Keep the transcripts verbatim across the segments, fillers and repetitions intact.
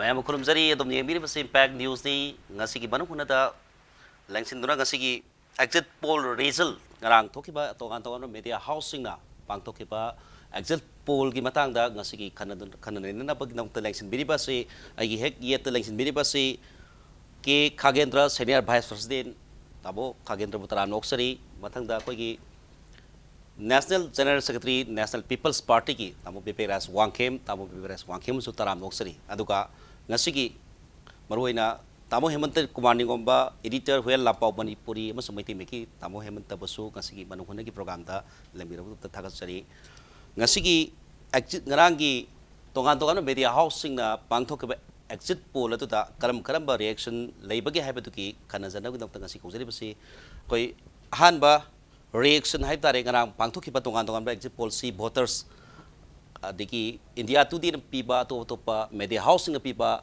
ꯃꯌꯥꯝ ꯈꯨꯔꯨꯝꯖꯔꯤ꯫ ꯑꯗꯨꯝ ꯌꯦꯡꯕꯤꯔꯤꯕꯁꯤ Impact Newsꯅꯤ꯫ ꯉꯁꯤꯒꯤ ꯃꯅꯨꯡ ꯍꯨꯠꯅꯗ ꯂꯦꯡꯁꯤꯟꯗꯨꯅ ꯉꯁꯤꯒꯤ exit poll result, ꯉꯔꯥꯡ ꯊꯣꯛꯈꯤꯕ ꯇꯣꯉꯥꯟ ꯇꯣꯉꯥꯟꯕ media houseꯁꯤꯡꯅ ꯄꯥꯡꯊꯣꯛꯈꯤꯕ exit pollꯒꯤ ꯃꯇꯥꯡꯗ ꯉꯁꯤꯒꯤ ꯈꯟꯅꯗꯨ-, ꯈꯟꯅ ꯅꯩꯅꯅꯕꯒꯤꯗꯃꯛꯇ ꯂꯦꯡꯁꯤꯟꯕꯤꯔꯤꯕ ꯑꯁꯤ, ꯑꯩꯒꯤ ꯍꯦꯛ ꯌꯦꯠꯇ ꯂꯦꯡꯁꯤꯟꯕꯤꯔꯤꯕ ꯑꯁꯤ ꯀꯦ ꯈꯥꯒꯦꯟꯗ꯭ꯔ, Senior Vice President, ꯇꯥꯃꯣ ꯈꯥꯒꯦꯟꯗ꯭ꯔꯕꯨ ꯇꯔꯥꯝꯅ ꯑꯣꯛꯆꯔꯤ꯫ ꯃꯊꯪꯗ ꯑꯩꯈꯣꯏꯒꯤ National General Secretary, National People's Partyꯒꯤ ꯇꯥꯃꯣ ꯕꯤꯄꯦꯛ ꯔꯥꯖ ꯋꯥꯡꯈꯦꯝ, ꯇꯥꯃꯣ ꯕꯤꯄꯦꯛ ꯔꯥꯖ ꯋꯥꯡꯈꯦꯝꯕꯨꯁꯨ ꯇꯔꯥꯝꯅ ꯑꯣꯛꯆꯔꯤ꯫ ꯑꯗꯨꯒ ꯉꯁꯤꯒꯤ ꯃꯔꯨꯑꯣꯏꯅ ꯇꯥꯃꯣ ꯍꯦꯃꯟꯇ ꯀꯨꯃꯥꯔ ꯅꯤꯡꯉꯣꯝꯕ, editor, ꯍꯨꯌꯦꯟ ꯂꯥꯟꯄꯥꯎ ꯃꯅꯤꯄꯨꯔꯤ ꯑꯃꯁꯨꯡ ꯃꯩꯇꯩ ꯃꯌꯦꯛꯀꯤ ꯇꯥꯃꯣ ꯍꯦꯃꯟꯇꯕꯨꯁꯨ ꯉꯁꯤꯒꯤ ꯃꯅꯨꯡ ꯍꯨꯠꯅꯒꯤ programꯗ ꯂꯦꯡꯕꯤꯔꯛꯄꯗ ꯊꯥꯒꯠꯆꯔꯤ꯫ ꯉꯁꯤꯒꯤ exit, ꯉꯔꯥꯡꯒꯤ ꯇꯣꯉꯥꯟ ꯇꯣꯉꯥꯟꯕ media houseꯁꯤꯡꯅ ꯄꯥꯡꯊꯣꯛꯈꯤꯕ exit poll ꯑꯗꯨꯗ ꯀꯔꯝ ꯀꯔꯝꯕ reaction ꯂꯩꯕꯒꯦ ꯍꯥꯏꯕꯗꯨꯒꯤ ꯈꯟꯅꯖꯅꯕꯒꯤꯗꯃꯛꯇ ꯉꯁꯤ ꯀꯧꯖꯔꯤꯕꯁꯤ ꯑꯩꯈꯣꯏ ꯑꯍꯥꯟꯕ reaction ꯍꯥꯏꯕ ꯇꯥꯔꯦ, ꯉꯔꯥꯡ ꯄꯥꯡꯊꯣꯛꯈꯤꯕ ꯇꯣꯉꯥꯟ ꯇꯣꯉꯥꯟꯕ exit pollꯁꯤ voters, ꯑꯗꯒꯤ India Todayꯅ ꯄꯤꯕ, ꯑꯇꯣꯞ ꯑꯇꯣꯞꯄ media houseꯁꯤꯡꯅ ꯄꯤꯕ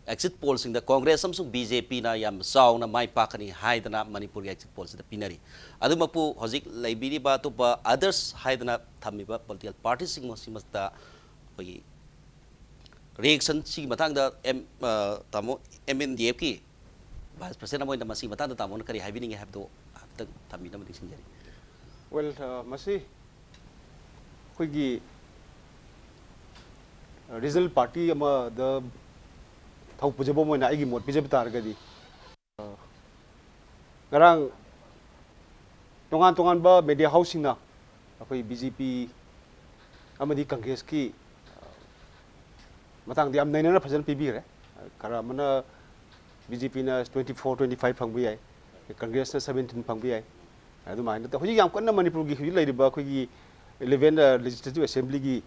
exit pollꯁꯤꯡꯗ Congress ꯑꯃꯁꯨꯡ BJPꯅ ꯌꯥꯝ ꯆꯥꯎꯅ ꯃꯥꯏ ꯄꯥꯛꯀꯅꯤ ꯍꯥꯏꯗꯅ ꯃꯅꯤꯄꯨꯔꯒꯤ exit pollꯁꯤꯗ ꯄꯤꯅꯔꯤ꯫ ꯑꯗꯨꯃꯛꯄꯨ ꯍꯧꯖꯤꯛ ꯂꯩꯕꯤꯔꯤꯕ ꯑꯇꯣꯞꯄ others ꯍꯥꯏꯗꯅ ꯊꯝꯃꯤꯕ political partyꯁꯤꯡ ꯑꯁꯤꯃꯛꯇ ꯑꯩꯈꯣꯏꯒꯤ reaction ꯁꯤꯒꯤ ꯃꯇꯥꯡꯗ ꯑꯦꯝ-, ꯑ, ꯇꯥꯃꯣ, MNDFꯀꯤ Vice President ꯑꯃ ꯑꯣꯏꯅ ꯃꯁꯤꯒꯤ ꯃꯇꯥꯡꯗ ꯇꯥꯃꯣꯅ ꯀꯔꯤ ꯍꯥꯏꯕꯤꯅꯤꯡꯉꯤ ꯍꯥꯏꯕꯗꯨ ꯍꯥꯏꯐꯦꯠꯇꯪ ꯊꯝꯕꯤꯅꯕ ꯅꯤꯡꯁꯤꯡꯖꯔꯤ꯫ Well, ꯑ, ꯃꯁꯤ ꯑꯩꯈꯣꯏꯒꯤ, ꯑ, regional party ꯑꯃꯗ ꯊꯧ ꯄꯨꯖꯕ ꯑꯃ ꯑꯣꯏꯅ ꯑꯩꯒꯤ ꯃꯣꯠ ꯄꯤꯖꯕ ꯇꯥꯔꯒꯗꯤ, ꯑ, ꯉꯔꯥꯡ ꯇꯣꯉꯥꯟ ꯇꯣꯉꯥꯟꯕ media houseꯁꯤꯡꯅ ꯑꯩꯈꯣꯏ BJP ꯑꯃꯗꯤ Congressꯀꯤ, ꯑ, ꯃꯇꯥꯡꯗ ꯌꯥꯝ ꯅꯩꯅꯅ ꯐꯖꯅ ꯄꯤꯕꯤꯈ꯭ꯔꯦ꯫ ꯈꯔ ꯑꯃꯅ BJPꯅ twenty four, twenty five ꯐꯪꯕ ꯌꯥꯏ, Congressꯅ seventeen ꯐꯪꯕ ꯌꯥꯏ꯫ ꯑꯗꯨꯃꯥꯏꯅ ꯇꯧ-, ꯍꯧꯖꯤꯛ ꯌꯥꯝ ꯀꯟꯅ ꯃꯅꯤꯄꯨꯔꯒꯤ ꯍꯧꯖꯤꯛ ꯂꯩꯔꯤꯕ ꯑꯩꯈꯣꯏꯒꯤ eleven, ꯑ, Legislative Assemblyꯒꯤ,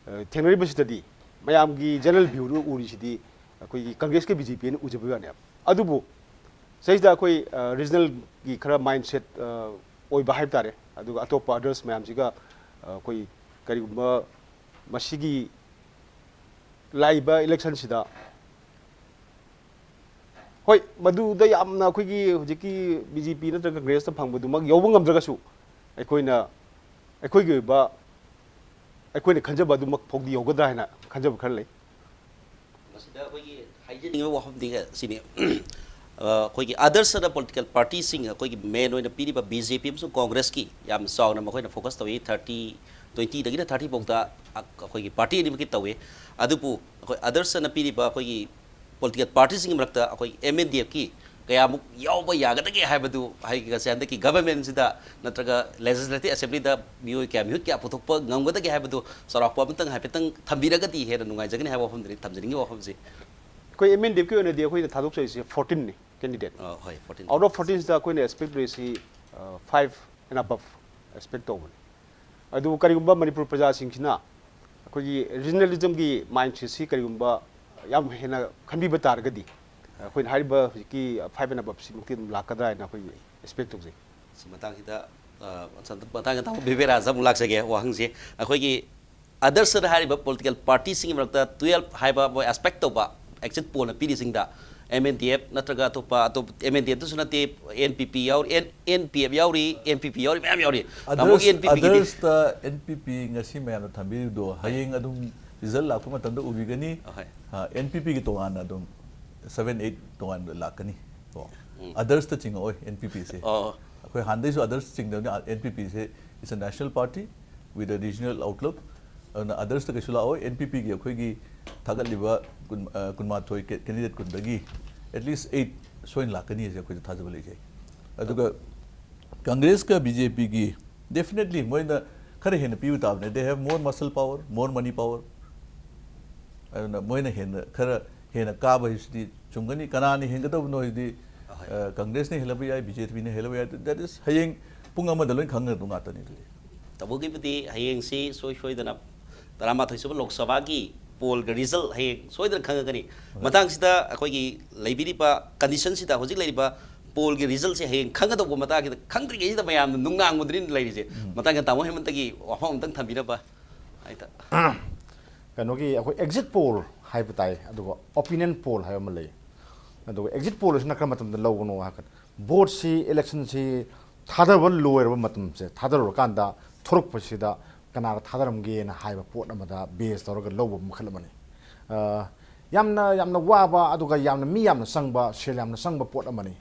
ꯑ, ꯊꯦꯡꯅꯔꯤꯕꯁꯤꯗꯗꯤ ꯃꯌꯥꯝꯒꯤ general viewꯗꯨ ꯎꯔꯤꯁꯤꯗꯤ ꯑꯩꯈꯣꯏꯒꯤ Congressꯀ BJPꯅ ꯎꯖꯕꯒꯤ ꯋꯥꯅꯦꯕ꯫ ꯑꯗꯨꯕꯨ ꯁꯤꯗꯩꯁꯤꯗ ꯑꯩꯈꯣꯏ, ꯑ, regionalꯒꯤ ꯈꯔ mindset, ꯑ, ꯑꯣꯏꯕ ꯍꯥꯏꯕ ꯇꯥꯔꯦ, ꯑꯗꯨꯒ ꯑꯇꯣꯞꯄ others ꯃꯌꯥꯝꯁꯤꯒ, ꯑ, ꯑꯩꯈꯣꯏ ꯀꯔꯤꯒꯨꯝꯕ ꯃꯁꯤꯒꯤ ꯂꯥꯛꯏꯕ electionꯁꯤꯗ, ꯍꯣꯏ, ꯃꯗꯨꯗ ꯌꯥꯝꯅ ꯑꯩꯈꯣꯏꯒꯤ ꯍꯧꯖꯤꯛꯀꯤ BJP ꯅꯠꯇ꯭ꯔꯒ Congressꯅ ꯐꯪꯕꯗꯨꯃꯛ ꯌꯧꯕ ꯉꯝꯗ꯭ꯔꯒꯁꯨ, ꯑꯩꯈꯣꯏꯅ, ꯑꯩꯈꯣꯏꯒꯤ ꯑꯣꯏꯕ, ꯑꯩꯈꯣꯏꯅ ꯈꯟꯖꯕ ꯑꯗꯨꯃꯛ ꯐꯥꯎꯗꯤ ꯌꯧꯒꯗ꯭ꯔꯥ ꯍꯥꯏꯅ ꯈꯟꯖꯕ ꯈꯔ ꯂꯩ꯫ ꯁꯤꯗ ꯑꯩꯈꯣꯏꯒꯤ ꯍꯥꯏꯖꯅꯤꯡꯉꯤꯕ ꯋꯥꯐꯝꯗꯤ ꯁꯤꯅꯤ꯫ ꯑ, ꯑꯩꯈꯣꯏꯒꯤ others ꯑꯅ political party ꯁꯤꯡ ꯑꯩꯈꯣꯏꯒꯤ main ꯑꯣꯏꯅ ꯄꯤꯔꯤꯕ B J P ꯑꯃꯁꯨꯡ Congress ꯀꯤ ꯌꯥꯝ ꯆꯥꯎꯅ ꯃꯈꯣꯏꯅ focus ꯇꯧꯏ꯫ Thirty, twenty ꯗꯒꯤꯅ thirty ꯐꯥꯎꯗ ꯑ-, ꯑꯩꯈꯣꯏꯒꯤ party ꯑꯅꯤꯃꯛꯀꯤ ꯇꯧꯏ꯫ ꯑꯗꯨꯕꯨ ꯑꯩꯈꯣꯏ others ꯑꯅ ꯄꯤꯔꯤꯕ ꯑꯩꯈꯣꯏꯒꯤ political party ꯁꯤꯡꯒꯤ ꯃꯔꯛꯇ ꯑꯩꯈꯣꯏ M N D F ꯀꯤ ꯀꯌꯥꯃꯨꯛ ꯌꯥꯎꯕ ꯌꯥꯒꯗꯒꯦ ꯍꯥꯏꯕꯗꯨ, ꯍꯥꯏꯒꯁꯦ ꯍꯟꯗꯛꯀꯤ government ꯁꯤꯗ ꯅꯠꯇ꯭ꯔꯒ Legislative Assembly ꯗ ꯃꯤꯑꯣꯏ ꯀꯌꯥ, ꯃꯤꯍꯨꯠ ꯀꯌꯥ ꯄꯨꯊꯣꯛꯄ ꯉꯝꯒꯗꯒꯦ ꯍꯥꯏꯕꯗꯨ ꯆꯥꯎꯔꯥꯛꯄ ꯑꯃꯇꯪ ꯍꯥꯏꯐꯦꯠꯇꯪ ꯊꯝꯕꯤꯔꯒꯗꯤ ꯍꯦꯟꯅ ꯅꯨꯡꯉꯥꯏꯖꯒꯅꯤ ꯍꯥꯏꯕ ꯋꯥꯐꯝꯗꯨꯅꯤ ꯊꯝꯖꯅꯤꯡꯉꯤꯕ ꯋꯥꯐꯝꯁꯦ꯫ ꯑꯩꯈꯣꯏ M N D F ꯀꯤ ꯑꯣꯏꯅꯗꯤ ꯑꯩꯈꯣꯏꯅ ꯊꯥꯗꯣꯛꯆꯔꯤꯁꯦ fourteen ꯅꯤ candidate꯫ ꯑ, ꯍꯣꯏ, fourteen. Out of fourteen ꯁꯤꯗ ꯑꯩꯈꯣꯏꯅ expect ꯇꯧꯔꯤꯁꯤ, ꯑ, five and above expect ꯇꯧꯕꯅꯤ꯫ ꯑꯗꯨꯕꯨ ꯀꯔꯤꯒꯨꯝꯕ ꯃꯅꯤꯄꯨꯔ ꯄ꯭ꯔꯖꯥꯁꯤꯡꯁꯤꯅ ꯑꯩꯈꯣꯏꯒꯤ regionalism ꯒꯤ mindset ꯁꯤ ꯀꯔꯤꯒꯨꯝꯕ ꯌꯥꯝ ꯍꯦꯟꯅ ꯈꯟꯕꯤꯕ ꯇꯥꯔꯒꯗꯤ, ꯑꯩꯈꯣꯏꯅ ꯍꯥꯏꯔꯤꯕ ꯍꯧꯖꯤꯛꯀꯤ five and above ꯁꯤꯃꯛꯇꯤ ꯑꯗꯨꯝ ꯂꯥꯛꯀꯗ꯭ꯔꯥ ꯍꯥꯏꯅ ꯑꯩꯈꯣꯏꯒꯤ expect ꯇꯧꯖꯩ꯫ ꯁꯤ ꯃꯇꯥꯡꯁꯤꯗ, ꯑ, ꯃꯇꯥꯡꯗ ꯑꯃꯨꯛ ꯂꯥꯛꯆꯒꯦ ꯋꯥꯍꯪꯁꯦ꯫ ꯑꯩꯈꯣꯏꯒꯤ others ꯍꯥꯏꯔꯤꯕ political party ꯁꯤꯡꯒꯤ ꯃꯔꯛꯇ twelve ꯍꯥꯏꯕ ꯃꯣꯏ expect ꯇꯧꯕ exit poll ꯅ ꯄꯤꯔꯤꯁꯤꯡꯗ M N D F ꯅꯠꯇ꯭ꯔꯒ ꯑꯇꯣꯞꯄ, ꯑꯇꯣꯞꯄ M N D F ꯇꯁꯨ ꯅꯠꯇꯦ, N P P ꯌꯥꯎꯔꯤ, N-, N P F ꯌꯥꯎꯔꯤ, N P P ꯌꯥꯎꯔꯤ, ꯃꯌꯥꯝ ꯌꯥꯎꯔꯤ꯫ ꯇꯥꯃꯣꯒꯤ Others, N P P ꯒꯤꯗꯤ? others ꯇ N P P ꯉꯁꯤ ꯃꯌꯥꯝꯅ ꯊꯝꯕꯤꯔꯤꯕꯗꯣ ꯍꯌꯦꯡ ꯑꯗꯨꯝ result ꯂꯥꯛꯄ ꯃꯇꯝꯗ ꯎꯕꯤꯒꯅꯤ꯫ ꯑꯍꯣꯏ. ꯑ, N P P ꯒꯤ ꯇꯣꯉꯥꯟꯅ ꯑꯗꯨꯝ seven, eight ꯇꯣꯉꯥꯟꯅ ꯂꯥꯛꯀꯅꯤ꯫ ꯀꯣ꯫ Others ꯇ ꯆꯤꯡꯉꯛꯑꯣꯏ N P P ꯁꯦ꯫ ꯑꯣ. ꯑꯩꯈꯣꯏ ꯍꯥꯟꯅꯗꯩꯁꯨ others ꯆꯤꯡꯗꯕꯅꯤ꯫ N P P say is a national party with a regional outlook. ꯑꯗꯨꯅ others ꯇ ꯀꯩꯁꯨ ꯂꯥꯛꯑꯣꯏ꯫ N P P ꯒꯤ ꯑꯩꯈꯣꯏꯒꯤ ꯊꯥꯒꯠꯂꯤꯕ ꯀꯨꯟ-, ꯑ, ꯀꯨꯟꯃꯥꯊꯣꯏ ꯀꯦ-, candidate ꯀꯨꯟꯗꯒꯤ at least eight ꯁꯣꯏꯅ ꯂꯥꯛꯀꯅꯤ ꯍꯥꯏꯁꯦ ꯑꯩꯈꯣꯏꯗ ꯊꯥꯖꯕ ꯂꯩꯖꯩ꯫ ꯑꯗꯨꯒ Congress ꯀ B J P ꯒꯤ definitely ꯃꯣꯏꯅ ꯈꯔ ꯍꯦꯟꯅ ꯄꯤꯕ ꯇꯥꯕꯅꯦ꯫ They have more muscle power, more money power. ꯑꯗꯨꯅ ꯃꯣꯏꯅ ꯍꯦꯟꯅ, ꯈꯔ ꯍꯦꯟꯅ ꯀꯥꯕ ꯍꯥꯏꯕꯁꯤꯗꯤ ꯆꯨꯝꯒꯅꯤ꯫ ꯀꯅꯥꯅ ꯍꯦꯟꯒꯗꯕꯅꯣ ꯍꯥꯏꯗꯤ, ꯑꯍꯣꯏ. ꯑ, Congress ꯅ ꯍꯦꯜꯂꯕ ꯌꯥꯏ, B J P ꯅ ꯍꯦꯜꯂꯕ ꯌꯥꯏ꯫ That is ꯍꯌꯦꯡ ꯄꯨꯡ ꯑꯃꯗ ꯂꯣꯏ ꯈꯪꯒꯗꯧ ꯉꯥꯛꯇꯅꯤ ꯑꯗꯨꯗꯤ꯫ ꯇꯧꯕꯒꯤꯕꯨꯗꯤ ꯍꯌꯦꯡꯁꯤ ꯁꯣꯏ ꯁꯣꯏꯗꯅ ꯇꯔꯥꯃꯥꯊꯣꯏ ꯁꯨꯕ ꯂꯣꯛ ꯁꯚꯥꯒꯤ poll ꯒ result ꯍꯌꯦꯡ ꯁꯣꯏꯗꯅ ꯈꯪꯉꯒꯅꯤ꯫ ꯃꯇꯥꯡꯁꯤꯗ ꯑꯩꯈꯣꯏꯒꯤ ꯂꯩꯕꯤꯔꯤꯕ condition ꯁꯤꯗ, ꯍꯧꯖꯤꯛ ꯂꯩꯔꯤꯕ poll ꯒꯤ result ꯁꯦ ꯍꯌꯦꯡ ꯈꯪꯒꯗꯧꯕ ꯃꯇꯥꯡꯁꯤꯗ, ꯈꯪꯗ꯭ꯔꯤꯉꯩꯁꯤꯗ ꯃꯌꯥꯝꯅ ꯅꯨꯡꯅꯥꯡꯕꯗꯨꯅꯤ ꯂꯩꯔꯤꯁꯦ꯫ ꯃꯇꯥꯡꯁꯤꯗ ꯇꯥꯃꯣ ꯍꯦꯃꯟꯇꯒꯤ ꯋꯥꯐꯝ ꯑꯝꯇꯪ ꯊꯝꯕꯤꯅꯕ ꯍꯥꯏꯇꯥꯔꯦ꯫ ꯀꯩꯅꯣꯒꯤ ꯑꯩꯈꯣꯏ exit poll ꯍꯥꯏꯕ ꯇꯥꯏ, ꯑꯗꯨꯒ opinion poll ꯍꯥꯏꯕ ꯑꯃ ꯂꯩ꯫ ꯑꯗꯨꯒ exit poll ꯁꯤꯅ ꯀꯔꯝꯕ ꯃꯇꯝꯗ ꯂꯧꯕꯅꯣ ꯍꯥꯏꯔꯀꯥꯟꯗ, vote ꯁꯤ, election ꯁꯤ ꯊꯥꯗꯕ ꯂꯣꯏꯔꯕ ꯃꯇꯝꯁꯦ, ꯊꯥꯗꯔꯨꯔꯀꯥꯟꯗ ꯊꯣꯔꯛꯄꯁꯤꯗ ꯀꯅꯥꯗ ꯊꯥꯗꯔꯝꯒꯦꯅ ꯍꯥꯏꯕ ꯄꯣꯠ ꯑꯃꯗ base ꯇꯧꯔꯒ ꯂꯧꯕ ꯃꯈꯜ ꯑꯃꯅꯤ꯫ ꯑ, ꯌꯥꯝꯅ ꯌꯥꯝꯅ ꯋꯥꯕ, ꯑꯗꯨꯒ ꯌꯥꯝꯅ ꯃꯤ ꯌꯥꯝꯅ ꯆꯪꯕ, ꯁꯦꯜ ꯌꯥꯝꯅ ꯆꯪꯕ ꯄꯣꯠ ꯑꯃꯅꯤ꯫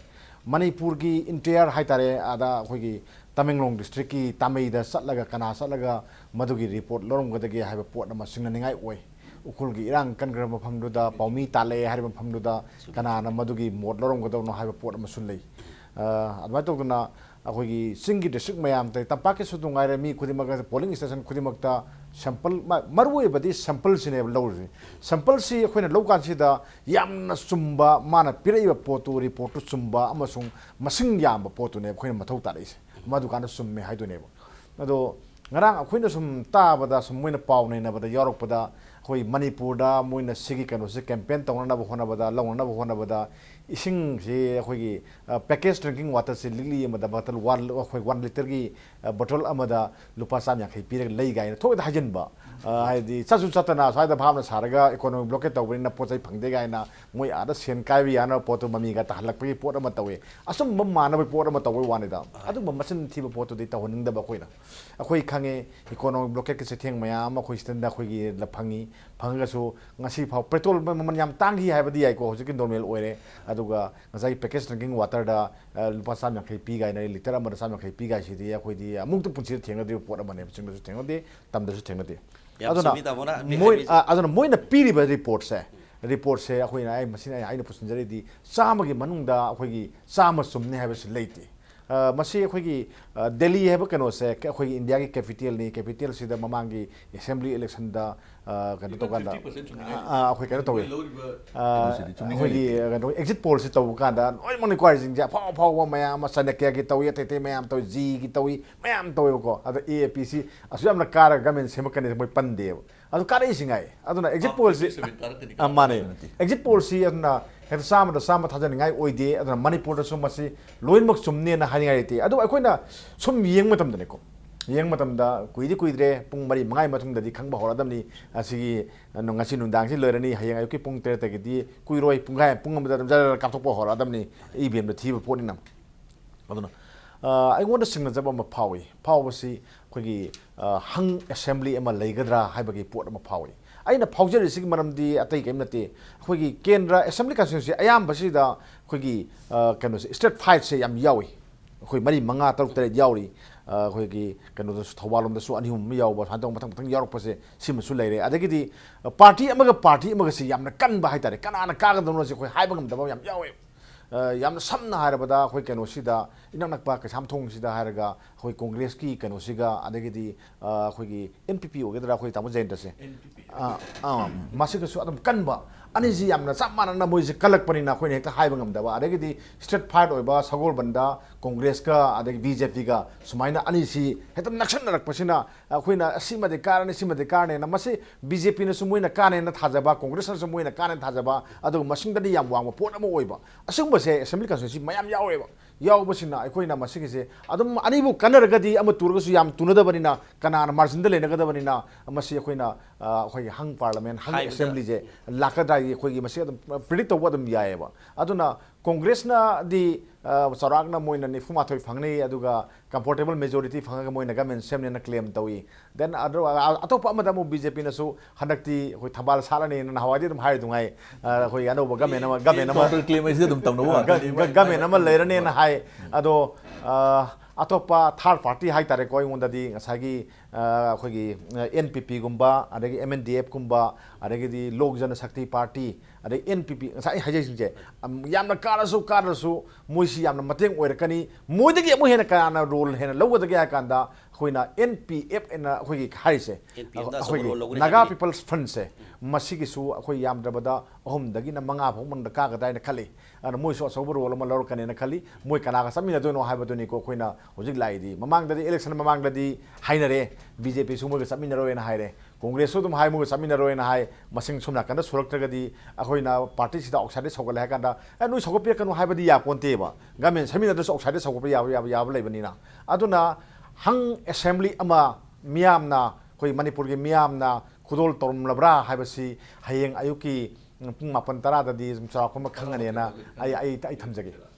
ꯃꯅꯤꯄꯨꯔꯒꯤ entire ꯍꯥꯏꯇꯥꯔꯦ, ꯑꯗ ꯑꯩꯈꯣꯏꯒꯤ ꯇꯃꯦꯡꯂꯣꯡ districtꯀꯤ ꯇꯥꯃꯩꯗ ꯆꯠꯂꯒ, ꯀꯅꯥ ꯆꯠꯂꯒ ꯃꯗꯨꯒꯤ report ꯂꯧꯔꯝꯒꯗꯒꯦ ꯍꯥꯏꯕ ꯄꯣꯠ ꯑꯃ ꯆꯤꯡꯅꯅꯤꯡꯉꯥꯏ ꯑꯣꯏ꯫ ꯎꯈ꯭ꯔꯨꯜꯒꯤ ꯏꯔꯥꯡ ꯀꯟꯈ꯭ꯔꯕ ꯃꯐꯝꯗꯨꯗ, ꯄꯥꯎꯃꯤ ꯇꯥꯜꯂꯛꯑꯦ ꯍꯥꯏꯔꯤꯕ ꯃꯐꯝꯗꯨꯗ ꯀꯅꯥꯅ ꯃꯗꯨꯒꯤ ꯃꯣꯠ ꯂꯧꯔꯝꯒꯗꯕꯅꯣ ꯍꯥꯏꯕ ꯄꯣꯠ ꯑꯃꯁꯨ ꯂꯩ꯫ ꯑ, ꯑꯗꯨꯃꯥꯏꯅ ꯇꯧꯗꯅ ꯑꯩꯈꯣꯏꯒꯤ ꯆꯤꯡꯒꯤ district ꯃꯌꯥꯝ, ꯇꯝꯄꯥꯛꯀꯤꯁꯨ ꯑꯗꯨꯝ ꯉꯥꯏꯔꯦ, ꯃꯤ ꯈꯨꯗꯤꯡꯃꯛ polling station ꯈꯨꯗꯤꯡꯃꯛꯇ sample, ꯃ-, ꯃꯔꯨꯑꯣꯏꯕꯗꯤ sampleꯁꯤꯅꯦꯕ ꯂꯧꯔꯤꯁꯦ꯫ Sampleꯁꯤ ꯑꯩꯈꯣꯏꯅ ꯂꯧ ꯀꯥꯟꯁꯤꯗ ꯌꯥꯝꯅ ꯆꯨꯝꯕ, ꯃꯥꯅ ꯄꯤꯔꯛꯏꯕ ꯄꯣꯠꯇꯨ, reportꯇꯨ ꯆꯨꯝꯕ ꯑꯃꯁꯨꯡ ꯃꯁꯤꯡ ꯌꯥꯝꯕ ꯄꯣꯠꯇꯨꯅꯦꯕ ꯑꯩꯈꯣꯏꯅ ꯃꯊꯧ ꯇꯥꯔꯛꯏꯁꯦ꯫ ꯃꯗꯨꯀꯥꯟꯗ ꯆꯨꯝꯃꯦ ꯍꯥꯏꯗꯣꯏꯅꯦꯕ꯫ ꯑꯗꯣ ꯉꯔꯥꯡ ꯑꯩꯈꯣꯏꯅ ꯁꯨꯝ ꯇꯥꯕꯗ, ꯁꯨꯝ ꯃꯣꯏꯅ ꯄꯥꯎ ꯅꯩꯅꯕꯗ ꯌꯥꯎꯔꯛꯄꯗ, ꯑꯩꯈꯣꯏ ꯃꯅꯤꯄꯨꯔꯗ ꯃꯣꯏꯅ ꯁꯤꯒꯤ ꯀꯩꯅꯣꯁꯦ campaign ꯇꯧꯅꯅꯕ ꯍꯣꯠꯅꯕꯗ, ꯂꯧꯅꯅꯕ ꯍꯣꯠꯅꯕꯗ, ꯏꯁꯤꯡꯁꯤ ꯑꯩꯈꯣꯏꯒꯤ, ꯑ, package drinking waterꯁꯦ ꯂꯤꯛꯂꯤ ꯑꯃꯗ bottle one, ꯑꯩꯈꯣꯏ one litreꯒꯤ, ꯑ, bottle ꯑꯃꯗ ꯂꯨꯄꯥ ꯆꯥꯝ ꯌꯥꯡꯈꯩ ꯄꯤꯔꯒ ꯂꯩ ꯀꯥꯏꯅ ꯊꯣꯛꯇ ꯍꯥꯏꯖꯤꯟꯕ꯫ ꯑ, ꯍꯥꯏꯗꯤ ꯆꯠꯁꯨ ꯆꯠꯇꯅ ꯁ꯭ꯋꯥꯏꯗ ꯚꯥꯞꯅ ꯁꯥꯔꯒ economic blockade ꯇꯧꯕꯅꯤꯅ ꯄꯣꯠ ꯆꯩ ꯐꯪꯗꯦ ꯀꯥꯏꯅ ꯃꯣꯏ ꯑꯥꯗ ꯁꯦꯟ ꯀꯥꯏꯕ ꯌꯥꯅꯕ ꯄꯣꯠꯇꯣ ꯃꯃꯤꯒ ꯇꯥꯍꯜꯂꯛꯄꯒꯤ ꯄꯣꯠ ꯑꯃ ꯇꯧꯋꯤ꯫ ꯑꯆꯨꯝꯕ ꯃꯥꯟꯅꯕ ꯄꯣꯠ ꯑꯃ ꯇꯧꯕꯩ ꯋꯥꯅꯤꯗ꯫ ꯑꯗꯨꯒꯨꯝꯕ ꯃꯆꯤꯟ ꯊꯤꯕ ꯄꯣꯠꯇꯨꯗꯤ ꯇꯧꯍꯟꯅꯤꯡꯗꯕ ꯑꯩꯈꯣꯏꯅ꯫ ꯑꯩꯈꯣꯏ ꯈꯪꯉꯦ, economic blockadeꯀꯤ ꯆꯩꯊꯦꯡ ꯃꯌꯥꯝ ꯑꯃ ꯑꯩꯈꯣꯏ ꯁꯤꯗ ꯑꯩꯈꯣꯏꯒꯤ ꯐꯪꯉꯤ꯫ ꯐꯪꯉꯒꯁꯨ ꯉꯁꯤ ꯐꯥꯎ petrol ꯃꯃꯜ ꯌꯥꯝ ꯇꯥꯡꯈꯤ ꯍꯥꯏꯕꯗꯤ ꯌꯥꯏꯀꯣ, ꯍꯧꯖꯤꯛꯀꯤ normal ꯑꯣꯏꯔꯦ꯫ ꯑꯗꯨꯒ ꯉꯁꯥꯏꯒꯤ package drinking waterꯗ, ꯑ, ꯂꯨꯄꯥ ꯆꯥꯝ ꯌꯥꯡꯈꯩ ꯄꯤ ꯀꯥꯏꯅ, litre ꯑꯃꯗ ꯆꯥꯝ ꯌꯥꯡꯈꯩ ꯄꯤ ꯀꯥꯏꯁꯤꯗꯤ ꯑꯩꯈꯣꯏꯗꯤ ꯑꯃꯨꯛꯇ ꯄꯨꯟꯁꯤꯗ ꯊꯦꯡꯅꯗ꯭ꯔꯤꯕ ꯄꯣꯠ ꯑꯃꯅꯦꯕ, ꯆꯤꯡꯗꯁꯨ ꯊꯦꯡꯅꯗꯦ, ꯇꯝꯗꯁꯨ ꯊꯦꯡꯅꯗꯦ꯫ ꯌꯥꯝ ꯑꯗꯨꯅ ꯆꯨꯝꯃꯤ, ꯇꯥꯃꯣꯅ ꯍꯥꯏꯕꯤ-, ꯃꯣꯏ-, ꯍꯥꯏꯕꯤꯔꯤꯁꯦ꯫ ꯑ, ꯑꯗꯨꯅ ꯃꯣꯏꯅ ꯄꯤꯔꯤꯕ reportꯁꯦ, reportꯁꯦ ꯑꯩꯈꯣꯏꯅ, ꯑꯩ, ꯃꯁꯤꯅ ꯑꯩ, ꯑꯩꯅ ꯄꯨꯁꯤꯟꯖꯔꯤꯗꯤ ꯆꯥꯝꯃꯒꯤ ꯃꯅꯨꯡꯗ ꯑꯩꯈꯣꯏꯒꯤ ꯆꯥꯝꯃ ꯆꯨꯝꯅꯤ ꯍꯥꯏꯕꯁꯤ ꯂꯩꯇꯦ꯫ ꯑ, ꯃꯁꯤ ꯑꯩꯈꯣꯏꯒꯤ, ꯑ, ꯗꯦꯜꯂꯤ ꯍꯥꯏꯕ ꯀꯩꯅꯣꯁꯦ, ꯑꯩꯈꯣꯏꯒꯤ ꯏꯟꯗꯤꯌꯥꯒꯤ capitalꯅꯤ, capitalꯁꯤꯗ ꯃꯃꯥꯡꯒꯤ assembly electionꯗ, ꯑ, ꯀꯩꯅꯣ even ꯇꯧꯀꯥꯟꯗ, fifty percent ꯆꯨꯝꯅꯤꯡꯉꯥꯏ ꯑ, ꯑ, ꯑꯩꯈꯣꯏ ꯀꯩꯅꯣ ꯇꯧꯋꯤ꯫ ꯃꯣꯏ ꯂꯧꯔꯤꯕ ꯑ, ꯀꯩꯅꯣꯁꯤꯗꯤ ꯆꯨꯝꯅꯤꯡꯉꯥꯏ ꯑꯩꯈꯣꯏꯒꯤ ꯂꯩꯇꯦ꯫ ꯀꯩꯅꯣ exit pollꯁꯤ ꯇꯧꯕ ꯀꯥꯟꯗ ꯂꯣꯏꯅꯃꯛ ꯅꯤꯀ꯭ꯋꯥꯏꯁꯤꯡꯁꯦ ꯑꯐꯥꯎ ꯑꯐꯥꯎꯕ ꯃꯌꯥꯝ ꯑꯃ, ꯆꯥꯅꯀ꯭ꯌꯒꯤ ꯇꯧꯏ, ꯑꯇꯩ ꯑꯇꯩ ꯃꯌꯥꯝ ꯇꯧꯏ, ꯖꯤꯒꯤ ꯇꯧꯏ, ꯃꯌꯥꯝ ꯇꯧꯋꯦꯕꯀꯣ꯫ ꯑꯗꯣ A A P C ꯑꯁꯨꯛ ꯌꯥꯝꯅ ꯀꯥꯔꯒ government ꯁꯦꯝꯃꯛꯀꯅꯤ ꯃꯣꯏ ꯄꯟꯗꯦꯕ꯫ ꯑꯗꯨ ꯀꯥꯔꯛꯏꯁꯤ ꯉꯥꯏ꯫ ꯑꯗꯨꯅ exit pollꯁꯤ, fifty percent ꯀꯥꯔꯛꯀꯅꯤ ꯑ, ꯃꯥꯅꯦ꯫ ꯀꯥꯔꯛꯀꯅꯤ꯫ Exit pollꯁꯤ ꯑꯗꯨꯅ ꯍꯦꯛꯇ ꯆꯥꯝꯃꯗ ꯆꯥꯝꯃ ꯊꯥꯖꯅꯤꯡꯉꯥꯏ ꯑꯣꯏꯗꯦ꯫ ꯑꯗꯨꯅ ꯃꯅꯤꯄꯨꯔꯗꯁꯨ ꯃꯁꯤ ꯂꯣꯏꯅꯃꯛ ꯆꯨꯝꯅꯦꯅ ꯍꯥꯏꯅꯤꯡꯉꯥꯏ ꯂꯩꯇꯦ꯫ ꯑꯗꯨꯕꯨ ꯑꯩꯈꯣꯏꯅ ꯁꯨꯝ ꯌꯦꯡꯕ ꯃꯇꯝꯗꯅꯦꯀꯣ, ꯌꯦꯡꯕ ꯃꯇꯝꯗ ꯀꯨꯏꯗꯤ ꯀꯨꯏꯗ꯭ꯔꯦ, ꯄꯨꯡ ꯃꯔꯤ ꯃꯉꯥꯒꯤ ꯃꯇꯨꯡꯗꯗꯤ ꯈꯪꯕ ꯍꯧꯔꯛꯑꯗꯕꯅꯤ꯫ ꯑꯁꯤꯒꯤ, ꯑ, ꯉꯁꯤ ꯅꯨꯡꯗꯥꯡꯁꯤ ꯂꯣꯏꯔꯅꯤ, ꯍꯌꯦꯡ ꯑꯌꯨꯛꯀꯤ ꯄꯨꯡ ꯇꯔꯦꯠꯇꯒꯤꯗꯤ ꯀꯨꯏꯔꯣꯏ, ꯄꯨꯡꯈꯥꯏ, ꯄꯨꯡ ꯑꯃꯗ ꯑꯗꯨꯝ ꯖꯔ ꯖꯔ ꯀꯥꯞꯊꯣꯛꯄ ꯍꯧꯔꯛꯑꯗꯕꯅꯤ, ꯏ ꯚꯤ ꯑꯦꯝꯗ ꯊꯤꯕ ꯄꯣꯠꯅꯤꯅ꯫ ꯑꯗꯨꯅ, ꯑ, ꯑꯩꯉꯣꯟꯗ ꯆꯤꯡꯅꯖꯕ ꯑꯃ ꯐꯥꯎꯏ꯫ ꯐꯥꯎꯕꯁꯤ ꯑꯩꯈꯣꯏꯒꯤ, ꯑ, hung assembly ꯑꯃ ꯂꯩꯒꯗ꯭ꯔꯥ ꯍꯥꯏꯕꯒꯤ ꯄꯣꯠ ꯑꯃ ꯐꯥꯎꯏ꯫ ꯑꯩꯅ ꯐꯥꯎꯖꯔꯤꯁꯤꯒꯤ ꯃꯔꯝꯗꯤ ꯑꯇꯩ ꯀꯔꯤꯝ ꯅꯠꯇꯦ, ꯑꯩꯈꯣꯏꯒꯤ ꯀꯦꯟꯗ꯭ꯔ assembly constituency ꯑꯌꯥꯝꯕꯁꯤꯗ ꯑꯩꯈꯣꯏꯒꯤ ꯀꯩꯅꯣꯁꯦ, state fight ꯁꯦ ꯌꯥꯝ ꯌꯥꯎꯏ꯫ ꯑꯩꯈꯣꯏ ꯃꯔꯤ, ꯃꯉꯥ, ꯇꯔꯨꯛ, ꯇꯔꯦꯠ ꯌꯥꯎꯔꯤ꯫ ꯑꯩꯈꯣꯏꯒꯤ ꯀꯩꯅꯣꯗꯁꯨ, ꯊꯧꯕꯥꯜ ꯂꯣꯝꯗꯁꯨ ꯑꯅꯤ ꯑꯍꯨꯝ ꯑꯃ ꯌꯥꯎꯕ, ꯁꯨꯃꯥꯏꯅ ꯇꯧꯕ ꯃꯊꯪ ꯃꯊꯪ ꯌꯥꯎꯔꯛꯄꯁꯦ ꯁꯤꯃꯁꯨ ꯂꯩꯔꯦ꯫ ꯑꯗꯒꯤꯗꯤ party ꯑꯃꯒ party ꯑꯃꯒꯁꯤ ꯌꯥꯝꯅ ꯀꯟꯕ ꯍꯥꯏꯇꯥꯔꯦ, ꯀꯅꯥꯅ ꯀꯥꯒꯗꯕꯅꯣꯁꯦ ꯑꯩꯈꯣꯏ ꯍꯥꯏꯕ ꯉꯝꯗꯕ ꯌꯥꯝ ꯌꯥꯎꯋꯦ꯫ ꯌꯥꯝꯅ ꯁꯝꯅ ꯍꯥꯏꯔꯕꯗ ꯑꯩꯈꯣꯏ ꯀꯩꯅꯣꯁꯤꯗ, ꯏꯅꯛ ꯅꯛꯄ ꯀꯩꯁꯥꯝꯊꯣꯡꯁꯤꯗ ꯍꯥꯏꯔꯒ, ꯑꯩꯈꯣꯏ ꯀꯣꯡꯒ꯭ꯔꯦꯁꯀꯤ ꯀꯩꯅꯣꯁꯤꯒ, ꯑꯗꯒꯤꯗꯤ ꯑꯩꯈꯣꯏꯒꯤ NPP ꯑꯣꯏꯒꯗ꯭ꯔꯥ, ꯑꯩꯈꯣꯏ ꯇꯥꯃꯣ ꯖꯌꯟꯇꯁꯦ, ꯃꯁꯤꯒꯁꯨ ꯑꯗꯨꯝ ꯀꯟꯕ, ꯑꯅꯤꯁꯤ ꯌꯥꯝꯅ ꯆꯞ ꯃꯥꯟꯅꯅ ꯃꯣꯏꯁꯦ ꯀꯜꯂꯛꯄꯅꯤꯅ ꯑꯩꯈꯣꯏꯅ ꯍꯦꯛꯇ ꯍꯥꯏꯕ ꯉꯝꯗꯕ꯫ ꯑꯗꯒꯤꯗꯤ state fight ꯑꯣꯏꯕ ꯁꯒꯣꯜꯕꯟꯗ ꯀꯣꯡꯒ꯭ꯔꯦꯁꯀ ꯑꯗꯒꯤ BJPꯒ ꯁꯨꯃꯥꯏꯅ ꯑꯅꯤꯁꯤ ꯍꯦꯛꯇ ꯅꯛꯁꯟꯅꯔꯛꯄꯁꯤꯅ ꯑꯩꯈꯣꯏꯅ ꯁꯤꯃꯗꯤ ꯀꯥꯔꯅꯤ, ꯁꯤꯃꯗꯤ ꯀꯥꯔꯅꯤꯅ, ꯃꯁꯤ BJPꯅꯁꯨ ꯃꯣꯏꯅ ꯀꯥꯅꯦꯅ ꯊꯥꯖꯕ, ꯀꯣꯡꯒ꯭ꯔꯦꯁꯅꯁꯨ ꯃꯣꯏꯅ ꯀꯥꯅꯦꯅ ꯊꯥꯖꯕ, ꯑꯗꯨꯒ ꯃꯁꯤꯡꯗꯗꯤ ꯌꯥꯝ ꯋꯥꯡꯕ ꯄꯣꯠ ꯑꯃ ꯑꯣꯏꯕ꯫ ꯑꯁꯤꯒꯨꯝꯕꯁꯦ assembly constituency ꯃꯌꯥꯝ ꯌꯥꯎꯋꯦꯕ꯫ ꯌꯥꯎꯕꯁꯤꯅ ꯑꯩꯈꯣꯏꯅ ꯃꯁꯤꯒꯤꯁꯦ ꯑꯗꯨꯝ ꯑꯅꯤꯕꯨ ꯀꯟꯅꯔꯒꯗꯤ ꯑꯃ ꯇꯨꯔꯒꯁꯨ ꯌꯥꯝ ꯇꯨꯅꯗꯕꯅꯤꯅ, ꯀꯅꯥꯅ marginꯗ ꯂꯩꯅꯒꯗꯕꯅꯤꯅ, ꯃꯁꯤ ꯑꯩꯈꯣꯏꯅ ꯑꯩꯈꯣꯏꯒꯤ hung parliament, hung assemblyꯁꯦ ꯂꯥꯛꯀꯗ꯭ꯔꯥ ꯍꯥꯏꯗꯤ ꯑꯩꯈꯣꯏꯒꯤ ꯃꯁꯤ ꯑꯗꯨꯝ predict ꯇꯧꯕ ꯑꯗꯨꯝ ꯌꯥꯏꯑꯕ꯫ ꯑꯗꯨꯅ ꯀꯣꯡꯒ꯭ꯔꯦꯁꯅꯗꯤ ꯆꯥꯎꯔꯥꯛꯅ ꯃꯣꯏꯅ ꯅꯤꯐꯨ ꯃꯥꯊꯣꯏ ꯐꯪꯅꯤ, ꯑꯗꯨꯒ comfortable majority ꯐꯪꯉꯒ ꯃꯣꯏꯅ government ꯁꯦꯝꯅꯦꯅ claim ꯇꯧꯏ꯫ Then ꯑꯗꯨ ꯑꯇꯣꯞꯄ ꯑꯃꯗ ꯑꯃꯨꯛ BJPꯅꯁꯨ ꯍꯟꯗꯛꯇꯤ ꯑꯩꯈꯣꯏ ꯊꯝꯕꯥꯜ ꯁꯥꯠꯂꯅꯤꯅ ꯅꯍꯥꯟꯋꯥꯏꯗꯤ ꯑꯗꯨꯝ ꯍꯥꯏꯔꯤꯗꯨꯉꯥꯏ, ꯑꯩꯈꯣꯏ ꯑꯅꯧꯕ government ꯑꯃ, government ꯑꯃ, claim ꯍꯥꯏꯁꯤꯗꯤ ꯑꯗꯨꯝ ꯇꯧꯅꯕ ꯉꯥꯛꯇꯅꯤ꯫ Government ꯑꯃ ꯂꯩꯔꯅꯦꯅ ꯍꯥꯏ꯫ ꯑꯗꯣ ꯑꯇꯣꯞꯄ third party ꯍꯥꯏꯇꯥꯔꯦꯀꯣ, ꯑꯩꯉꯣꯟꯗꯗꯤ ꯉꯁꯥꯏꯒꯤ ꯑꯩꯈꯣꯏꯒꯤ NPPꯒꯨꯝꯕ, ꯑꯗꯒꯤ MNDFꯀꯨꯝꯕ, ꯑꯗꯒꯤꯗꯤ ꯂꯣꯛ ꯖꯅ ꯁꯛꯇꯤ party, ꯑꯗꯩ NPP, ꯉꯁꯥꯏ ꯑꯩ ꯍꯥꯏꯖꯩꯁꯤꯡꯁꯦ ꯌꯥꯝꯅ ꯀꯥꯔꯁꯨ ꯀꯥꯗ꯭ꯔꯁꯨ ꯃꯣꯏꯁꯤ ꯌꯥꯝꯅ ꯃꯇꯦꯡ ꯑꯣꯏꯔꯛꯀꯅꯤ꯫ ꯃꯣꯏꯗꯒꯤ ꯑꯃꯨꯛ ꯍꯦꯟꯅ ꯀꯅꯥꯅ role ꯍꯦꯟꯅ ꯂꯧꯒꯗꯒꯦ ꯍꯥꯏ ꯀꯥꯟꯗ, ꯑꯩꯈꯣꯏꯅ NPF ꯑꯅ ꯑꯩꯈꯣꯏꯒꯤ ꯍꯥꯏꯔꯤꯁꯦ, ꯑꯩꯈꯣꯏꯒꯤ Naga People's Frontꯁꯦ, ꯃꯁꯤꯒꯤꯁꯨ ꯑꯩꯈꯣꯏ ꯌꯥꯝꯗ꯭ꯔꯕꯗ ꯑꯍꯨꯝꯗꯒꯤꯅ ꯃꯉꯥ ꯐꯥꯎ ꯃꯅꯨꯡꯗ ꯀꯥꯒꯗ꯭ꯔꯥ ꯍꯥꯏꯅ ꯈꯜꯂꯤ꯫ ꯑꯗꯨꯅ ꯃꯣꯏꯁꯨ ꯑꯆꯧꯕ role ꯑꯃ ꯂꯧꯔꯛꯀꯅꯦꯅ ꯈꯜꯂꯤ꯫ ꯃꯣꯏ ꯀꯅꯥꯒ ꯆꯠꯃꯤꯟꯅꯗꯣꯏꯅꯣ ꯍꯥꯏꯕꯗꯨꯅꯤꯀꯣ ꯑꯩꯈꯣꯏꯅ ꯍꯧꯖꯤꯛ ꯂꯥꯛꯏꯗꯤ꯫ ꯃꯃꯥꯡꯗꯗꯤ, election ꯃꯃꯥꯡꯗꯗꯤ ꯍꯥꯏꯅꯔꯦ, BJPꯁꯨ ꯃꯣꯏꯒ ꯆꯠꯃꯤꯟꯅꯔꯣꯏꯅ ꯍꯥꯏꯔꯦ, ꯀꯣꯡꯒ꯭ꯔꯦꯁꯁꯨ ꯑꯗꯨꯝ ꯍꯥꯏ ꯃꯣꯏꯒ ꯆꯠꯃꯤꯟꯅꯔꯣꯏꯅ ꯍꯥꯏ꯫ ꯃꯁꯤꯡ ꯁꯣꯝ ꯅꯥꯀꯟꯗ ꯁꯨꯔꯛꯇ꯭ꯔꯒꯗꯤ ꯑꯩꯈꯣꯏꯅ partyꯁꯤꯗ outsideꯗ ꯁꯧꯒꯠꯂꯦ ꯍꯥꯏ ꯀꯥꯟꯗ, "ꯑꯦ, ꯅꯣꯏ ꯁꯧꯒꯠꯄꯤꯔꯛꯀꯅꯨ" ꯍꯥꯏꯕꯗꯤ ꯌꯥꯄꯣꯟꯇꯦꯕ꯫ Government ꯁꯦꯝꯃꯤꯟꯅꯗ꯭ꯔꯁꯨ outsideꯗ ꯁꯧꯒꯠꯄ ꯌꯥꯕ, ꯌꯥꯕ, ꯌꯥꯕ ꯂꯩꯕꯅꯤꯅ꯫ ꯑꯗꯨꯅ hung assembly ꯑꯃ ꯃꯤꯌꯥꯝꯅ, ꯑꯩꯈꯣꯏ ꯃꯅꯤꯄꯨꯔꯒꯤ ꯃꯤꯌꯥꯝꯅ ꯈꯨꯗꯣꯜ ꯇꯧꯔꯝꯂꯕ꯭ꯔꯥ ꯍꯥꯏꯕꯁꯤ ꯍꯌꯦꯡ ꯑꯌꯨꯛꯀꯤ ꯄꯨꯡ ꯃꯥꯄꯟ ꯇꯔꯥꯗꯗꯤ ꯑꯗꯨꯝ ꯆꯥꯎꯔꯥꯛꯄ ꯑꯃ ꯈꯪꯒꯅꯦꯅ ꯑꯩ, ꯑꯩ, ꯑꯩ ꯊꯝꯖꯒꯦ꯫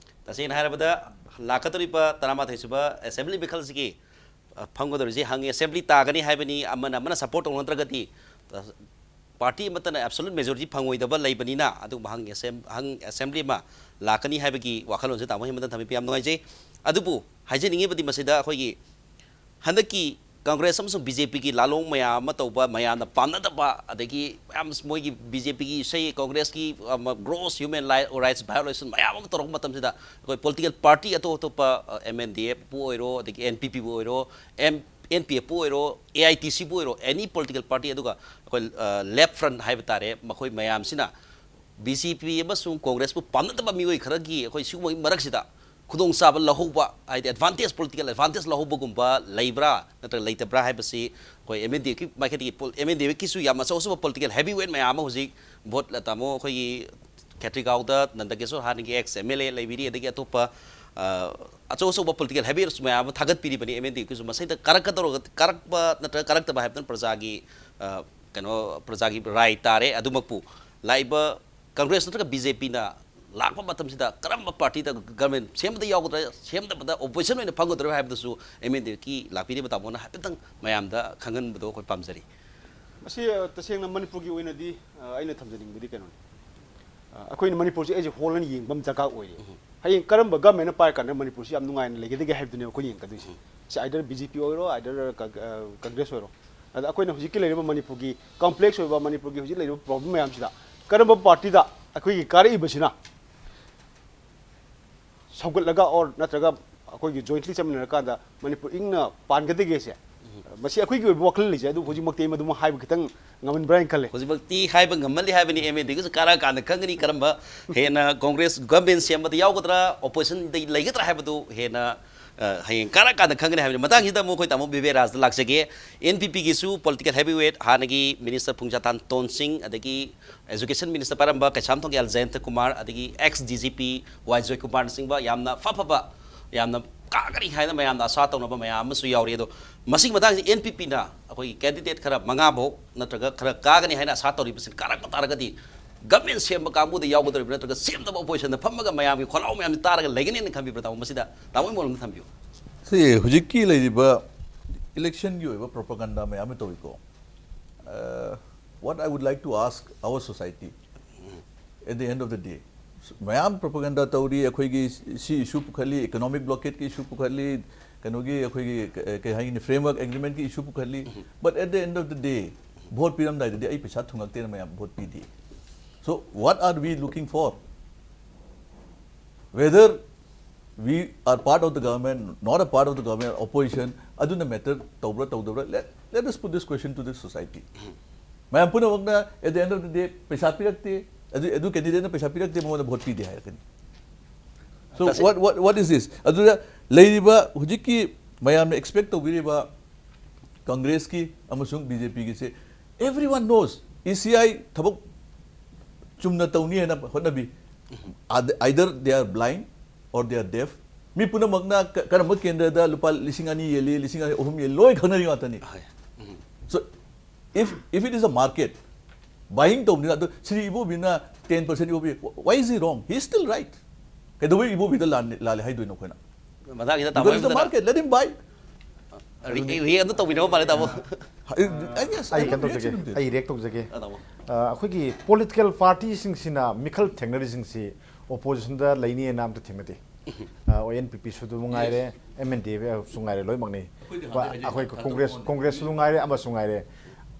ꯇꯁꯦꯡꯅ ꯍꯥꯏꯔꯕꯗ, ꯂꯥꯛꯀꯗꯧꯔꯤꯕ ꯇꯔꯥꯃꯥꯊꯣꯏ ꯁꯨꯕ assembly ꯃꯤꯈꯜꯁꯤꯒꯤ, ꯑ, ꯐꯝꯒꯗꯧꯔꯤꯁꯤ hung assembly ꯇꯥꯒꯅꯤ ꯍꯥꯏꯕꯅꯤ꯫ ꯑꯃꯅ ꯑꯃꯅ support ꯇꯧꯅꯗ꯭ꯔꯒꯗꯤ, ꯑ, ꯄꯥꯔꯇꯤ ꯑꯃꯠꯇꯅ ꯑꯦꯕꯁꯣꯂꯨꯠ ꯃꯦꯖꯣꯔꯤꯇꯤ ꯐꯪꯉꯣꯏꯗꯕ ꯂꯩꯕꯅꯤꯅ, ꯑꯗꯨꯒꯨꯝꯕ ꯍꯪ ꯑꯦꯁꯦꯝ-, ꯍꯪ ꯑꯦꯁꯦꯝꯕ꯭ꯂꯤ ꯑꯃ ꯂꯥꯛꯀꯅꯤ ꯍꯥꯏꯕꯒꯤ ꯋꯥꯈꯜꯂꯣꯟꯁꯦ ꯇꯥꯃꯣ ꯍꯦꯃꯟꯇꯅ ꯊꯝꯕꯤꯕ ꯌꯥꯝ ꯅꯨꯡꯉꯥꯏꯖꯩ꯫ ꯑꯗꯨꯕꯨ ꯍꯥꯏꯖꯅꯤꯡꯉꯤꯕꯗꯤ ꯃꯁꯤꯗ ꯑꯩꯈꯣꯏꯒꯤ ꯍꯟꯗꯛꯀꯤ ꯀꯪꯒ꯭ꯔꯦꯁ ꯑꯃꯁꯨꯡ ꯕꯤ ꯖꯦ ꯄꯤꯒꯤ ꯂꯥꯂꯣꯡ ꯃꯌꯥꯝ ꯑꯃ ꯇꯧꯕ, ꯃꯌꯥꯝꯅ ꯄꯥꯝꯅꯗꯕ, ꯑꯗꯒꯤ ꯃꯌꯥꯝ ꯃꯣꯏꯒꯤ ꯕꯤ ꯖꯦ ꯄꯤꯒꯤ ꯏꯁꯩ, ꯀꯪꯒ꯭ꯔꯦꯁꯀꯤ, ꯑ, ꯃ-, ꯒ꯭ꯔꯣꯁ ꯍ꯭ꯌꯨꯃꯦꯟ ꯂꯥꯏ-, ꯔꯥꯏꯠꯁ ꯚꯥꯏꯑꯣꯂꯦꯁꯟ ꯃꯌꯥꯝ ꯑꯃ ꯇꯧꯔꯛꯄ ꯃꯇꯝꯁꯤꯗ, ꯑꯩꯈꯣꯏ ꯄꯣꯂꯤꯇꯤꯀꯦꯜ ꯄꯥꯔꯇꯤ ꯑꯇꯣꯞ ꯑꯇꯣꯞꯄ, ꯑ, ꯑꯦꯝ ꯑꯦꯟ ꯗꯤ ꯑꯦꯐꯄꯨ ꯑꯣꯏꯔꯣ, ꯑꯗꯒꯤ ꯑꯦꯟ ꯄꯤ ꯄꯤꯕꯨ ꯑꯣꯏꯔꯣ, ꯑꯦꯝ-, ꯑꯦꯟ ꯄꯤ ꯑꯦꯐꯄꯨ ꯑꯣꯏꯔꯣ, ꯑꯦ ꯑꯥꯏ ꯇꯤ ꯁꯤꯕꯨ ꯑꯣꯏꯔꯣ, ꯑꯦꯅꯤ ꯄꯣꯂꯤꯇꯤꯀꯦꯜ ꯄꯥꯔꯇꯤ, ꯑꯗꯨꯒ ꯑꯩꯈꯣꯏ, ꯑ, ꯂꯦꯐ ꯐ꯭ꯔꯟꯠ ꯍꯥꯏꯕ ꯇꯥꯔꯦ, ꯃꯈꯣꯏ ꯃꯌꯥꯝꯁꯤꯅ ꯕꯤ ꯖꯦ ꯄꯤ ꯑꯃꯁꯨꯡ ꯀꯣꯡꯒ꯭ꯔꯦꯁꯄꯨ ꯄꯥꯝꯅꯗꯕ ꯃꯤꯑꯣꯏ ꯈꯔꯒꯤ ꯑꯩꯈꯣꯏ ꯁꯤꯒꯨꯝꯕꯒꯤ ꯃꯔꯛꯁꯤꯗ ꯈꯨꯗꯣꯡꯆꯥꯕ ꯂꯧꯍꯧꯕ, ꯍꯥꯏꯗꯤ ꯑꯦꯗꯚꯥꯟꯇꯦꯖ, ꯄꯣꯂꯤꯇꯤꯀꯦꯜ ꯑꯦꯗꯚꯥꯟꯇꯦꯖ ꯂꯧꯍꯧꯕꯒꯨꯝꯕ ꯂꯩꯕ꯭ꯔꯥ ꯅꯠꯇ꯭ꯔꯒ ꯂꯩꯇꯕ꯭ꯔꯥ ꯍꯥꯏꯕꯁꯤ ꯑꯩꯈꯣꯏ ꯑꯦꯝ ꯑꯦꯟ ꯗꯤ ꯑꯦꯐꯀꯤ ꯃꯥꯏꯀꯩꯗꯒꯤ ꯄꯣꯜ-, ꯑꯦꯝ ꯑꯦꯟ ꯗꯤ ꯑꯦꯐꯀꯤꯁꯨ ꯌꯥꯝ ꯑꯆꯧ ꯑꯆꯧꯕ ꯄꯣꯂꯤꯇꯤꯀꯦꯜ ꯍꯦꯚꯤ ꯋꯦꯠ ꯃꯌꯥꯝ ꯑꯃ ꯍꯧꯖꯤꯛ ꯚꯣꯠ, ꯇꯥꯃꯣ, ꯑꯩꯈꯣꯏꯒꯤ ꯈꯦꯇ꯭ꯔꯤꯒꯥꯎꯗ ꯅꯟꯗꯀꯤꯁꯣꯔ, ꯍꯥꯟꯅꯒꯤ ꯑꯦꯛꯁ ꯑꯦꯝ ꯑꯦꯜ ꯑꯦ ꯂꯩꯕꯤꯔꯤ, ꯑꯗꯒꯤ ꯑꯇꯣꯞꯄ, ꯑ, ꯑꯆꯧ ꯑꯆꯧꯕ ꯄꯣꯂꯤꯇꯤꯀꯦꯜ ꯍꯦꯚꯤ ꯋꯦꯠ ꯃꯌꯥꯝ ꯑꯃ ꯊꯥꯒꯠꯄꯤꯔꯤꯕꯅꯤ꯫ ꯑꯦꯝ ꯑꯦꯟ ꯗꯤ ꯑꯦꯐꯀꯤꯁꯨ ꯃꯁꯤꯗ ꯀꯔꯛꯀꯗꯧꯔꯒ, ꯀꯔꯛꯄ ꯅꯠꯇ꯭ꯔꯒ ꯀꯔꯛꯇꯕ ꯍꯥꯏꯕꯗꯨꯅ ꯄ꯭ꯔꯖꯥꯒꯤ, ꯑ, ꯀꯩꯅꯣ, ꯄ꯭ꯔꯖꯥꯒꯤ ꯔꯥꯏ ꯇꯥꯔꯦ꯫ ꯑꯗꯨꯃꯛꯄꯨ ꯂꯥꯛꯏꯕ ꯀꯪꯒ꯭ꯔꯦꯁ ꯅꯠꯇ꯭ꯔꯒ ꯕꯤ ꯖꯦ ꯄꯤꯅ ꯂꯥꯛꯄ ꯃꯇꯝꯁꯤꯗ ꯀꯔꯝꯕ ꯄꯥꯔꯇꯤꯗ ꯒꯚꯔꯟꯃꯦꯟ ꯁꯦꯝꯕꯗ ꯌꯥꯎꯒꯗ꯭ꯔꯥ, ꯁꯦꯝꯗꯕꯗ ꯑꯣꯄꯣꯖꯤꯁꯟ ꯑꯣꯏꯅ ꯐꯝꯒꯗ꯭ꯔꯥ ꯍꯥꯏꯕꯗꯨꯁꯨ ꯑꯦꯝ ꯑꯦꯟ ꯗꯤ ꯑꯦꯐꯀꯤ ꯂꯥꯛꯄꯤꯔꯤꯕ ꯇꯥꯃꯣꯅ ꯍꯥꯏꯐꯦꯠꯇꯪ ꯃꯌꯥꯝꯗ ꯈꯪꯍꯟꯕꯗꯣ ꯑꯩꯈꯣꯏ ꯄꯥꯝꯖꯔꯤ꯫ ꯃꯁꯤ, ꯑ, ꯇꯁꯦꯡꯅ ꯃꯅꯤꯄꯨꯔꯒꯤ ꯑꯣꯏꯅꯗꯤ, ꯑ, ꯑꯩꯅ ꯊꯝꯖꯅꯤꯡꯕꯗꯤ ꯀꯩꯅꯣꯅꯤ꯫ ꯑ, ꯑꯩꯈꯣꯏꯅ ꯃꯅꯤꯄꯨꯔꯁꯦ ꯑꯦꯖ ꯑꯦ ꯍꯣꯜ ꯑꯣꯏꯅ ꯌꯦꯡꯕ ꯑꯃ ꯗꯔꯀꯥꯔ ꯑꯣꯏꯔꯤ꯫ ꯎꯝ꯫ ꯍꯌꯦꯡ ꯀꯔꯝꯕ ꯒꯚꯔꯟꯃꯦꯟꯅ ꯄꯥꯏꯔꯀꯥꯟꯗ ꯃꯅꯤꯄꯨꯔꯁꯤ ꯌꯥꯝ ꯅꯨꯡꯉꯥꯏꯅ ꯂꯩꯒꯗꯒꯦ ꯍꯥꯏꯕꯗꯨꯅꯦ ꯑꯩꯈꯣꯏꯅ ꯌꯦꯡꯒꯗꯣꯏꯁꯦ꯫ ꯎꯝ꯫ ꯁꯤ either ꯕꯤ ꯖꯦ ꯄꯤ ꯑꯣꯏꯔꯣ, either ꯀ-, ꯑ, ꯀꯪꯒ꯭ꯔꯦꯁ ꯑꯣꯏꯔꯣ꯫ ꯑꯗ ꯑꯩꯈꯣꯏꯅ ꯍꯧꯖꯤꯛꯀꯤ ꯂꯩꯔꯤꯕ ꯃꯅꯤꯄꯨꯔꯒꯤ ꯀꯝꯄ꯭ꯂꯦꯛꯁ ꯑꯣꯏꯕ ꯃꯅꯤꯄꯨꯔꯒꯤ ꯍꯧꯖꯤꯛ ꯂꯩꯔꯤꯕ ꯄ꯭ꯔꯣꯕ꯭ꯂꯦꯝ ꯃꯌꯥꯝꯁꯤꯗ ꯀꯔꯝꯕ ꯄꯥꯔꯇꯤꯗ ꯑꯩꯈꯣꯏꯒꯤ ꯀꯥꯔꯛꯏꯕꯁꯤꯅ ꯁꯧꯒꯠꯂꯒ or ꯅꯠꯇ꯭ꯔꯒ ꯑꯩꯈꯣꯏꯒꯤ jointly ꯆꯠꯃꯤꯟꯅꯔꯀꯥꯟꯗ ꯃꯅꯤꯄꯨꯔ ꯏꯪꯅ ꯄꯥꯟꯒꯗꯒꯦꯁꯦ, ꯃꯁꯤ ꯑꯩꯈꯣꯏꯒꯤ ꯑꯣꯏꯕ ꯋꯥꯈꯜ ꯂꯩꯖꯩ꯫ ꯑꯗꯨ ꯍꯧꯖꯤꯛꯃꯛꯇꯤ ꯑꯩ ꯃꯗꯨꯃ ꯍꯥꯏꯕ ꯈꯤꯇꯪ ꯉꯝꯃꯟꯕ꯭ꯔꯥ ꯍꯥꯏꯅ ꯈꯜꯂꯦ꯫ ꯍꯧꯖꯤꯛꯃꯛꯇꯤ ꯍꯥꯏꯕ ꯉꯝꯃꯜꯂꯤ ꯍꯥꯏꯕꯅꯤ, ꯑꯦꯝ ꯑꯦꯟ ꯗꯤꯒꯤꯁꯨ ꯀꯥꯔꯛꯑꯀꯥꯟꯗ ꯈꯪꯒꯅꯤ ꯀꯔꯝꯕ ꯍꯦꯟꯅ ꯀꯣꯡꯒ꯭ꯔꯦꯁ ꯒꯚꯔꯟꯃꯦꯟ ꯁꯦꯝꯕꯗ ꯌꯥꯎꯒꯗ꯭ꯔꯥ, ꯑꯣꯄꯣꯖꯤꯁꯟꯗ ꯂꯩꯒꯗ꯭ꯔꯥ ꯍꯥꯏꯕꯗꯨ ꯍꯦꯟꯅ, ꯑ, ꯍꯌꯦꯡ ꯀꯥꯔꯛꯑꯀꯥꯟꯗ ꯈꯪꯒꯅꯤ ꯍꯥꯏꯕꯅꯤ꯫ ꯃꯇꯥꯡꯁꯤꯗ ꯑꯃꯨꯛ ꯑꯩꯈꯣꯏ ꯇꯥꯃꯣ ꯕꯤꯕꯦ ꯔꯥꯖꯗ ꯂꯥꯛꯆꯒꯦ꯫ ꯑꯦꯟ ꯄꯤ ꯄꯤꯒꯤꯁꯨ ꯄꯣꯂꯤꯇꯤꯀꯦꯜ ꯍꯦꯚꯤ ꯋꯦꯠ ꯍꯥꯟꯅꯒꯤ ꯃꯤꯅꯤꯁꯇꯔ ꯄꯨꯡꯖꯥꯊꯥꯟ ꯇꯣꯟꯁꯤꯡ, ꯑꯗꯒꯤ ꯑꯦꯖꯨꯀꯦꯁꯟ ꯃꯤꯅꯤꯁꯇꯔ ꯄꯥꯏꯔꯝꯕ ꯀꯩꯁꯥꯝꯊꯣꯡ ꯑꯦꯜ ꯖꯌꯟꯇ ꯀꯨꯃꯥꯔ, ꯑꯗꯒꯤ ꯑꯦꯛꯁ ꯗꯤ ꯖꯤ ꯄꯤ ꯋꯥꯏ ꯖꯣꯏꯀꯨꯃꯥꯔꯅꯆꯤꯡꯕ ꯌꯥꯝꯅ ꯐ ꯐꯕ, ꯌꯥꯝꯅ ꯀꯥꯒꯅꯤ ꯍꯥꯏꯅ ꯃꯌꯥꯝꯅ ꯑꯁꯥ ꯇꯧꯅꯕ ꯃꯌꯥꯝ ꯑꯃꯁꯨ ꯌꯥꯎꯔꯤ꯫ ꯑꯗꯣ ꯃꯁꯤꯒꯤ ꯃꯇꯥꯡꯁꯤ ꯑꯦꯟ ꯄꯤ ꯄꯤꯅ ꯑꯩꯈꯣꯏꯒꯤ ꯀꯦꯟꯗꯤꯗꯦꯠ ꯈꯔ ꯃꯉꯥ ꯐꯥꯎ ꯅꯠꯇ꯭ꯔꯒ ꯈꯔ ꯀꯥꯒꯅꯤ ꯍꯥꯏꯅ ꯑꯁꯥ ꯇꯧꯔꯤꯕꯁꯤꯅ ꯀꯥꯔꯛꯄ ꯇꯥꯔꯒꯗꯤ ꯒꯚꯔꯟꯃꯦꯟ ꯁꯦꯝꯕ ꯀꯥꯡꯕꯨꯗ ꯌꯥꯎꯒꯗꯧꯔꯤꯕ꯭ꯔꯥ ꯅꯠꯇ꯭ꯔꯒ ꯁꯦꯝꯗꯕ ꯑꯣꯄꯣꯖꯤꯁꯟꯗ ꯐꯝꯃꯒ ꯃꯌꯥꯝꯒꯤ ꯈꯣꯜꯂꯥꯎ ꯃꯌꯥꯝꯁꯤ ꯇꯥꯔꯒ ꯂꯩꯒꯅꯦꯅ ꯈꯟꯕꯤꯕ꯭ꯔꯥ? ꯇꯥꯃꯣ, ꯃꯁꯤꯗ ꯇꯥꯃꯣꯒꯤ ꯃꯣꯠ ꯑꯃ ꯊꯝꯕꯤꯌꯨ꯫ ꯁꯤ ꯍꯧꯖꯤꯛꯀꯤ ꯂꯩꯔꯤꯕ ꯏꯂꯦꯛꯁꯟꯒꯤ ꯑꯣꯏꯕ ꯄ꯭ꯔꯣꯄꯥꯒꯟꯗꯥ ꯃꯌꯥꯝ ꯑꯃ ꯇꯧꯏꯀꯣ꯫ ꯑ, What I would like to ask our society, at the end of the day, ꯃꯌꯥꯝ propaganda ꯇꯧꯔꯤ, ꯑꯩꯈꯣꯏꯒꯤ ꯁꯤ issue ꯄꯨꯈꯠꯂꯤ, economic blockade ꯀꯤ issue ꯄꯨꯈꯠꯂꯤ, ꯀꯩꯅꯣꯒꯤ ꯑꯩꯈꯣꯏꯒꯤ ꯀ- ꯀꯩ ꯍꯥꯏꯒꯅꯤ, framework agreement ꯀꯤ issue ꯄꯨꯈꯠꯂꯤ, but at the end of the day, vote ꯄꯤꯔꯝꯗꯥꯏꯗꯗꯤ ꯑꯩ ꯄꯩꯁꯥ ꯊꯨꯡꯉꯛꯇꯦꯅ ꯃꯌꯥꯝ vote ꯄꯤꯗꯦ. So what are we looking for? Whether we are part of the government, not a part of the government, opposition, ꯑꯗꯨꯅ matter ꯇꯧꯕ꯭ꯔꯥ ꯇꯧꯗꯕ꯭ꯔꯥ, let, let us put this question to the society. ꯃꯌꯥꯝ ꯄꯨꯝꯅꯃꯛꯅ at the end of the day ꯄꯩꯁꯥ ꯄꯤꯔꯛꯇꯦ, ꯑꯗꯨ ꯑꯗꯨ candidate ꯅ ꯄꯩꯁꯥ ꯄꯤꯔꯛꯇꯦ, ꯃꯉꯣꯟꯗ vote ꯄꯤꯗꯦ ꯍꯥꯏꯔꯛꯀꯅꯤ. So what, what, what is this? ꯑꯗꯨꯗ ꯂꯩꯔꯤꯕ ꯍꯧꯖꯤꯛꯀꯤ ꯃꯌꯥꯝꯅ expect ꯇꯧꯕꯤꯔꯤꯕ Congress ꯀꯤ ꯑꯃꯁꯨꯡ B J P ꯒꯤꯁꯦ, everyone knows, E C I ꯊꯕꯛ ꯆꯨꯝꯅ ꯇꯧꯅꯤ ꯍꯥꯏꯅ ꯍꯣꯠꯅꯕꯤ. Either they are blind or they are deaf. ꯃꯤ ꯄꯨꯝꯅꯃꯛꯅ ꯀ- ꯀꯔꯝꯕ ꯀꯦꯟꯗ꯭ꯔꯗ ꯂꯨꯄꯥ ꯂꯤꯁꯤꯡ ꯑꯅꯤ ꯌꯦꯜꯂꯤ, ꯂꯤꯁꯤꯡ ꯑꯍꯨꯝ ꯌꯦꯜꯂꯤ, ꯂꯣꯏ ꯈꯪꯅꯔꯤ ꯉꯥꯛꯇꯅꯤ. So if, if it is a market, buying ꯇꯧꯕꯅꯤꯅ, ꯑꯗꯣ ꯁꯤꯗꯤ ꯏꯕꯣꯕꯤꯅ ten percent, Ibobi, why is he wrong? He is still right. ꯀꯩꯗꯧꯕꯩ ꯏꯕꯣꯕꯤꯗ ꯂꯥꯟ- ꯂꯥꯜꯂꯦ ꯍꯥꯏꯗꯣꯏꯅꯣ ꯑꯩꯈꯣꯏꯅ? ꯃꯊꯪꯒꯤꯗ Because it's the ꯇꯥꯃꯣꯗꯅ market, let him buy. React ꯑꯗꯨ ꯇꯧꯕꯤꯅꯕ ꯃꯥꯜꯂꯦ ꯇꯥꯃꯣ. I, I guess, I ꯑꯩ ꯀꯩꯅꯣ don't ꯇꯧꯖꯒꯦ, reaction to this. ꯑꯩ react ꯇꯧꯖꯒꯦ. ꯑ, ꯇꯥꯃꯣ. ꯑ, ꯑꯩꯈꯣꯏꯒꯤ political party ꯁꯤꯡꯁꯤꯅ ꯃꯤꯈꯜ ꯊꯦꯡꯅꯔꯤꯁꯤꯡꯁꯤ, opposition ꯗ ꯂꯩꯅꯤꯅ ꯑꯝꯇ ꯊꯦꯡꯅꯗꯦ. ꯑ, N P P ꯁꯨ ꯑꯗꯨꯝ ꯉꯥꯏꯔꯦ, M N D F ꯁꯨ ꯉꯥꯏꯔꯦ, ꯂꯣꯏꯅꯃꯛꯅꯤ. ꯑꯩꯈꯣꯏꯗꯤ ꯕ- ꯍꯥꯟꯅ ꯑꯩꯈꯣꯏ ꯍꯥꯏꯖꯈꯤꯕ Congress, ꯉꯥꯛꯇ Congress ꯁꯨ ꯉꯥꯏꯔꯦ, ꯑꯃꯁꯨ ꯉꯥꯏꯔꯦ.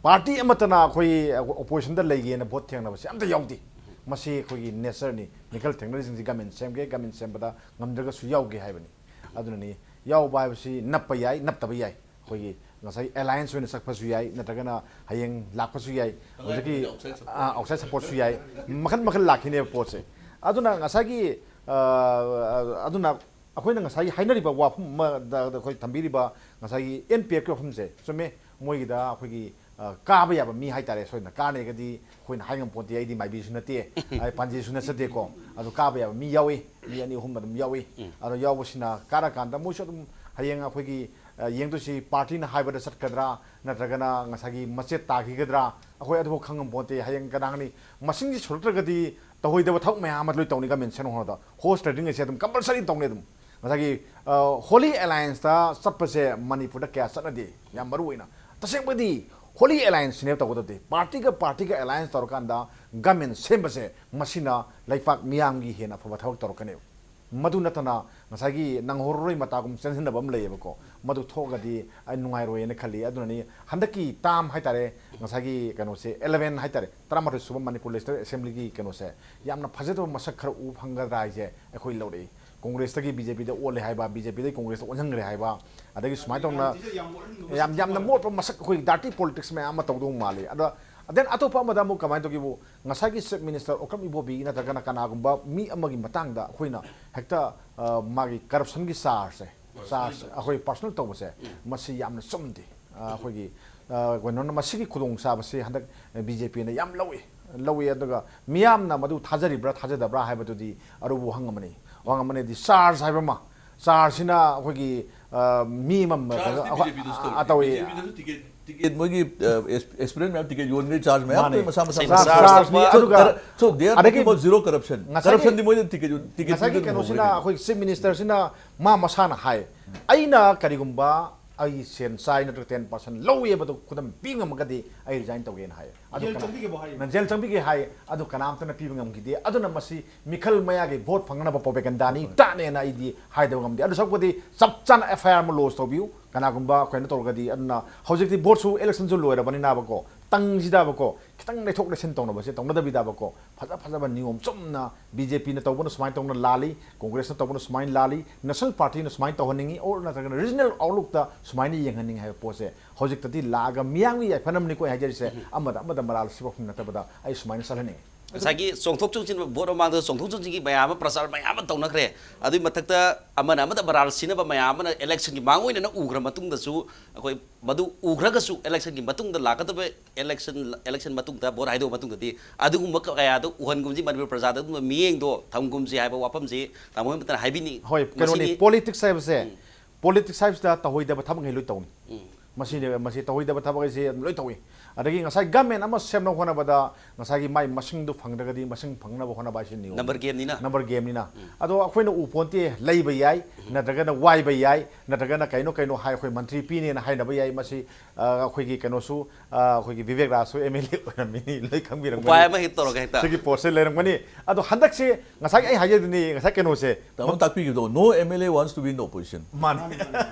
Party ꯑꯃꯠꯇꯅ ꯑꯩꯈꯣꯏ opposition ꯗ ꯂꯩꯒꯦꯅ vote ꯊꯦꯡꯅꯕꯁꯦ ꯑꯝꯇ ꯌꯥꯎꯗꯦ. ꯃꯁꯤ ꯑꯩꯈꯣꯏꯒꯤ nature ꯅꯤ. ꯃꯤꯈꯜ ꯊꯦꯡꯅꯔꯤꯁꯤꯡꯁꯤ government ꯁꯦꯝꯒꯦ, government ꯁꯦꯝꯕꯗ ꯉꯝꯗ꯭ꯔꯒꯁꯨ ꯌꯥꯎꯒꯦ ꯍꯥꯏꯕꯅꯤ. ꯑꯗꯨꯅꯅꯤ, ꯌꯥꯎꯕ ꯍꯥꯏꯕꯁꯤ ꯅꯞꯄ ꯌꯥꯏ, ꯅꯞꯇꯕ ꯌꯥꯏ. ꯑꯩꯈꯣꯏꯒꯤ ꯉꯁꯥꯏ alliance ꯑꯣꯏꯅ ꯆꯠꯄꯁꯨ ꯌꯥꯏ, ꯅꯠꯇ꯭ꯔꯒꯅ ꯍꯌꯦꯡ ꯂꯥꯛꯄꯁꯨ ꯌꯥꯏ, ꯍꯧꯖꯤꯛꯀꯤ ꯑꯣꯏꯔꯗꯤ outside support. ꯑꯥ, outside support ꯁꯨ ꯌꯥꯏ, ꯃꯈꯜ ꯃꯈꯜ ꯂꯥꯛꯈꯤꯅꯦꯕ ꯄꯣꯠꯁꯦ. ꯑꯗꯨꯅ ꯉꯁꯥꯏꯒꯤ ꯑꯥ, ꯑꯗꯨꯅ ꯑꯩꯈꯣꯏꯅ ꯉꯁꯥꯏꯒꯤ ꯍꯥꯏꯅꯔꯤꯕ ꯋꯥꯐꯝ ꯑꯃꯗ ꯑꯩꯈꯣꯏ ꯊꯝꯕꯤꯔꯤꯕ ꯉꯁꯥꯏꯒꯤ N P F ꯀꯤ ꯋꯥꯐꯝꯁꯦ ꯆꯨꯝꯃꯦ. ꯃꯣꯏꯒꯤꯗ ꯑꯩꯈꯣꯏꯒꯤ ꯑꯥ, ꯀꯥꯕ ꯌꯥꯕ ꯃꯤ ꯍꯥꯏꯇꯥꯔꯦ, ꯁꯣꯏꯗꯅ ꯀꯥꯅꯦꯒꯗꯤ ꯑꯩꯈꯣꯏꯅ ꯍꯥꯏ ꯉꯝꯄꯣꯟꯇꯦ. ꯑꯩꯗꯤ ꯃꯥꯏꯕꯤꯁꯨ ꯅꯠꯇꯦ, ꯑꯩ ꯄꯥꯟꯖꯤꯁꯨ ꯅꯠꯆꯗꯦꯀꯣ. ꯑꯗꯣ ꯀꯥꯕ ꯌꯥꯕ ꯃꯤ ꯌꯥꯎꯏ, ꯃꯤ ꯑꯅꯤ ꯑꯍꯨꯝ ꯑꯗꯨꯝ ꯌꯥꯎꯏ. ꯑꯗꯣ ꯌꯥꯎꯕꯁꯤꯅ ꯀꯥꯔꯀꯥꯟꯗ ꯃꯣꯏꯁꯨ ꯑꯗꯨꯝ ꯍꯌꯦꯡ ꯑꯩꯈꯣꯏꯒꯤ ꯑ, ꯌꯦꯡꯗꯣꯏꯁꯤ party ꯅ ꯍꯥꯏꯕꯗ ꯆꯠꯀꯗ꯭ꯔꯥ, ꯅꯠꯇ꯭ꯔꯒꯅ ꯉꯁꯥꯏꯒꯤ ꯃꯆꯦꯠ ꯇꯥꯈꯤꯒꯗ꯭ꯔꯥ, ꯑꯩꯈꯣꯏ ꯑꯗꯨꯐꯥꯎ ꯈꯪꯉꯝꯄꯣꯟꯇꯦ. ꯍꯌꯦꯡ ꯀꯅꯥꯒꯅꯤ ꯃꯁꯤꯡꯁꯤ ꯁꯨꯔꯛꯇ꯭ꯔꯒꯗꯤ ꯇꯧꯍꯣꯏꯗꯕ ꯊꯕꯛ ꯃꯌꯥꯝ ꯑꯃ ꯂꯣꯏ ꯇꯧꯅꯤ government ꯁꯦꯝ ꯍꯧꯔꯗ. Horse trading ꯑꯁꯦ ꯑꯗꯨꯝ compulsory ꯇꯧꯅꯤ ꯑꯗꯨꯝ. ꯉꯁꯥꯏꯒꯤ ꯑ, holy alliance ꯇ ꯆꯠꯄꯁꯦ ꯃꯅꯤꯄꯨꯔꯗ ꯀꯌꯥ ꯆꯠꯅꯗꯦ, ꯌꯥꯝ ꯃꯔꯨ ꯑꯣꯏꯅ. ꯇꯁꯦꯡꯕꯗꯤ ꯍꯣꯂꯤ ꯑꯦꯂꯥꯏꯟꯁꯅꯦꯕ ꯇꯧꯒꯗꯕꯗꯤ꯫ ꯄꯥꯔꯇꯤꯒ ꯄꯥꯔꯇꯤꯒ ꯑꯦꯂꯥꯏꯟꯁ ꯇꯧꯔꯀꯥꯟꯗ ꯒꯃꯦꯟ ꯁꯦꯝꯕꯁꯦ, ꯃꯁꯤꯅ ꯂꯩꯄꯥꯛ ꯃꯤꯌꯥꯝꯒꯤ ꯍꯦꯟꯅ ꯑꯐꯕ ꯊꯕꯛ ꯇꯧꯔꯛꯀꯅꯦꯕ꯫ ꯃꯗꯨ ꯅꯠꯇꯅ ꯉꯁꯥꯏꯒꯤ ꯅꯪꯍꯧꯔꯔꯣꯏ ꯃꯇꯥꯒꯨꯝ ꯆꯦꯟꯁꯤꯟꯅꯕ ꯑꯃ ꯂꯩꯌꯦꯕꯀꯣ, ꯃꯗꯨ ꯊꯣꯛꯑꯒꯗꯤ ꯑꯩ ꯅꯨꯡꯉꯥꯏꯔꯣꯏꯅ ꯈꯜꯂꯤ꯫ ꯑꯗꯨꯅꯅꯤ ꯍꯟꯗꯛꯀꯤ ꯇꯥꯝ ꯍꯥꯏꯇꯥꯔꯦ, ꯉꯁꯥꯏꯒꯤ ꯀꯩꯅꯣꯁꯦ, ꯑꯦꯂꯦꯚꯦꯟ ꯍꯥꯏꯇꯥꯔꯦ, ꯇꯔꯥꯃꯥꯊꯣꯏ ꯁꯨꯕ ꯃꯅꯤꯄꯨꯔ ꯂꯦꯖꯤꯁꯂꯦꯇꯤꯚ ꯑꯦꯁꯦꯝꯕ꯭ꯂꯤꯒꯤ ꯀꯩꯅꯣꯁꯦ ꯌꯥꯝꯅ ꯐꯖꯗꯕ ꯃꯁꯛ ꯈꯔ ꯎꯕ ꯐꯪꯒꯗ꯭ꯔꯥ ꯍꯥꯏꯁꯦ ꯑꯩꯈꯣꯏ ꯂꯧꯔꯛꯏ꯫ ꯀꯣꯡꯒ꯭ꯔꯦꯁꯇꯒꯤ ꯕꯤ ꯖꯦ ꯄꯤꯗ ꯑꯣꯜꯂꯦ ꯍꯥꯏꯕ, ꯕꯤ ꯖꯦ ꯄꯤꯗꯒꯤ ꯀꯣꯡꯒ꯭ꯔꯦꯁꯇ ꯑꯣꯟꯁꯤꯟꯈ꯭ꯔꯦ ꯍꯥꯏꯕ, ꯑꯗꯒꯤ ꯁꯨꯃꯥꯏꯅ ꯇꯧꯅ ꯌꯥꯝ, ꯌꯥꯝꯅ ꯃꯣꯠꯄ ꯃꯁꯛ, ꯑꯩꯈꯣꯏ ꯗꯥꯔꯇꯤ ꯄꯣꯂꯤꯇꯤꯛꯁ ꯃꯌꯥꯝ ꯑꯃ ꯇꯧꯗꯧ ꯃꯥꯜꯂꯤ꯫ ꯑꯗ then ꯑꯇꯣꯞꯄ ꯑꯃꯗ ꯑꯃꯨꯛ ꯀꯃꯥꯏꯅ ꯇꯧꯒꯦꯕꯨ, ꯉꯁꯥꯏꯒꯤ ꯆꯤꯐ ꯃꯤꯅꯤꯁꯇꯔ ꯑꯣꯀ꯭ꯔꯝ ꯏꯕꯣꯕꯤ ꯅꯠꯇ꯭ꯔꯒꯅ ꯀꯅꯥꯒꯨꯝꯕ ꯃꯤ ꯑꯃꯒꯤ ꯃꯇꯥꯡꯗ ꯑꯩꯈꯣꯏꯅ ꯍꯦꯛꯇ, ꯑ, ꯃꯥꯒꯤ ꯀꯔꯞꯁꯟꯒꯤ ꯆꯥꯔꯖꯁꯦ, ꯆꯥꯔꯖ ꯑꯩꯈꯣꯏ ꯄꯔꯁꯣꯅꯦꯜ ꯇꯧꯕꯁꯦ, ꯃꯁꯤ ꯌꯥꯝꯅ ꯆꯨꯝꯗꯦ꯫ ꯑ, ꯑꯩꯈꯣꯏꯒꯤ, ꯑ, ꯀꯩꯅꯣꯅ ꯃꯁꯤꯒꯤ ꯈꯨꯗꯣꯡꯆꯥꯕꯁꯤ ꯍꯟꯗꯛ ꯕꯤ ꯖꯦ ꯄꯤꯅ ꯌꯥꯝ ꯂꯧꯏ, ꯂꯧꯏ꯫ ꯑꯗꯨꯒ ꯃꯤꯌꯥꯝꯅ ꯃꯗꯨ ꯊꯥꯖꯔꯤꯕ꯭ꯔꯥ ꯊꯥꯖꯗꯕ꯭ꯔꯥ ꯍꯥꯏꯕꯗꯨꯗꯤ ꯑꯔꯨꯕ ꯋꯥꯍꯪ ꯑꯃꯅꯤ꯫ ꯋꯥꯍꯪ ꯑꯃꯅꯗꯤ ꯆꯥꯔꯖ ꯍꯥꯏꯕ ꯑꯃ, ꯆꯥꯔꯖꯁꯤꯅ ꯑꯩꯈꯣꯏꯒꯤ, ꯑ, ꯃꯤ ꯑꯃ ꯆꯥꯔꯖꯇꯤ ꯑꯩꯈꯣꯏ, ꯕꯤ ꯖꯦ ꯄꯤꯗꯁꯨ ꯇꯧꯔꯤ꯫ ꯑ, ꯇꯧꯏ꯫ ꯕꯤ ꯖꯦ ꯄꯤꯗꯁꯨ ꯇꯤꯀꯦꯠ, ꯇꯤꯀꯦꯠ ꯃꯣꯏꯒꯤ, ꯑ, ꯑꯦꯛꯁ-, ꯑꯦꯛꯁꯄꯤꯔꯤꯌꯦꯟꯁ ꯃꯌꯥꯝ ꯇꯤꯀꯦꯠ ꯌꯣꯟꯕꯒꯤ ꯆꯥꯔꯖ ꯃꯌꯥꯝ ꯃꯥꯅꯦ꯫ ꯇꯧꯏ ꯃꯁꯥ ꯃꯁꯥ ꯆꯥꯔꯖ, ꯃꯁꯥ꯫ ꯆꯥꯔꯖ ꯆꯥꯔꯖ ꯃꯤ, So, ꯑꯗꯨꯒ ꯀꯔ-, so, they are ꯑꯗꯒꯤ talking about zero corruption꯫ ꯉꯁꯥꯏꯒꯤ, ꯀꯔꯞꯁꯟꯗꯤ ꯃꯣꯏꯅ ꯇꯤꯀꯦꯠ ꯌꯣꯟ-, ꯇꯤꯀꯦꯠ ꯉꯁꯥꯏꯒꯤ ꯄꯤꯕꯗ ꯀꯩꯅꯣꯁꯤꯅ ꯂꯨꯍꯧꯕꯅꯦ꯫ ꯑꯩꯈꯣꯏ ꯆꯤꯐ ꯃꯤꯅꯤꯁꯇꯔꯁꯤꯅ ꯃꯥ ꯃꯁꯥꯅ ꯍꯥꯏ, "ꯑꯩꯅ ꯀꯔꯤꯒꯨꯝꯕ ꯑꯩ ꯁꯦꯟ ꯆꯥꯏ ꯅꯠꯇ꯭ꯔꯒ ꯇꯦꯟ ꯄꯥꯔꯁꯦꯟ ꯂꯧꯏ ꯍꯥꯏꯕꯗꯨ ꯈꯨꯗꯝ ꯄꯤ ꯉꯝꯃꯒꯗꯤ ꯑꯩ ꯔꯤꯖꯥꯏꯟ ꯇꯧꯒꯦꯅ" ꯍꯥꯏ꯫ ꯑꯗꯨ ꯖꯦꯜ ꯀꯅꯥ-, ꯆꯪꯕꯤꯒꯦꯕꯨ ꯍꯥꯏ꯫ ꯖꯦꯜ ꯆꯪꯕꯤꯒꯦ ꯍꯥꯏ꯫ ꯑꯗꯨ ꯀꯅꯥꯝꯇꯅ ꯄꯤꯕ ꯉꯝꯈꯤꯗꯦ꯫ ꯑꯗꯨꯅ ꯃꯁꯤ ꯃꯤꯈꯜ ꯃꯌꯥꯒꯤ ꯚꯣꯠ ꯐꯪꯅꯕ ꯄ꯭ꯔꯣꯄꯦꯒꯟꯗꯥꯅꯤ, ꯍꯣꯏ꯫ ꯇꯥꯠꯅꯦꯅ ꯑꯩꯗꯤ ꯍꯥꯏꯗꯕ ꯉꯝꯗꯦ꯫ ꯑꯗꯨ ꯁꯔꯨꯛꯄꯨꯗꯤ ꯆꯞ ꯆꯥꯅ ꯑꯦꯐ ꯑꯥꯏ ꯑꯥꯔ ꯑꯃ ꯂꯣꯟꯁ ꯇꯧꯕꯤꯌꯨ, ꯀꯅꯥꯒꯨꯝꯕ ꯀꯩꯅꯣ ꯇꯧꯔꯒꯗꯤ꯫ ꯑꯗꯨꯅ ꯍꯧꯖꯤꯛꯇꯤ ꯚꯣꯠꯁꯨ, ꯏꯂꯦꯛꯁꯟꯁꯨ ꯂꯣꯏꯔꯕꯅꯤꯅꯕꯀꯣ, ꯇꯪꯁꯤꯗꯕꯀꯣ, ꯈꯤꯇꯪ ꯂꯩꯊꯣꯛ ꯂꯩꯁꯤꯟ ꯇꯧꯅꯕꯁꯦ ꯇꯧꯅꯗꯕꯤꯗꯕꯀꯣ, ꯐꯖ ꯐꯖꯕ ꯅꯤꯌꯣꯝ ꯆꯨꯝꯅ ꯕꯤ ꯖꯦ ꯄꯤꯅ ꯇꯧꯕꯅ ꯁꯨꯃꯥꯏꯅ ꯇꯧꯅ ꯂꯥꯜꯂꯤ, ꯀꯣꯡꯒ꯭ꯔꯦꯁꯅ ꯇꯧꯕꯅ ꯁꯨꯃꯥꯏꯅ ꯂꯥꯜꯂꯤ, ꯅꯦꯁꯅꯦꯜ ꯄꯥꯔꯇꯤꯅ ꯁꯨꯃꯥꯏꯅ ꯇꯧꯍꯟꯅꯤꯡꯉꯤ, ꯑꯣꯔ ꯅꯠꯇ꯭ꯔꯒꯅ ꯔꯤꯖꯅꯦꯜ ꯑꯥꯎꯠꯂꯨꯛꯇ ꯁꯨꯃꯥꯏꯅ ꯌꯦꯡꯍꯟꯅꯤꯡꯉꯤ ꯍꯥꯏꯕ ꯄꯣꯠꯁꯦ ꯍꯧꯖꯤꯛꯇꯗꯤ ꯂꯥꯛꯑꯒ ꯃꯤꯌꯥꯝꯒꯤ ꯌꯥꯏꯐꯅꯕꯅꯤꯀꯣ ꯑꯩ ꯍꯥꯏꯖꯔꯤꯁꯦ, ꯎꯝ꯫ ꯑꯃꯗ ꯑꯃꯗ ꯃꯔꯥꯜ ꯁꯤꯕ ꯅꯠꯇꯕꯗ ꯑꯩ ꯁꯨꯃꯥꯏꯅ ꯆꯠꯍꯟꯅꯤꯡꯉꯤ꯫ ꯉꯁꯥꯏꯒꯤ ꯆꯣꯡꯊꯣꯛ ꯆꯣꯡꯁꯤꯟ, ꯚꯣꯠ ꯃꯃꯥꯡꯗ ꯆꯣꯡꯊꯣꯛ ꯆꯣꯡꯁꯤꯟꯒꯤ ꯃꯌꯥꯝ ꯑꯃ, ꯄ꯭ꯔꯆꯥꯔ ꯃꯌꯥꯝ ꯑꯃ ꯇꯧꯅꯈ꯭ꯔꯦ꯫ ꯑꯗꯨꯒꯤ ꯃꯊꯛꯇ ꯑꯃꯅ ꯑꯃꯗ ꯃꯔꯥꯜ ꯁꯤꯅꯕ ꯃꯌꯥꯝ ꯑꯃꯅ ꯏꯂꯦꯛꯁꯟꯒꯤ ꯃꯥꯡ ꯑꯣꯏꯅꯅ ꯎꯈ꯭ꯔ ꯃꯇꯨꯡꯗꯁꯨ, ꯑꯩꯈꯣꯏ ꯃꯗꯨ ꯎꯈ꯭ꯔꯒꯁꯨ ꯏꯂꯦꯛꯁꯟꯒꯤ ꯃꯇꯨꯡꯗ ꯂꯥꯛꯀꯗꯕ ꯏꯂꯦꯛꯁꯟ, ꯏꯂꯦꯛꯁꯟ ꯃꯇꯨꯡꯗ, ꯚꯣꯠ ꯍꯥꯏꯗꯣꯛꯑ ꯃꯇꯨꯡꯗꯗꯤ ꯑꯗꯨꯒꯨꯝꯕ ꯀꯌꯥꯗꯣ ꯎꯍꯟꯒꯨꯝꯁꯤ, ꯃꯅꯤꯄꯨꯔ ꯄ꯭ꯔꯖꯥꯗ ꯑꯗꯨꯒꯨꯝꯕ ꯃꯤꯠꯌꯦꯡꯗꯣ ꯊꯝꯒꯨꯝꯁꯤ ꯍꯥꯏꯕ ꯋꯥꯐꯝꯁꯤ ꯇꯥꯃꯣ ꯍꯦꯃꯟꯇꯅ ꯍꯥꯏꯕꯤꯅꯤꯡꯏ꯫ ꯍꯣꯏ, ꯀꯩꯅꯣꯅꯤ, ꯃꯁꯤꯅꯤ꯫ ꯄꯣꯂꯤꯇꯤꯛꯁ ꯍꯥꯏꯕꯁꯦ, ꯎꯝ꯫ ꯄꯣꯂꯤꯇꯤꯛꯁ ꯍꯥꯏꯕꯁꯤꯗ ꯇꯧꯍꯩꯗꯕ ꯊꯕꯛꯉꯩ ꯂꯣꯏ ꯇꯧꯅꯤ꯫ ꯎꯝ꯫ ꯃꯁꯤꯅꯦꯕ, ꯃꯁꯤ ꯇꯧꯍꯩꯗꯕ ꯊꯕꯛ ꯍꯥꯏꯁꯦ ꯑꯗꯨꯝ ꯂꯣꯏ ꯇꯧꯏ꯫ ꯑꯗꯒꯤ ꯉꯁꯥꯏ ꯒꯃꯦꯟ ꯑꯃ ꯁꯦꯝꯅꯕ ꯍꯣꯠꯅꯕꯗ ꯉꯁꯥꯏꯒꯤ ꯃꯥꯏ ꯃꯁꯤꯡꯗꯨ ꯐꯪꯗ꯭ꯔꯒꯗꯤ ꯃꯁꯤꯡ ꯐꯪꯅꯕ ꯍꯣꯠꯅꯕ ꯍꯥꯏꯁꯤ ꯅꯤꯌꯣꯝ꯫ ꯅꯝꯕꯔ ꯒꯦꯝꯅꯤꯅ꯫ ꯅꯝꯕꯔ ꯒꯦꯝꯅꯤꯅ꯫ ꯑꯗꯣ ꯑꯩꯈꯣꯏꯅ ꯎ ꯄꯣꯟꯇꯦ, ꯂꯩꯕ ꯌꯥꯏ, ꯅꯠꯇ꯭ꯔꯒꯅ ꯋꯥꯏꯕ ꯌꯥꯏ, ꯅꯠꯇ꯭ꯔꯒꯅ ꯀꯩꯅꯣ ꯀꯩꯅꯣ ꯍꯥꯏ, ꯑꯩꯈꯣꯏ ꯃꯟꯇ꯭ꯔꯤ ꯄꯤꯅꯦꯅ ꯍꯥꯏꯅꯕ ꯌꯥꯏ꯫ ꯃꯁꯤ ꯑ, ꯑꯩꯈꯣꯏꯒꯤ ꯀꯩꯅꯣꯁꯨ, ꯑ, ꯑꯩꯈꯣꯏꯒꯤ ꯕꯤꯕꯦꯛ ꯔꯥꯖꯁꯨ ꯑꯦꯝ ꯑꯦꯜ ꯑꯦ ꯑꯣꯏꯔꯝꯃꯤꯅꯤ, ꯂꯣꯏ ꯈꯪꯕꯤꯔꯝꯒꯅꯤ꯫ ꯎꯄꯥꯏ ꯑꯃ ꯍꯦꯛ ꯇꯧꯔꯒ ꯍꯦꯛꯇ꯫ ꯁꯤꯒꯤ ꯄꯣꯠꯁꯦ ꯂꯩꯔꯝꯒꯅꯤ꯫ ꯑꯗꯣ ꯍꯟꯗꯛꯁꯦ ꯉꯁꯥꯏꯒꯤ ꯑꯩ ꯍꯥꯏꯖꯗꯨꯅꯤ, ꯉꯁꯥꯏ ꯀꯩꯅꯣꯁꯦ꯫ ꯇꯥꯃꯣ ꯇꯥꯛꯄꯤꯈꯤꯕꯗꯣ, no M L A wants to be in the opposition. ꯃꯥꯅꯤ꯫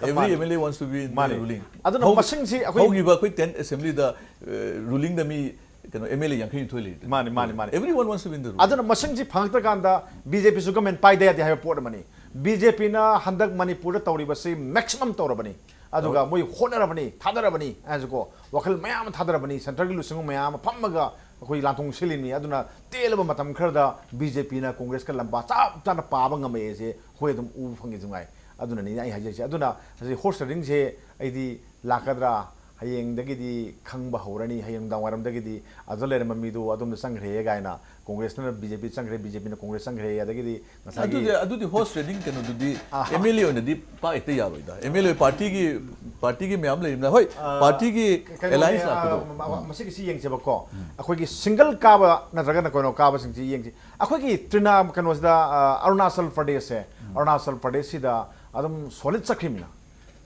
Every M L A wants to be in the ꯃꯥꯅꯤ꯫ ruling. ꯑꯗꯨꯅ ꯍꯧ- ꯃꯁꯤꯡꯁꯤ ꯑꯩꯈꯣꯏ ꯍꯧꯈꯤꯕ ꯑꯩꯈꯣꯏ tenth assemblyꯗ, ꯑ, rulingꯗ ꯃꯤ ꯀꯩꯅꯣ M L A ꯌꯥꯡꯈꯩꯅꯤꯊꯣꯏ ꯂꯩ꯫ ꯃꯥꯅꯤ, ꯃꯥꯅꯤ, ꯃꯥꯅꯤ꯫ Everyone wants to be in the ruling. ꯑꯗꯨꯅ ꯃꯁꯤꯡꯁꯤ ꯐꯪꯉꯛꯇ꯭ꯔꯀꯥꯟꯗ ꯕꯤ ꯖꯦ ꯄꯤꯁꯨ ꯒꯃꯦꯟ ꯄꯥꯏꯗ ꯌꯥꯗꯦ ꯍꯥꯏꯕ ꯄꯣꯠ ꯑꯃꯅꯤ꯫ ꯕꯤ ꯖꯦ ꯄꯤꯅ ꯍꯟꯗꯛ ꯃꯅꯤꯄꯨꯔꯗ ꯇꯧꯔꯤꯕꯁꯤ maximum ꯇꯧꯔꯕꯅꯤ꯫ ꯑꯗꯨꯒ ꯃꯣꯏ ꯍꯣꯠꯅꯔꯕꯅꯤ, ꯊꯥꯗꯔꯕꯅꯤ ꯍꯥꯏꯁꯨꯀꯣ, ꯋꯥꯈꯜ ꯃꯌꯥꯝ ꯑꯃ ꯊꯥꯗꯔꯕꯅꯤ, centreꯒꯤ ꯂꯨꯆꯤꯡꯕ ꯃꯌꯥꯝ ꯑꯃ ꯐꯝꯃꯒ ꯑꯩꯈꯣꯏ ꯂꯥꯟꯊꯣꯡ ꯁꯤꯜꯂꯤꯅꯤ꯫ ꯑꯗꯨꯅ ꯇꯦꯜꯂꯕ ꯃꯇꯝ ꯈꯔꯗ ꯕꯤ ꯖꯦ ꯄꯤꯅ ꯀꯣꯡꯒ꯭ꯔꯦꯁꯀ ꯂꯝꯕꯥ ꯆꯞ ꯆꯥꯅ ꯄꯥꯕ ꯉꯝꯃꯛꯑꯦꯁꯦ ꯑꯩꯈꯣꯏ ꯑꯗꯨꯝ ꯎꯕ ꯐꯪꯉꯤ ꯁꯉꯥꯏ꯫ ꯑꯗꯨꯅꯅꯤ ꯑꯩ ꯍꯥꯏꯖꯔꯤꯁꯦ꯫ ꯑꯗꯨꯅ ꯍꯧꯖꯤꯛ horse tradingꯁꯦ ꯑꯩꯗꯤ ꯂꯥꯛꯀꯗ꯭ꯔꯥ, ꯍꯌꯦꯡꯗꯒꯤꯗꯤ ꯈꯪꯕ ꯍꯧꯔꯅꯤ, ꯍꯌꯦꯡ ꯅꯨꯡꯗꯥꯡ ꯋꯥꯏꯔꯝꯗꯒꯤꯗꯤ ꯑꯗꯨꯗ ꯂꯩꯔꯝꯕ ꯃꯤꯗꯨ ꯑꯗꯣꯝꯗ ꯆꯪꯈ꯭ꯔꯦ ꯀꯥꯏꯅ, ꯀꯣꯡꯒ꯭ꯔꯦꯁꯅ ꯕꯤ ꯖꯦ ꯄꯤ ꯆꯪꯈ꯭ꯔꯦ, ꯕꯤ ꯖꯦ ꯄꯤꯅ ꯀꯣꯡꯒ꯭ꯔꯦꯁ ꯆꯪꯈ꯭ꯔꯦ, ꯑꯗꯒꯤꯗꯤ ꯉꯁꯥꯏꯒꯤ ꯑꯗꯨꯗꯤ ꯑꯗꯨꯗꯤ horse trading ꯀꯩꯅꯣꯗꯨꯗꯤ ꯑꯍꯥ꯫ M L A ꯑꯣꯏꯅꯗꯤ ꯄꯥꯛ ꯍꯦꯛꯇ ꯌꯥꯔꯣꯏꯗ꯫ M L A partyꯒꯤ partyꯒꯤ ꯃꯌꯥꯝ ꯂꯩꯔꯤꯕꯅ, ꯍꯣꯏ, partyꯒꯤ ꯀꯩꯅꯣꯅꯦ, alliance ꯑ, ꯂꯥꯛꯄꯗꯣ꯫ ꯃ-, ꯃ-, ꯃꯁꯤꯒꯤꯁꯤ ꯌꯦꯡꯁꯦꯕꯀꯣ꯫ ꯑꯩꯈꯣꯏꯒꯤ single ꯀꯥꯕ ꯅꯠꯇ꯭ꯔꯒꯅ ꯀꯩꯅꯣ ꯀꯥꯕꯁꯤꯡꯁꯤ ꯌꯦꯡꯁꯤ꯫ ꯑꯩꯈꯣꯏꯒꯤ ꯇ꯭ꯔꯤꯅꯥ ꯀꯩꯅꯣꯁꯤꯗ, ꯑ, ꯑꯔꯨꯅꯥꯆꯜ ꯄ꯭ꯔꯗꯦꯁꯁꯦ, ꯑꯔꯨꯅꯥꯆꯜ ꯄ꯭ꯔꯗꯦꯁꯁꯤꯗ ꯑꯗꯨꯝ solid ꯆꯠꯈ꯭ꯔꯤꯃꯤꯅ꯫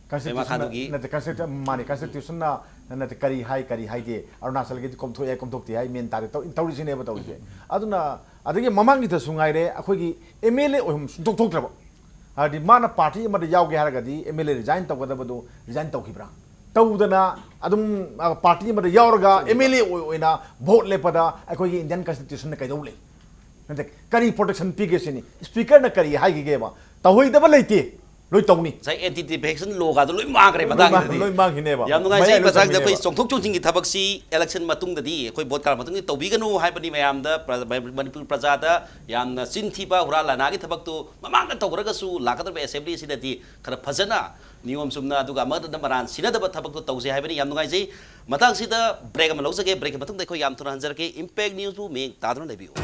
Constitution ꯄꯦꯃꯥ ꯈꯥꯟꯗꯨꯒꯤ ꯅꯠꯇꯦ, constitution, ꯃꯥꯅꯤ, constitutionꯅ ꯅꯠꯇꯦ, ꯀꯔꯤ ꯍꯥꯏ, ꯀꯔꯤ ꯍꯥꯏꯗꯦ, ꯑꯔꯨꯅꯥꯆꯜꯒꯤꯗꯤ ꯀꯣꯝꯊꯣꯛꯑꯦ, ꯀꯣꯝꯊꯣꯛꯇꯦ ꯍꯥꯏ, ꯃꯦꯟ ꯇꯥꯗꯦ, ꯇꯧ-, ꯇꯧꯔꯤꯁꯤꯅꯦꯕ ꯇꯧꯔꯤꯁꯦ꯫ ꯑꯗꯨꯅ ꯑꯗꯒꯤ ꯃꯃꯥꯡꯒꯤꯗꯁꯨ ꯉꯥꯏꯔꯦ, ꯑꯩꯈꯣꯏꯒꯤ M L A ꯑꯣꯏꯐꯝ ꯁꯨꯡꯊꯣꯛ ꯊꯣꯛꯇ꯭ꯔꯕ꯫ ꯍꯥꯏꯗꯤ ꯃꯥꯅ party ꯑꯃꯗ ꯌꯥꯎꯒꯦ ꯍꯥꯏꯔꯒꯗꯤ M L A resign ꯇꯧꯒꯗꯕꯗꯣ resign ꯇꯧꯈꯤꯕ꯭ꯔꯥ? ꯇꯧꯗꯅ ꯑꯗꯨꯝ, ꯑ, party ꯑꯃꯗ ꯌꯥꯎꯔꯒ M L A ꯑꯣꯏ-, ꯑꯣꯏꯅ vote ꯂꯦꯞꯄꯗ ꯑꯩꯈꯣꯏꯒꯤ Indian Constitutionꯅ ꯀꯩꯗꯧ ꯂꯩ? ꯅꯠꯇꯦ, ꯀꯔꯤ protection ꯄꯤꯒꯦ ꯁꯤꯅꯤ? Speakerꯅ ꯀꯔꯤ ꯍꯥꯏꯈꯤꯒꯦꯕ? ꯇꯧꯍꯣꯏꯗꯕ ꯂꯩꯇꯦ, ꯂꯣꯏ ꯇꯧꯅꯤ꯫ ꯉꯁꯥꯏ Anti Defamation Lawꯒꯗꯣ ꯂꯣꯏ ꯃꯥꯡꯈ꯭ꯔꯦ ꯂꯣꯏ ꯃꯇꯥꯡꯁꯤꯗꯗꯤ꯫ ꯃꯥꯡ-, ꯂꯣꯏ ꯃꯥꯡꯈꯤꯅꯦꯕ꯫ ꯌꯥꯝ ꯅꯨꯡꯉꯥꯏꯖꯩ꯫ ꯃꯌꯥꯏ ꯂꯣꯏ ꯃꯇꯥꯡꯁꯤꯗ ꯑꯩꯈꯣꯏ ꯆꯪꯈꯤꯅꯦꯕ꯫ ꯆꯣꯡꯊꯣꯛ ꯆꯣꯡꯁꯤꯟꯒꯤ ꯊꯕꯛꯁꯤ election ꯃꯇꯨꯡꯗꯗꯤ, ꯑꯩꯈꯣꯏ vote ꯀꯥꯔ ꯃꯇꯨꯡꯗ ꯇꯧꯕꯤꯒꯅꯨ ꯍꯥꯏꯕꯅꯤ ꯃꯌꯥꯝꯗ꯫ ꯄ꯭ꯔ-, ꯃꯅꯤꯄꯨꯔ ꯄ꯭ꯔꯖꯥꯗ ꯌꯥꯝꯅ ꯆꯤꯟ ꯊꯤꯕ, ꯍꯨꯔꯥꯟ ꯂꯥꯟꯅꯥꯒꯤ ꯊꯕꯛꯇꯨ ꯃꯃꯥꯡꯗ ꯇꯧꯈ꯭ꯔꯒꯁꯨ ꯂꯥꯛꯀꯗꯧꯔꯤꯕ assembly ꯑꯁꯤꯗꯗꯤ ꯈꯔ ꯐꯖꯅ ꯅꯤꯌꯣꯝ ꯆꯨꯝꯅ ꯑꯗꯨꯒ ꯑꯃꯗ ꯃꯔꯥꯟ ꯁꯤꯅꯗꯕ ꯊꯕꯛꯇꯣ ꯇꯧꯁꯦ ꯍꯥꯏꯕꯅꯤ꯫ ꯌꯥꯝ ꯅꯨꯡꯉꯥꯏꯖꯩ꯫ ꯃꯇꯥꯡꯁꯤꯗ break ꯑꯃ ꯂꯧꯖꯒꯦ꯫ Breakꯀꯤ ꯃꯇꯨꯡꯗ ꯑꯩꯈꯣꯏ ꯌꯥꯝ ꯊꯨꯅ ꯍꯟꯖꯔꯛꯀꯦ꯫ Impact Newsꯕꯨ ꯃꯤꯠꯌꯦꯡ ꯇꯥꯗꯨꯅ ꯂꯩꯕꯤꯌꯨ꯫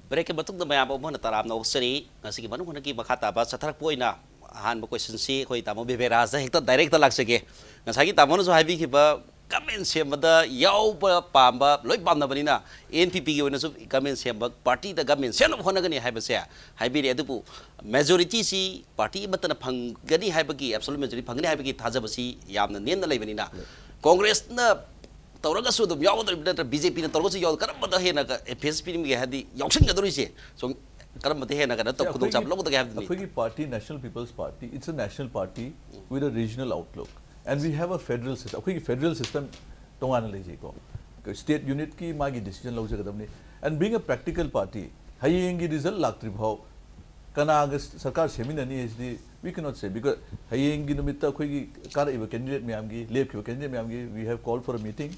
Breakꯀꯤ ꯃꯇꯨꯡꯗ ꯃꯌꯥꯝ ꯑꯃꯨꯛ ꯍꯟꯅ ꯇꯔꯥꯝꯅ ꯑꯣꯛꯆꯔꯤ꯫ ꯉꯁꯤꯒꯤ ꯃꯅꯨꯡ ꯍꯨꯠꯅꯒꯤ ꯃꯈꯥ ꯇꯥꯕ ꯆꯠꯊꯔꯛꯄ ꯑꯣꯏꯅ ꯑꯍꯥꯟꯕ ꯀꯣꯏꯁꯟꯁꯤ ꯑꯩꯈꯣꯏ ꯇꯥꯃꯣ ꯕꯤꯕꯦꯔꯥꯖꯇ ꯍꯦꯛꯇ ꯗꯥꯏꯔꯦꯛꯇ ꯂꯥꯛꯆꯒꯦ꯫ ꯉꯁꯥꯏꯒꯤ ꯇꯥꯃꯣꯅꯁꯨ ꯍꯥꯏꯕꯤꯈꯤꯕ ꯒꯃꯦꯟ ꯁꯦꯝꯕꯗ ꯌꯥꯎꯕ ꯄꯥꯝꯕ ꯂꯣꯏ ꯄꯥꯝꯅꯕꯅꯤꯅ, ꯑꯦꯟ ꯄꯤ ꯄꯤꯒꯤ ꯑꯣꯏꯅꯁꯨ ꯒꯃꯦꯟ ꯁꯦꯝꯕ, ꯄꯥꯔꯇꯤꯗ ꯒꯃꯦꯟ ꯁꯦꯝꯅꯕ ꯍꯣꯠꯅꯒꯅꯤ ꯍꯥꯏꯕꯁꯦ ꯍꯥꯏꯕꯤꯔꯦ꯫ ꯑꯗꯨꯕꯨ ꯃꯦꯖꯣꯔꯤꯇꯤꯁꯤ ꯄꯥꯔꯇꯤ ꯑꯃꯠꯇꯅ ꯐꯪꯒꯅꯤ ꯍꯥꯏꯕꯒꯤ, ꯑꯦꯕꯁꯣꯂꯨꯠ ꯃꯦꯖꯣꯔꯤꯇꯤ ꯐꯪꯒꯅꯤ ꯍꯥꯏꯕꯒꯤ ꯊꯥꯖꯕꯁꯤ ꯌꯥꯝꯅ ꯅꯦꯝꯅ ꯂꯩꯕꯅꯤꯅ, ꯀꯣꯡꯒ꯭ꯔꯦꯁꯅ ꯇꯧꯔꯒꯁꯨ ꯑꯗꯨꯝ ꯌꯥꯎꯒꯗꯧꯔꯤꯕ ꯅꯠꯇ꯭ꯔ ꯕꯤ ꯖꯦ ꯄꯤꯅ ꯇꯧꯔꯒꯁꯨ ꯌꯥꯎ-, ꯀꯔꯝꯕꯗ ꯍꯦꯟꯅ ꯀ-, ꯑꯦꯝꯐꯦꯁꯤꯁ ꯄꯤꯅꯤꯡꯒꯦ? ꯍꯥꯏꯗꯤ ꯌꯥꯎꯁꯤꯟꯒꯗꯧꯔꯤꯁꯦ ꯁꯨꯝ ꯀꯔꯝꯕꯗ ꯍꯦꯟꯅ ꯀꯩꯅꯣ ꯇꯧ-, ꯈꯨꯗꯣꯡꯆꯥꯕ ꯑꯩꯈꯣꯏꯒꯤ, ꯂꯧꯒꯗꯒꯦ ꯍꯥꯏꯕꯗꯨꯅꯤ꯫ ꯑꯩꯈꯣꯏꯒꯤ party, National People's Party, it's a national party with a regional outlook. And we have a federal system. ꯑꯩꯈꯣꯏꯒꯤ federal system ꯇꯣꯉꯥꯟꯅ ꯂꯩꯖꯩꯀꯣ꯫ State unitꯀꯤ ꯃꯥꯒꯤ decision ꯂꯧꯖꯒꯗꯕꯅꯤ꯫ And being a practical party, ꯍꯌꯦꯡꯒꯤ result ꯂꯥꯛꯇ꯭ꯔꯤ ꯐꯥꯎ ꯀꯅꯥꯒ ꯁꯔꯀꯥꯔ ꯁꯦꯝꯃꯤꯟꯅꯅꯤ ꯍꯥꯏꯁꯤꯗꯤ we cannot say, because ꯍꯌꯦꯡꯒꯤ ꯅꯨꯃꯤꯠꯇ ꯑꯩꯈꯣꯏꯒꯤ ꯀꯥꯔꯛꯏꯕ candidate ꯃꯌꯥꯝꯒꯤ, ꯂꯦꯞꯈꯤꯕ candidate ꯃꯌꯥꯝꯒꯤ, we have called for a meeting.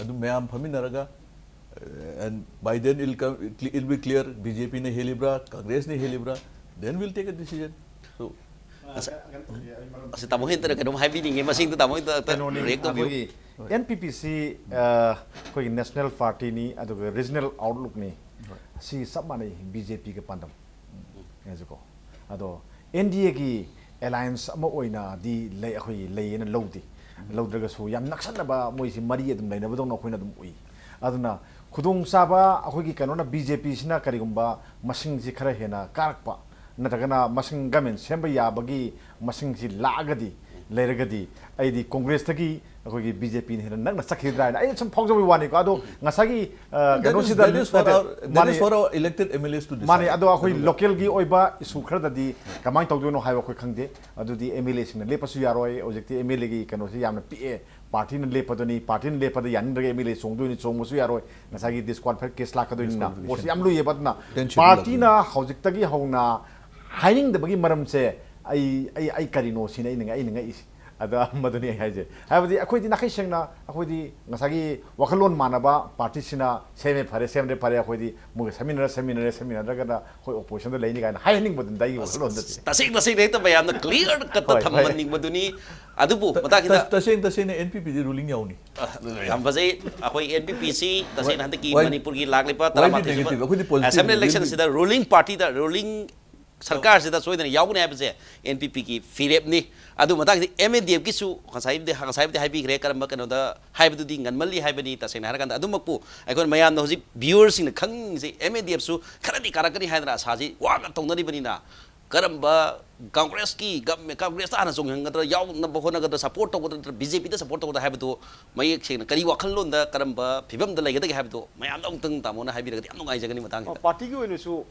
ꯑꯗꯨ ꯃꯌꯥꯝ ꯐꯝꯃꯤꯟꯅꯔꯒ, uh, and by then it'll come, it'll be clear, B J ꯄꯤꯅ ꯍꯦꯜꯂꯤꯕ꯭ꯔꯥ, ꯀꯪꯒ꯭ꯔꯦꯁꯅ ꯍꯦꯜꯂꯤꯕ꯭ꯔꯥ, then we'll take a decision. So, ꯑꯁ, ꯑꯁ, ꯇꯥꯃꯣ ꯍꯦꯟꯇꯅ ꯀꯩꯅꯣꯝ ꯍꯥꯏꯕꯤꯅꯤꯡꯉꯦ, ꯃꯁꯤꯡꯗ ꯇꯥꯃꯣ ꯍꯦꯟꯇ ꯑꯝꯇ ꯀꯩꯅꯣꯅꯤ, react ꯇꯧꯕꯤꯌꯨ꯫ ꯑꯩꯈꯣꯏꯒꯤ ꯑꯦꯟ ꯄꯤ ꯄꯤ ꯁꯤ, ꯑ, ꯑꯩꯈꯣꯏꯒꯤ national partyꯅꯤ, ꯑꯗꯨꯒ regional outlookꯅꯤ꯫ ꯍꯣꯏ꯫ ꯁꯤ ꯆꯞ ꯃꯥꯟꯅꯩ ꯕꯤ ꯖꯦ ꯄꯤꯒ ꯄꯥꯟꯗꯝ꯫ ꯎꯝ꯫ ꯍꯥꯏꯁꯦꯀꯣ꯫ ꯑꯗꯣ ꯑꯦꯟ ꯗꯤ ꯑꯦꯒꯤ alliance ꯑꯃ ꯑꯣꯏꯅꯗꯤ ꯂꯩ, ꯑꯩꯈꯣꯏꯒꯤ ꯂꯩꯌꯦꯅ ꯂꯧꯗꯦ꯫ ꯎꯝ꯫ ꯂꯧꯗ꯭ꯔꯒꯁꯨ ꯌꯥꯝ ꯅꯛꯁꯟꯅꯕ ꯃꯣꯏꯁꯤ ꯃꯔꯤ ꯑꯗꯨꯝ ꯂꯩꯅꯕꯗꯧꯅ ꯑꯩꯈꯣꯏꯅ ꯑꯗꯨꯝ ꯎꯏ꯫ ꯑꯗꯨꯅ ꯈꯨꯗꯣꯡꯆꯥꯕ ꯑꯩꯈꯣꯏꯒꯤ ꯀꯩꯅꯣꯅ ꯕꯤ ꯖꯦ ꯄꯤꯁꯤꯅ ꯀꯔꯤꯒꯨꯝꯕ ꯃꯁꯤꯡꯁꯤ ꯈꯔ ꯍꯦꯟꯅ ꯀꯥꯔꯛꯄ, ꯅꯠꯇ꯭ꯔꯒꯅ ꯃꯁꯤꯡ government ꯁꯦꯝꯕ ꯌꯥꯕꯒꯤ ꯃꯁꯤꯡꯁꯤ ꯂꯥꯛꯑꯒꯗꯤ, ꯂꯩꯔꯒꯗꯤ, ꯑꯩꯗꯤ ꯀꯣꯡꯒ꯭ꯔꯦꯁꯇꯒꯤ ꯑꯩꯈꯣꯏꯒꯤ ꯕꯤ ꯖꯦ ꯄꯤꯅ ꯍꯦꯟꯅ ꯅꯛꯅ ꯆꯠꯈꯤꯗ꯭ꯔꯥ ꯍꯥꯏꯅ ꯑꯩꯅ ꯁꯨꯝ ꯐꯥꯎꯖꯕꯒꯤ ꯋꯥꯅꯤꯀꯣ꯫ ꯑꯗꯣ ꯉꯁꯥꯏꯒꯤ, ꯑ, That is, ꯀꯩꯅꯣꯁꯤꯗ that is for ꯅꯠꯇꯦ, our, that ꯃꯥꯅꯦ, is for our elected M L As to decide. ꯃꯥꯅꯦ, ꯑꯗꯣ ꯑꯩꯈꯣꯏ ꯑꯗꯨꯒ local ꯒꯤ ꯑꯣꯏꯕ issue ꯈꯔꯗꯗꯤ ꯀꯃꯥꯏꯅ ꯇꯧꯗꯣꯏꯅꯣ ꯍꯥꯏꯕ ꯑꯩꯈꯣꯏ ꯈꯪꯗꯦ꯫ ꯑꯗꯨꯗꯤ ꯑꯦꯝ ꯑꯦꯜ ꯑꯦꯁꯤꯡꯅ ꯂꯦꯞꯄꯁꯨ ꯌꯥꯔꯣꯏ꯫ ꯍꯧꯖꯤꯛꯇꯤ ꯑꯦꯝ ꯑꯦꯜ ꯑꯦꯒꯤ ꯀꯩꯅꯣꯁꯤ ꯌꯥꯝꯅ ꯄꯤꯛꯑꯦ꯫ ꯄꯥꯔꯇꯤꯅ ꯂꯦꯞꯄꯗꯨꯅꯤ, ꯄꯥꯔꯇꯤꯅ ꯂꯦꯞꯄꯗ ꯌꯥꯅꯤꯡꯗ꯭ꯔꯒ ꯑꯦꯝ ꯑꯦꯜ ꯑꯦ ꯆꯣꯡꯗꯣꯏꯅꯤ, ꯆꯣꯡꯕꯁꯨ ꯌꯥꯔꯣꯏ꯫ ꯉꯁꯥꯏꯒꯤ disqualified case ꯂꯥꯛꯀꯗꯣꯏꯅꯤꯅ disqualification ꯄꯣꯠꯁꯤ ꯌꯥꯝ ꯂꯨꯏꯌꯦꯕ꯫ ꯑꯗꯨꯅ tension ꯄꯥꯔꯇꯤꯅ ꯂꯥꯛꯀꯅꯤ꯫ ꯍꯧꯖꯤꯛꯇꯒꯤ ꯍꯧꯅ ꯍꯥꯏꯅꯤꯡꯗꯕꯒꯤ ꯃꯔꯝꯁꯦ ꯑꯩ, ꯑꯩ, ꯑꯩ ꯀꯔꯤꯅꯣ ꯁꯤꯅꯤ ꯑꯩꯅ ꯉꯛ-, ꯑꯩꯅ ꯉꯛꯏꯁꯦ꯫ ꯑꯗ ꯃꯗꯨꯅꯤ ꯑꯩ ꯍꯥꯏꯁꯦ꯫ ꯍꯥꯏꯕꯗꯤ ꯑꯩꯈꯣꯏꯗꯤ ꯅꯥꯈꯩ ꯁꯦꯡꯅ ꯑꯩꯈꯣꯏꯗꯤ ꯉꯁꯥꯏꯒꯤ ꯋꯥꯈꯜꯂꯣꯟ ꯃꯥꯟꯅꯕ ꯄꯥꯔꯇꯤꯁꯤꯅ ꯁꯦꯝꯃꯦ ꯐꯔꯦ, ꯁꯦꯝꯗ꯭ꯔꯦ ꯐꯔꯦ, ꯑꯩꯈꯣꯏꯗꯤ ꯃꯣꯏꯒ ꯁꯦꯝꯃꯤꯟꯅꯔ, ꯁꯦꯝꯃꯤꯟꯅꯔꯦ, ꯁꯦꯝꯃꯤꯟꯅꯗ꯭ꯔꯒꯗ ꯑꯩꯈꯣꯏ opposition ꯗ ꯂꯩꯅꯤ ꯀꯥꯏꯅ ꯍꯥꯏꯍꯟꯅꯤꯡꯕꯗꯨꯅꯤ ꯑꯩꯒꯤ ꯋꯥꯈꯜꯂꯣꯟꯗꯗꯤ꯫ ꯇꯁꯦꯡ ꯇꯁꯦꯡꯅ ꯍꯦꯛꯇ ꯃꯌꯥꯝꯅ clear cut ꯇ ꯍꯣꯏ, ꯍꯣꯏ꯫ ꯊꯝꯍꯟꯅꯤꯡꯕꯗꯨꯅꯤ꯫ ꯑꯗꯨꯕꯨ ꯇ-, ꯃꯇꯥꯡꯁꯤꯗ ꯇ-, ꯇꯁꯦꯡ ꯇꯁꯦꯡꯅ ꯑꯦꯟ ꯄꯤ ꯄꯤ ꯗꯤ ruling ꯌꯥꯎꯅꯤ꯫ ꯑ, ꯌꯥꯝ ꯐꯖꯩ꯫ ꯑꯩꯈꯣꯏ ꯑꯦꯟ ꯄꯤ ꯄꯤ ꯁꯤ ꯇꯁꯦꯡꯅ ꯍꯟꯗꯛꯀꯤ why, ꯃꯅꯤꯄꯨꯔꯒꯤ ꯂꯥꯛꯂꯤꯕ why be ꯇꯔꯥꯃꯥꯊꯣꯏꯁꯨꯕ negative? ꯑꯩꯈꯣꯏꯗꯤ positive assembly ꯂꯩ꯫ Election ꯁꯤꯗ ruling party ꯗ, ruling ꯁꯔꯀꯥꯔꯁꯤꯗ ꯁꯣꯏꯗꯅ ꯌꯥꯎꯒꯅꯤ ꯍꯥꯏꯕꯁꯦ ꯑꯦꯟ ꯄꯤ ꯄꯤꯒꯤ ꯐꯤꯔꯦꯞꯅꯤ꯫ ꯑꯗꯨ ꯃꯇꯥꯡꯁꯤꯗ ꯑꯦꯝ ꯑꯦꯟ ꯗꯤ ꯑꯦꯐꯀꯤꯁꯨ ꯉꯁꯥꯏꯕꯨꯗꯤ ꯉꯁꯥꯏꯕꯨꯗꯤ ꯍꯥꯏꯕꯤꯈ꯭ꯔꯦ, ꯀꯔꯝꯕ ꯀꯩꯅꯣꯗ ꯍꯥꯏꯕꯗꯨꯗꯤ ꯉꯟꯃꯜꯂꯤ ꯍꯥꯏꯕꯅꯤ꯫ ꯇꯁꯦꯡꯅ ꯍꯥꯏꯔꯀꯥꯟꯗ ꯑꯗꯨꯃꯛꯄꯨ ꯑꯩꯈꯣꯏ ꯃꯌꯥꯝꯅ ꯍꯧꯖꯤꯛ ꯚ꯭ꯌꯨꯋꯔꯁꯤꯡꯅ ꯈꯪꯅꯤꯡꯉꯤꯁꯦ ꯑꯦꯝ ꯑꯦꯟ ꯗꯤ ꯑꯦꯐꯁꯨ ꯈꯔꯗꯤ ꯀꯥꯔꯛꯀꯅꯤ ꯍꯥꯏꯗꯅ ꯑꯥꯁꯥꯁꯤ ꯋꯥꯡꯅ ꯇꯧꯅꯔꯤꯕꯅꯤꯅ, ꯀꯔꯝꯕ ꯀꯪꯒ꯭ꯔꯦꯁꯀꯤ ꯒꯃꯦꯟ, ꯀꯪꯒ꯭ꯔꯦꯁꯇ ꯍꯥꯟꯅ ꯆꯣꯡꯍꯟꯒꯗ꯭ꯔꯥ, ꯌꯥꯎꯅꯕ ꯍꯣꯠꯅꯒꯗ꯭ꯔꯥ, ꯁꯄꯣꯔꯠ ꯇꯧꯒꯗ꯭ꯔꯥ ꯅꯠꯇ꯭ꯔꯒ ꯕꯤ ꯖꯦ ꯄꯤꯗ ꯁꯄꯣꯔꯠ ꯇꯧꯒꯗ꯭ꯔꯥ ꯍꯥꯏꯕꯗꯨ ꯃꯌꯦꯛ ꯁꯦꯡꯅ ꯀꯔꯤ ꯋꯥꯈꯜꯂꯣꯟꯗ ꯀꯔꯝꯕ ꯐꯤꯕꯝꯗ ꯂꯩꯒꯗꯒꯦ ꯍꯥꯏꯕꯗꯨ ꯃꯌꯥꯝꯗ ꯑꯃꯨꯛꯇꯪ ꯇꯥꯃꯣꯅ ꯍꯥꯏꯕꯤꯔꯒꯗꯤ ꯌꯥꯝ ꯅꯨꯡꯉꯥꯏꯖꯒꯅꯤ꯫ ꯃꯇꯥꯡꯁꯤꯗ ꯄꯥꯔꯇꯤꯒꯤ ꯑꯣꯏꯅꯁꯨ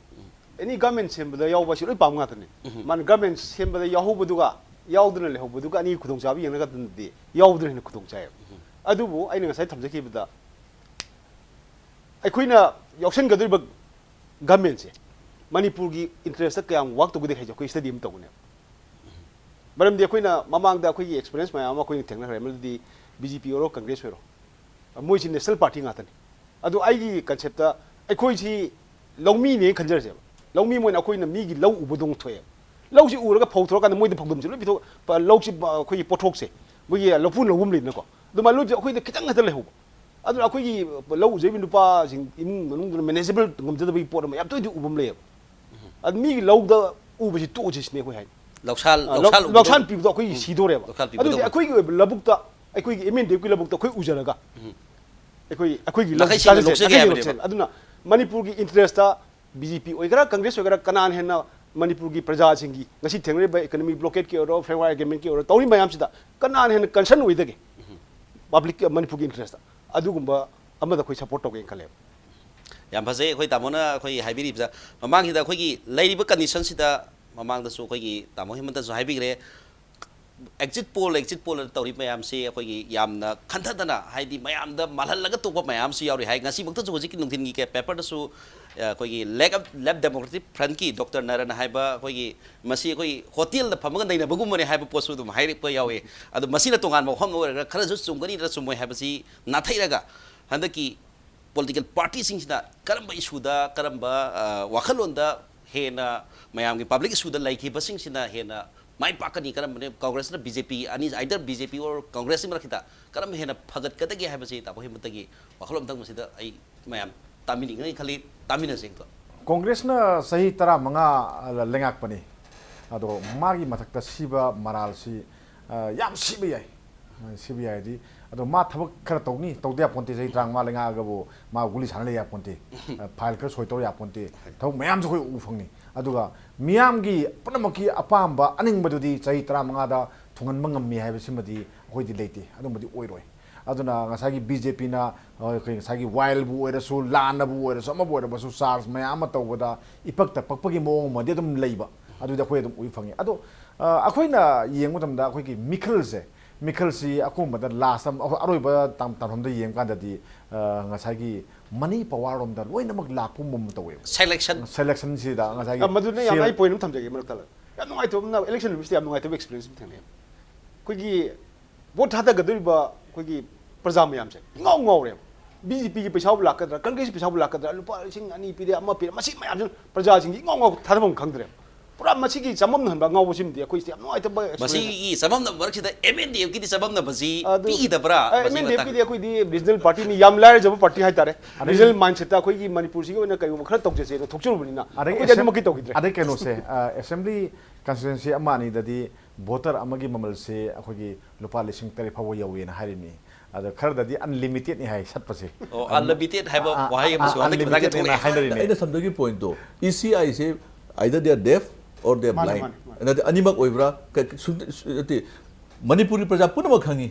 ꯑꯦꯅꯤ ꯒꯃꯦꯟ ꯁꯦꯝꯕꯗ ꯌꯥꯎꯕ ꯍꯥꯏꯁꯤ ꯂꯣꯏ ꯄꯥꯝꯕ ꯉꯥꯛꯇꯅꯤ꯫ ꯃꯥꯅ ꯒꯃꯦꯟ ꯁꯦꯝꯕꯗ ꯌꯥꯎꯍꯧꯕꯗꯨꯒ ꯌꯥꯎꯗꯅ ꯂꯩꯍꯧꯕꯗꯨꯒ ꯑꯅꯤꯒꯤ ꯈꯨꯗꯣꯡꯆꯥꯕ ꯌꯦꯡꯅꯒꯗꯤ ꯌꯥꯎꯕꯗꯨꯅ ꯍꯦꯟꯅ ꯈꯨꯗꯣꯡ ꯆꯥꯏꯌꯦꯕ꯫ ꯑꯗꯨꯕꯨ ꯑꯩꯅ ꯉꯁꯥꯏ ꯊꯝꯖꯈꯤꯕꯗ ꯑꯩꯈꯣꯏꯅ ꯌꯥꯎꯁꯟꯒꯗꯧꯔꯤꯕ ꯒꯃꯦꯟꯁꯦ ꯃꯅꯤꯄꯨꯔꯒꯤ ꯏꯟꯇꯔꯦꯁꯇ ꯀꯌꯥꯝ ꯋꯥꯛ ꯇꯧꯒꯗꯒꯦ ꯍꯥꯏꯁꯦ ꯑꯩꯈꯣꯏ ꯁ꯭ꯇꯗꯤ ꯑꯃ ꯇꯧꯒꯅꯦꯕ꯫ ꯃꯔꯝꯗꯤ ꯑꯩꯈꯣꯏꯅ ꯃꯃꯥꯡꯗ ꯑꯩꯈꯣꯏꯒꯤ ꯑꯦꯛꯁꯄꯤꯔꯤꯌꯦꯟꯁ ꯃꯌꯥꯝ ꯑꯃ ꯑꯩꯈꯣꯏꯅ ꯊꯦꯡꯅꯈ꯭ꯔꯦ꯫ ꯃꯗꯨꯗꯤ ꯕꯤ ꯖꯦ ꯄꯤ ꯑꯣꯏꯔꯣ, ꯀꯪꯒ꯭ꯔꯦꯁ ꯑꯣꯏꯔꯣ, ꯃꯣꯏꯁꯤ ꯅꯦꯁꯅꯦꯜ ꯄꯥꯔꯇꯤ ꯉꯥꯛꯇꯅꯤ꯫ ꯑꯗꯣ ꯑꯩꯒꯤ ꯀꯟꯁꯦꯞꯇ ꯑꯩꯈꯣꯏꯁꯤ ꯂꯧꯃꯤꯅꯦꯅ ꯈꯟꯖꯔꯁꯦꯕ꯫ ꯂꯧꯃꯤ ꯃꯣꯏꯅ ꯑꯩꯈꯣꯏꯅ ꯃꯤꯒꯤ ꯂꯧ ꯎꯕꯗꯧꯅ ꯊꯣꯛꯑꯦꯕ꯫ ꯂꯧꯁꯤ ꯎꯔꯒ ꯐꯧ ꯊꯣꯔꯛꯀꯥꯟꯗ ꯃꯣꯏꯗ ꯐꯧꯗꯝꯁꯦ ꯂꯣꯏ ꯄꯤꯊꯣꯛ ꯄ- ꯂꯧꯁꯤ ꯄ- ꯑꯩꯈꯣꯏꯒꯤ ꯄꯣꯠꯊꯣꯛꯁꯦ, ꯃꯣꯏꯒꯤ ꯂꯧꯄꯨ ꯂꯧꯐꯝ ꯂꯩꯗꯅꯀꯣ, ꯑꯗꯨꯃꯥꯏꯅ ꯂꯣꯏ ꯑꯩꯈꯣꯏꯗ ꯈꯤꯇꯪ ꯈꯛꯇ ꯂꯩꯍꯧꯕ꯫ ꯑꯗꯨꯅ ꯑꯩꯈꯣꯏꯒꯤ ꯂꯧ ꯎꯖꯔꯤꯕ ꯅꯨꯄꯥꯁꯤꯡ ꯏꯃꯨꯡ ꯃꯅꯨꯡꯗꯨꯅ ꯃꯦꯅꯦꯖꯦꯕꯜ ꯉꯝꯖꯗꯕꯒꯤ ꯄꯣꯠ ꯑꯃ ꯌꯥꯝ ꯇꯣꯏꯅ ꯎꯕ ꯑꯃ ꯂꯩꯌꯦꯕ꯫ ꯑꯗꯨ ꯃꯤꯒꯤ ꯂꯧꯗ ꯎꯕꯁꯤ ꯇꯣꯛꯑꯁꯤ ꯁꯤꯅꯦ ꯑꯩꯈꯣꯏ ꯍꯥꯏꯅꯤ꯫ ꯂꯧꯁꯥꯟ ꯑ, ꯂꯧꯁꯥꯟ ꯂꯧ- ꯎꯕꯗꯣ ꯂꯧꯁꯥꯟ ꯄꯤꯕꯗꯣ ꯑꯩꯈꯣꯏꯒꯤ ꯁꯤꯗꯣꯔꯦꯕ꯫ ꯂꯧꯁꯥꯟ ꯄꯤꯕꯗꯣ ꯑꯗꯨꯗꯤ ꯑꯩꯈꯣꯏꯒꯤ ꯑꯣꯏꯕ ꯂꯧꯕꯨꯛꯇ, ꯑꯩꯈꯣꯏꯒꯤ ꯑꯦꯝ ꯑꯦꯟ ꯗꯤ ꯑꯦꯐꯀꯤ ꯂꯧꯕꯨꯛꯇ ꯑꯩꯈꯣꯏ ꯎꯖꯔꯒ ꯑꯩꯈꯣꯏ ꯑꯩꯈꯣꯏꯒꯤ ꯂꯧ ꯅꯥꯈꯩ ꯁꯦꯡꯅ ꯆꯥꯖꯁꯦ, ꯂꯧꯖꯒꯦ ꯅꯥꯈꯩ ꯍꯥꯏꯕꯅꯦꯕ꯫ ꯂꯧꯖꯒꯦ꯫ ꯑꯗꯨꯅ ꯃꯅꯤꯄꯨꯔꯒꯤ ꯏꯟꯇꯔꯦꯁꯇ ꯕꯤ ꯖꯦ ꯄꯤ ꯑꯣꯏꯒꯦꯔꯥ ꯀꯪꯒ꯭ꯔꯦꯁ ꯑꯣꯏꯒꯦꯔꯥ ꯀꯅꯥꯅ ꯍꯦꯟꯅ ꯃꯅꯤꯄꯨꯔꯒꯤ ꯄ꯭ꯔꯖꯥꯁꯤꯡꯒꯤ ꯉꯁꯤ ꯊꯦꯡꯅꯔꯤꯕ ꯏꯀꯣꯅꯣꯃꯤꯛ ꯕ꯭ꯂꯣꯀꯦꯠꯀꯤ ꯑꯣꯏꯔꯣ, ꯐꯦꯌꯔ ꯋꯥꯔ ꯑꯦꯒ꯭ꯔꯤꯃꯦꯟꯀꯤ ꯑꯣꯏꯔꯣ, ꯇꯧꯔꯤ ꯃꯌꯥꯝꯁꯤꯗ ꯀꯅꯥꯅ ꯍꯦꯟꯅ ꯀꯟꯁꯔꯟ ꯑꯣꯏꯗꯒꯦ? ꯄꯕ꯭ꯂꯤꯛ, ꯃꯅꯤꯄꯨꯔꯒꯤ ꯏꯟꯇꯔꯦꯁꯇ ꯑꯗꯨꯒꯨꯝꯕ ꯑꯃꯗ ꯑꯩꯈꯣꯏ ꯁꯞꯄꯣꯔꯠ ꯇꯧꯒꯦꯅ ꯈꯜꯂꯦꯕ꯫ ꯌꯥꯝ ꯐꯖꯩ ꯑꯩꯈꯣꯏ ꯇꯥꯃꯣꯅ ꯑꯩꯈꯣꯏ ꯍꯥꯏꯕꯤꯔꯤꯕꯗ꯫ ꯃꯃꯥꯡꯁꯤꯗ ꯑꯩꯈꯣꯏꯒꯤ ꯂꯩꯔꯤꯕ ꯀꯟꯗꯤꯁꯟꯁꯤꯗ ꯃꯃꯥꯡꯗꯁꯨ ꯑꯩꯈꯣꯏꯒꯤ ꯇꯥꯃꯣ ꯍꯦꯃꯟꯇꯁꯨ ꯍꯥꯏꯕꯤꯈ꯭ꯔꯦ, ꯑꯦꯛꯖꯤꯠ ꯄꯣꯜ ꯑꯦꯛꯖꯤꯠ ꯄꯣꯜ ꯇꯧꯔꯤ ꯃꯌꯥꯝꯁꯤ ꯑꯩꯈꯣꯏꯒꯤ ꯌꯥꯝꯅ ꯈꯟꯊꯗꯅ ꯍꯥꯏꯗꯤ ꯃꯌꯥꯝꯗ ꯃꯥꯜꯍꯜꯂꯒ ꯇꯣꯛꯄ ꯃꯌꯥꯝꯁꯨ ꯌꯥꯎꯔꯤ ꯍꯥꯏ꯫ ꯉꯁꯤꯃꯛꯇꯁꯨ ꯍꯧꯖꯤꯛꯀꯤ ꯅꯨꯡꯊꯤꯟꯒꯤ ꯀꯦ- ꯄꯦꯄꯔꯗꯁꯨ ꯑꯩꯈꯣꯏꯒꯤ ꯂꯦꯐ ꯂꯦꯐ ꯗꯦꯃꯣꯀ꯭ꯔꯦꯇꯤꯛ ꯐ꯭ꯔꯟꯠꯀꯤ ꯗꯣꯛꯇꯔ ꯅꯔꯟ ꯍꯥꯏꯕ ꯑꯩꯈꯣꯏꯒꯤ ꯃꯁꯤ ꯑꯩꯈꯣꯏ ꯍꯣꯇꯦꯜꯗ ꯐꯝꯃꯒ ꯅꯩꯅꯕꯒꯨꯝꯕꯅꯦ ꯍꯥꯏꯕ ꯄꯣꯠꯁꯨ ꯑꯗꯨꯝ ꯍꯥꯏꯔꯛꯄ ꯌꯥꯎꯏ꯫ ꯑꯗꯣ ꯃꯁꯤꯅ ꯇꯣꯉꯥꯟꯕ ꯋꯥꯐꯝ ꯑꯃ ꯑꯣꯏꯔꯒ ꯈꯔꯁꯨ ꯆꯨꯝꯒꯅꯤ ꯅꯠꯇ꯭ꯔ ꯆꯨꯝꯃꯣꯏ ꯍꯥꯏꯕꯁꯤ ꯅꯥꯊꯩꯔꯒ ꯍꯟꯗꯛꯀꯤ ꯄꯣꯂꯤꯇꯤꯀꯦꯜ ꯄꯥꯔꯇꯤꯁꯤꯡꯁꯤꯅ ꯀꯔꯝꯕ ꯏꯁꯨꯗ, ꯀꯔꯝꯕ ꯋꯥꯈꯜꯂꯣꯟꯗ ꯍꯦꯟꯅ ꯃꯌꯥꯝꯒꯤ ꯄꯕ꯭ꯂꯤꯛ ꯏꯁꯨꯗ ꯂꯩꯈꯤꯕꯁꯤꯡꯁꯤꯅ ꯍꯦꯟꯅ ꯃꯥꯏ ꯄꯥꯛꯀꯅꯤ? ꯀꯔꯝꯕꯅ, ꯀꯪꯒ꯭ꯔꯦꯁꯅ ꯕꯤ ꯖꯦ ꯄꯤ ꯑꯅꯤ, either B J P or ꯀꯪꯒ꯭ꯔꯦꯁꯀꯤ ꯃꯔꯛꯁꯤꯗ ꯀꯔꯝꯕ ꯍꯦꯟꯅ ꯐꯒꯠꯀꯗꯒꯦ ꯍꯥꯏꯕꯁꯤ ꯇꯥꯃꯣ ꯍꯦꯃꯟꯇꯒꯤ ꯋꯥꯈꯜꯂꯣꯟ ꯑꯃꯇꯪ ꯃꯁꯤꯗ ꯑꯩ ꯃꯌꯥꯝ ꯇꯥꯃꯤꯟꯅꯤꯡꯒꯅꯤ ꯈꯜꯂꯤ꯫ ꯇꯥꯃꯤꯟꯅꯁꯦ ꯑꯗꯣ꯫ ꯀꯣꯡꯒ꯭ꯔꯦꯁꯅ ꯆꯍꯤ ꯇꯔꯥꯃꯉꯥ ꯂꯩꯉꯥꯛꯄꯅꯤ꯫ ꯑꯗꯣ ꯃꯥꯒꯤ ꯃꯊꯛꯇ ꯁꯤꯕ ꯃꯔꯥꯜꯁꯤ, ꯑ, ꯌꯥꯝ ꯁꯤꯕ ꯌꯥꯏ꯫ ꯁꯤꯕ ꯌꯥꯏꯗꯤ, ꯑꯗꯣ ꯃꯥ ꯊꯕꯛ ꯈꯔ ꯇꯧꯅꯤ, ꯇꯧꯗ ꯌꯥꯄꯣꯟꯇꯦ, ꯆꯍꯤ ꯇꯔꯥꯃꯉꯥ ꯂꯩꯉꯥꯛꯑꯒꯕꯨ ꯃꯥ ꯒꯨꯂꯤ ꯁꯥꯟꯅ ꯂꯩ ꯌꯥꯄꯣꯟꯇꯦ꯫ ꯑ, ꯐꯥꯏꯜ ꯈꯔ ꯁꯣꯏ ꯇꯧꯔ ꯌꯥꯄꯣꯟꯇꯦ꯫ ꯊꯕꯛ ꯃꯌꯥꯝꯁꯨ ꯑꯩꯈꯣꯏ ꯎ ꯐꯪꯅꯤ꯫ ꯑꯗꯨꯒ ꯃꯤꯌꯥꯝꯒꯤ ꯄꯨꯝꯅꯃꯛꯀꯤ ꯑꯄꯥꯝꯕ ꯑꯅꯤꯡꯕꯗꯨꯗꯤ ꯆꯍꯤ ꯇꯔꯥꯃꯉꯥꯗ ꯊꯨꯡꯍꯟꯕ ꯉꯝꯃꯤ ꯍꯥꯏꯕꯁꯤꯃꯗꯤ ꯑꯩꯈꯣꯏꯗꯤ ꯂꯩꯇꯦ, ꯑꯗꯨꯝꯕꯗꯤ ꯑꯣꯏꯔꯣꯏ꯫ ꯑꯗꯨꯅ ꯉꯁꯥꯏꯒꯤ ꯕꯤ ꯖꯦ ꯄꯤꯅ, ꯑ, ꯑꯩꯈꯣꯏ ꯉꯁꯥꯏꯒꯤ ꯋꯥꯏꯜꯕꯨ ꯑꯣꯏꯔꯁꯨ, ꯂꯥꯟꯅꯕꯨ ꯑꯣꯏꯔꯁꯨ, ꯑꯃꯕꯨ ꯑꯣꯏꯔꯕꯁꯨ, ꯆꯥꯔꯖ ꯃꯌꯥꯝ ꯑꯃ ꯇꯧꯕꯗ ꯏꯄꯛꯇ ꯄꯛꯄꯒꯤ ꯃꯑꯣꯡ ꯑꯃꯗꯤ ꯑꯗꯨꯝ ꯂꯩꯕ, ꯑꯗꯨꯗꯤ ꯑꯩꯈꯣꯏ ꯑꯗꯨꯝ ꯎꯏ ꯐꯪꯉꯤ꯫ ꯑꯗꯣ, ꯑ, ꯑꯩꯈꯣꯏꯅ ꯌꯦꯡꯕ ꯃꯇꯝꯗ ꯑꯩꯈꯣꯏꯒꯤ ꯃꯤꯈꯜꯁꯦ, ꯃꯤꯈꯜꯁꯤ ꯑꯀꯣꯟꯕꯗ ꯂꯥꯁ ꯑꯃ, ꯑꯔꯣꯏꯕ ꯇꯥꯟ-, ꯇꯥꯟꯐꯝꯗ ꯌꯦꯡꯕ ꯀꯥꯟꯗꯗꯤ, ꯑ, ꯉꯁꯥꯏꯒꯤ ꯃꯅꯤ ꯄꯋꯥꯔ ꯔꯣꯝꯗ ꯂꯣꯏꯅꯃꯛ ꯂꯥꯛꯄꯒꯨꯝ ꯑꯃ ꯇꯧꯋꯦꯕ꯫ ꯁꯦꯂꯦꯛꯁꯟ꯫ ꯁꯦꯂꯦꯛꯁꯟꯁꯤꯗ ꯉꯁꯥꯏꯒꯤ ꯑ, ꯃꯗꯨꯅ ꯌꯥꯝ ꯁꯦꯜ ꯑꯩ ꯄꯣꯏꯟ ꯑꯃ ꯊꯝꯖꯒꯦ ꯃꯔꯛ ꯊꯠꯂꯒ꯫ ꯌꯥꯝ ꯅꯨꯡꯉꯥꯏꯇꯕ ꯑꯃꯅ, ꯏꯂꯦꯛꯁꯟ ꯅꯨꯃꯤꯠꯁꯤꯗ ꯌꯥꯝ ꯅꯨꯡꯉꯥꯏꯇꯕ ꯑꯦꯛꯁꯄꯤꯔꯤꯌꯦꯟꯁ ꯑꯃ ꯊꯦꯡꯅꯩ꯫ ꯑꯩꯈꯣꯏꯒꯤ ꯚꯣꯠ ꯊꯥꯗꯒꯗꯧꯔꯤꯕ ꯑꯩꯈꯣꯏꯒꯤ ꯄ꯭ꯔꯖꯥ ꯃꯌꯥꯝꯁꯦ ꯏꯉꯥꯎ ꯉꯥꯎꯔꯦꯕ꯫ ꯕꯤ ꯖꯦ ꯄꯤꯒꯤ ꯄꯩꯁꯥꯕꯨ ꯂꯥꯛꯀꯗ꯭ꯔꯥ, ꯀꯪꯒ꯭ꯔꯦꯁꯀꯤ ꯄꯩꯁꯥꯕꯨ ꯂꯥꯛꯀꯗ꯭ꯔꯥ, ꯂꯨꯄꯥ ꯂꯤꯁꯤꯡ ꯑꯅꯤ ꯄꯤꯔꯦ, ꯑꯃ ꯄꯤꯔꯦ, ꯃꯁꯤ ꯃꯌꯥꯝꯁꯤꯅ ꯄ꯭ꯔꯖꯥꯁꯤꯡꯒꯤ ꯏꯉꯥꯎ ꯉꯥꯎ ꯊꯥꯗꯐꯝ ꯈꯪꯗ꯭ꯔꯦꯕ꯫ ꯄꯨꯔꯥ ꯃꯁꯤꯒꯤ ꯆꯃꯝꯅꯍꯟꯕ ꯑꯉꯥꯎꯕꯁꯤꯃꯗꯤ ꯑꯩꯈꯣꯏꯁꯤꯗꯤ ꯌꯥꯝ ꯅꯨꯡꯉꯥꯏꯇꯕ ꯑꯦꯛꯁꯄꯤꯔꯤꯌꯦꯟꯁ꯫ ꯃꯁꯤꯒꯤ ꯆꯃꯝꯅꯕ ꯃꯔꯛꯁꯤꯗ ꯑꯦꯝ ꯑꯦꯟ ꯗꯤ ꯑꯦꯐꯀꯤꯗꯤ ꯆꯃꯝꯅꯕꯁꯤ ꯑꯗꯨ, ꯄꯤꯗꯕ꯭ꯔꯥ? ꯑ, ꯃꯁꯤ ꯑꯦꯝ ꯑꯦꯟ ꯗꯤ ꯑꯦꯐꯀꯤꯗꯤ ꯑꯩꯈꯣꯏꯗꯤ ꯔꯤꯖꯅꯦꯜ ꯄꯥꯔꯇꯤꯅꯤ, ꯌꯥꯝ ꯂꯥꯏꯔꯖꯕ ꯄꯥꯔꯇꯤ ꯍꯥꯏꯇꯥꯔꯦ꯫ ꯑꯗꯒꯤ ꯔꯤꯖꯅꯦꯜ ꯃꯥꯏꯟꯁꯦꯠꯇ ꯑꯩꯈꯣꯏꯒꯤ ꯃꯅꯤꯄꯨꯔꯁꯤꯒꯤ ꯑꯣꯏꯅ ꯀꯩꯒꯨꯝꯕ ꯈꯔ ꯇꯧꯖꯁꯦꯅ ꯊꯣꯛꯆꯔꯨꯕꯅꯤꯅ ꯑꯗꯒꯤ ꯑꯩꯈꯣꯏꯗꯤ ꯑꯦꯁꯦꯝ-, ꯑꯗꯨꯃꯛꯇꯤ ꯇꯧꯈꯤꯗ꯭ꯔꯦ꯫ ꯑꯗꯩ ꯀꯩꯅꯣꯁꯦ, ꯑ, ꯑꯦꯁꯦꯝꯕ꯭ꯂꯤ ꯀꯟꯁꯇꯤꯇ꯭ꯋꯦꯟꯁꯤ ꯑꯃ ꯑꯅꯤꯗꯗꯤ ꯚꯣꯇꯔ ꯑꯃꯒꯤ ꯃꯃꯜꯁꯦ ꯑꯩꯈꯣꯏꯒꯤ ꯂꯨꯄꯥ ꯂꯤꯁꯤꯡ ꯇꯔꯦꯠ ꯐꯥꯎꯕ ꯌꯧꯋꯦꯅ ꯍꯥꯏꯔꯤꯃꯤ꯫ ꯑꯗꯣ ꯈꯔꯗꯗꯤ ꯑꯟꯂꯤꯃꯤꯇꯦꯠꯅꯤ ꯍꯥꯏ ꯁꯠꯄꯁꯦ꯫ ꯑꯣ, ꯑꯗꯨꯅ unlimited ꯍꯥꯏꯕ ꯑ, ꯋꯥꯍꯩ ꯑꯃꯁꯨ ꯑ, ꯍꯟꯗꯛꯀꯤ ꯃꯇꯥꯡꯗ unlimitedꯅꯦꯅ ꯊꯣꯛꯂꯛꯑꯦ꯫ ꯍꯥꯏꯅꯔꯤꯅꯦ꯫ ꯑꯩꯅ ꯊꯝꯖꯒꯦ ꯄꯣꯏꯟꯠꯇꯣ, ꯏ ꯁꯤ ꯑꯥꯏꯁꯦ either they are deaf or they are ꯃꯥꯅꯦ, blind꯫ ꯃꯥꯅꯦ, ꯃꯥꯅꯦ꯫ ꯅꯠꯇꯦ, ꯑꯅꯤꯃꯛ ꯑꯣꯏꯕ꯭ꯔꯥ? ꯀ-, ꯁꯨ-, ꯁꯨ-, ꯅꯠꯇꯦ, ꯃꯅꯤꯄꯨꯔꯒꯤ ꯄ꯭ꯔꯖꯥ ꯄꯨꯝꯅꯃꯛ ꯈꯪꯉꯤ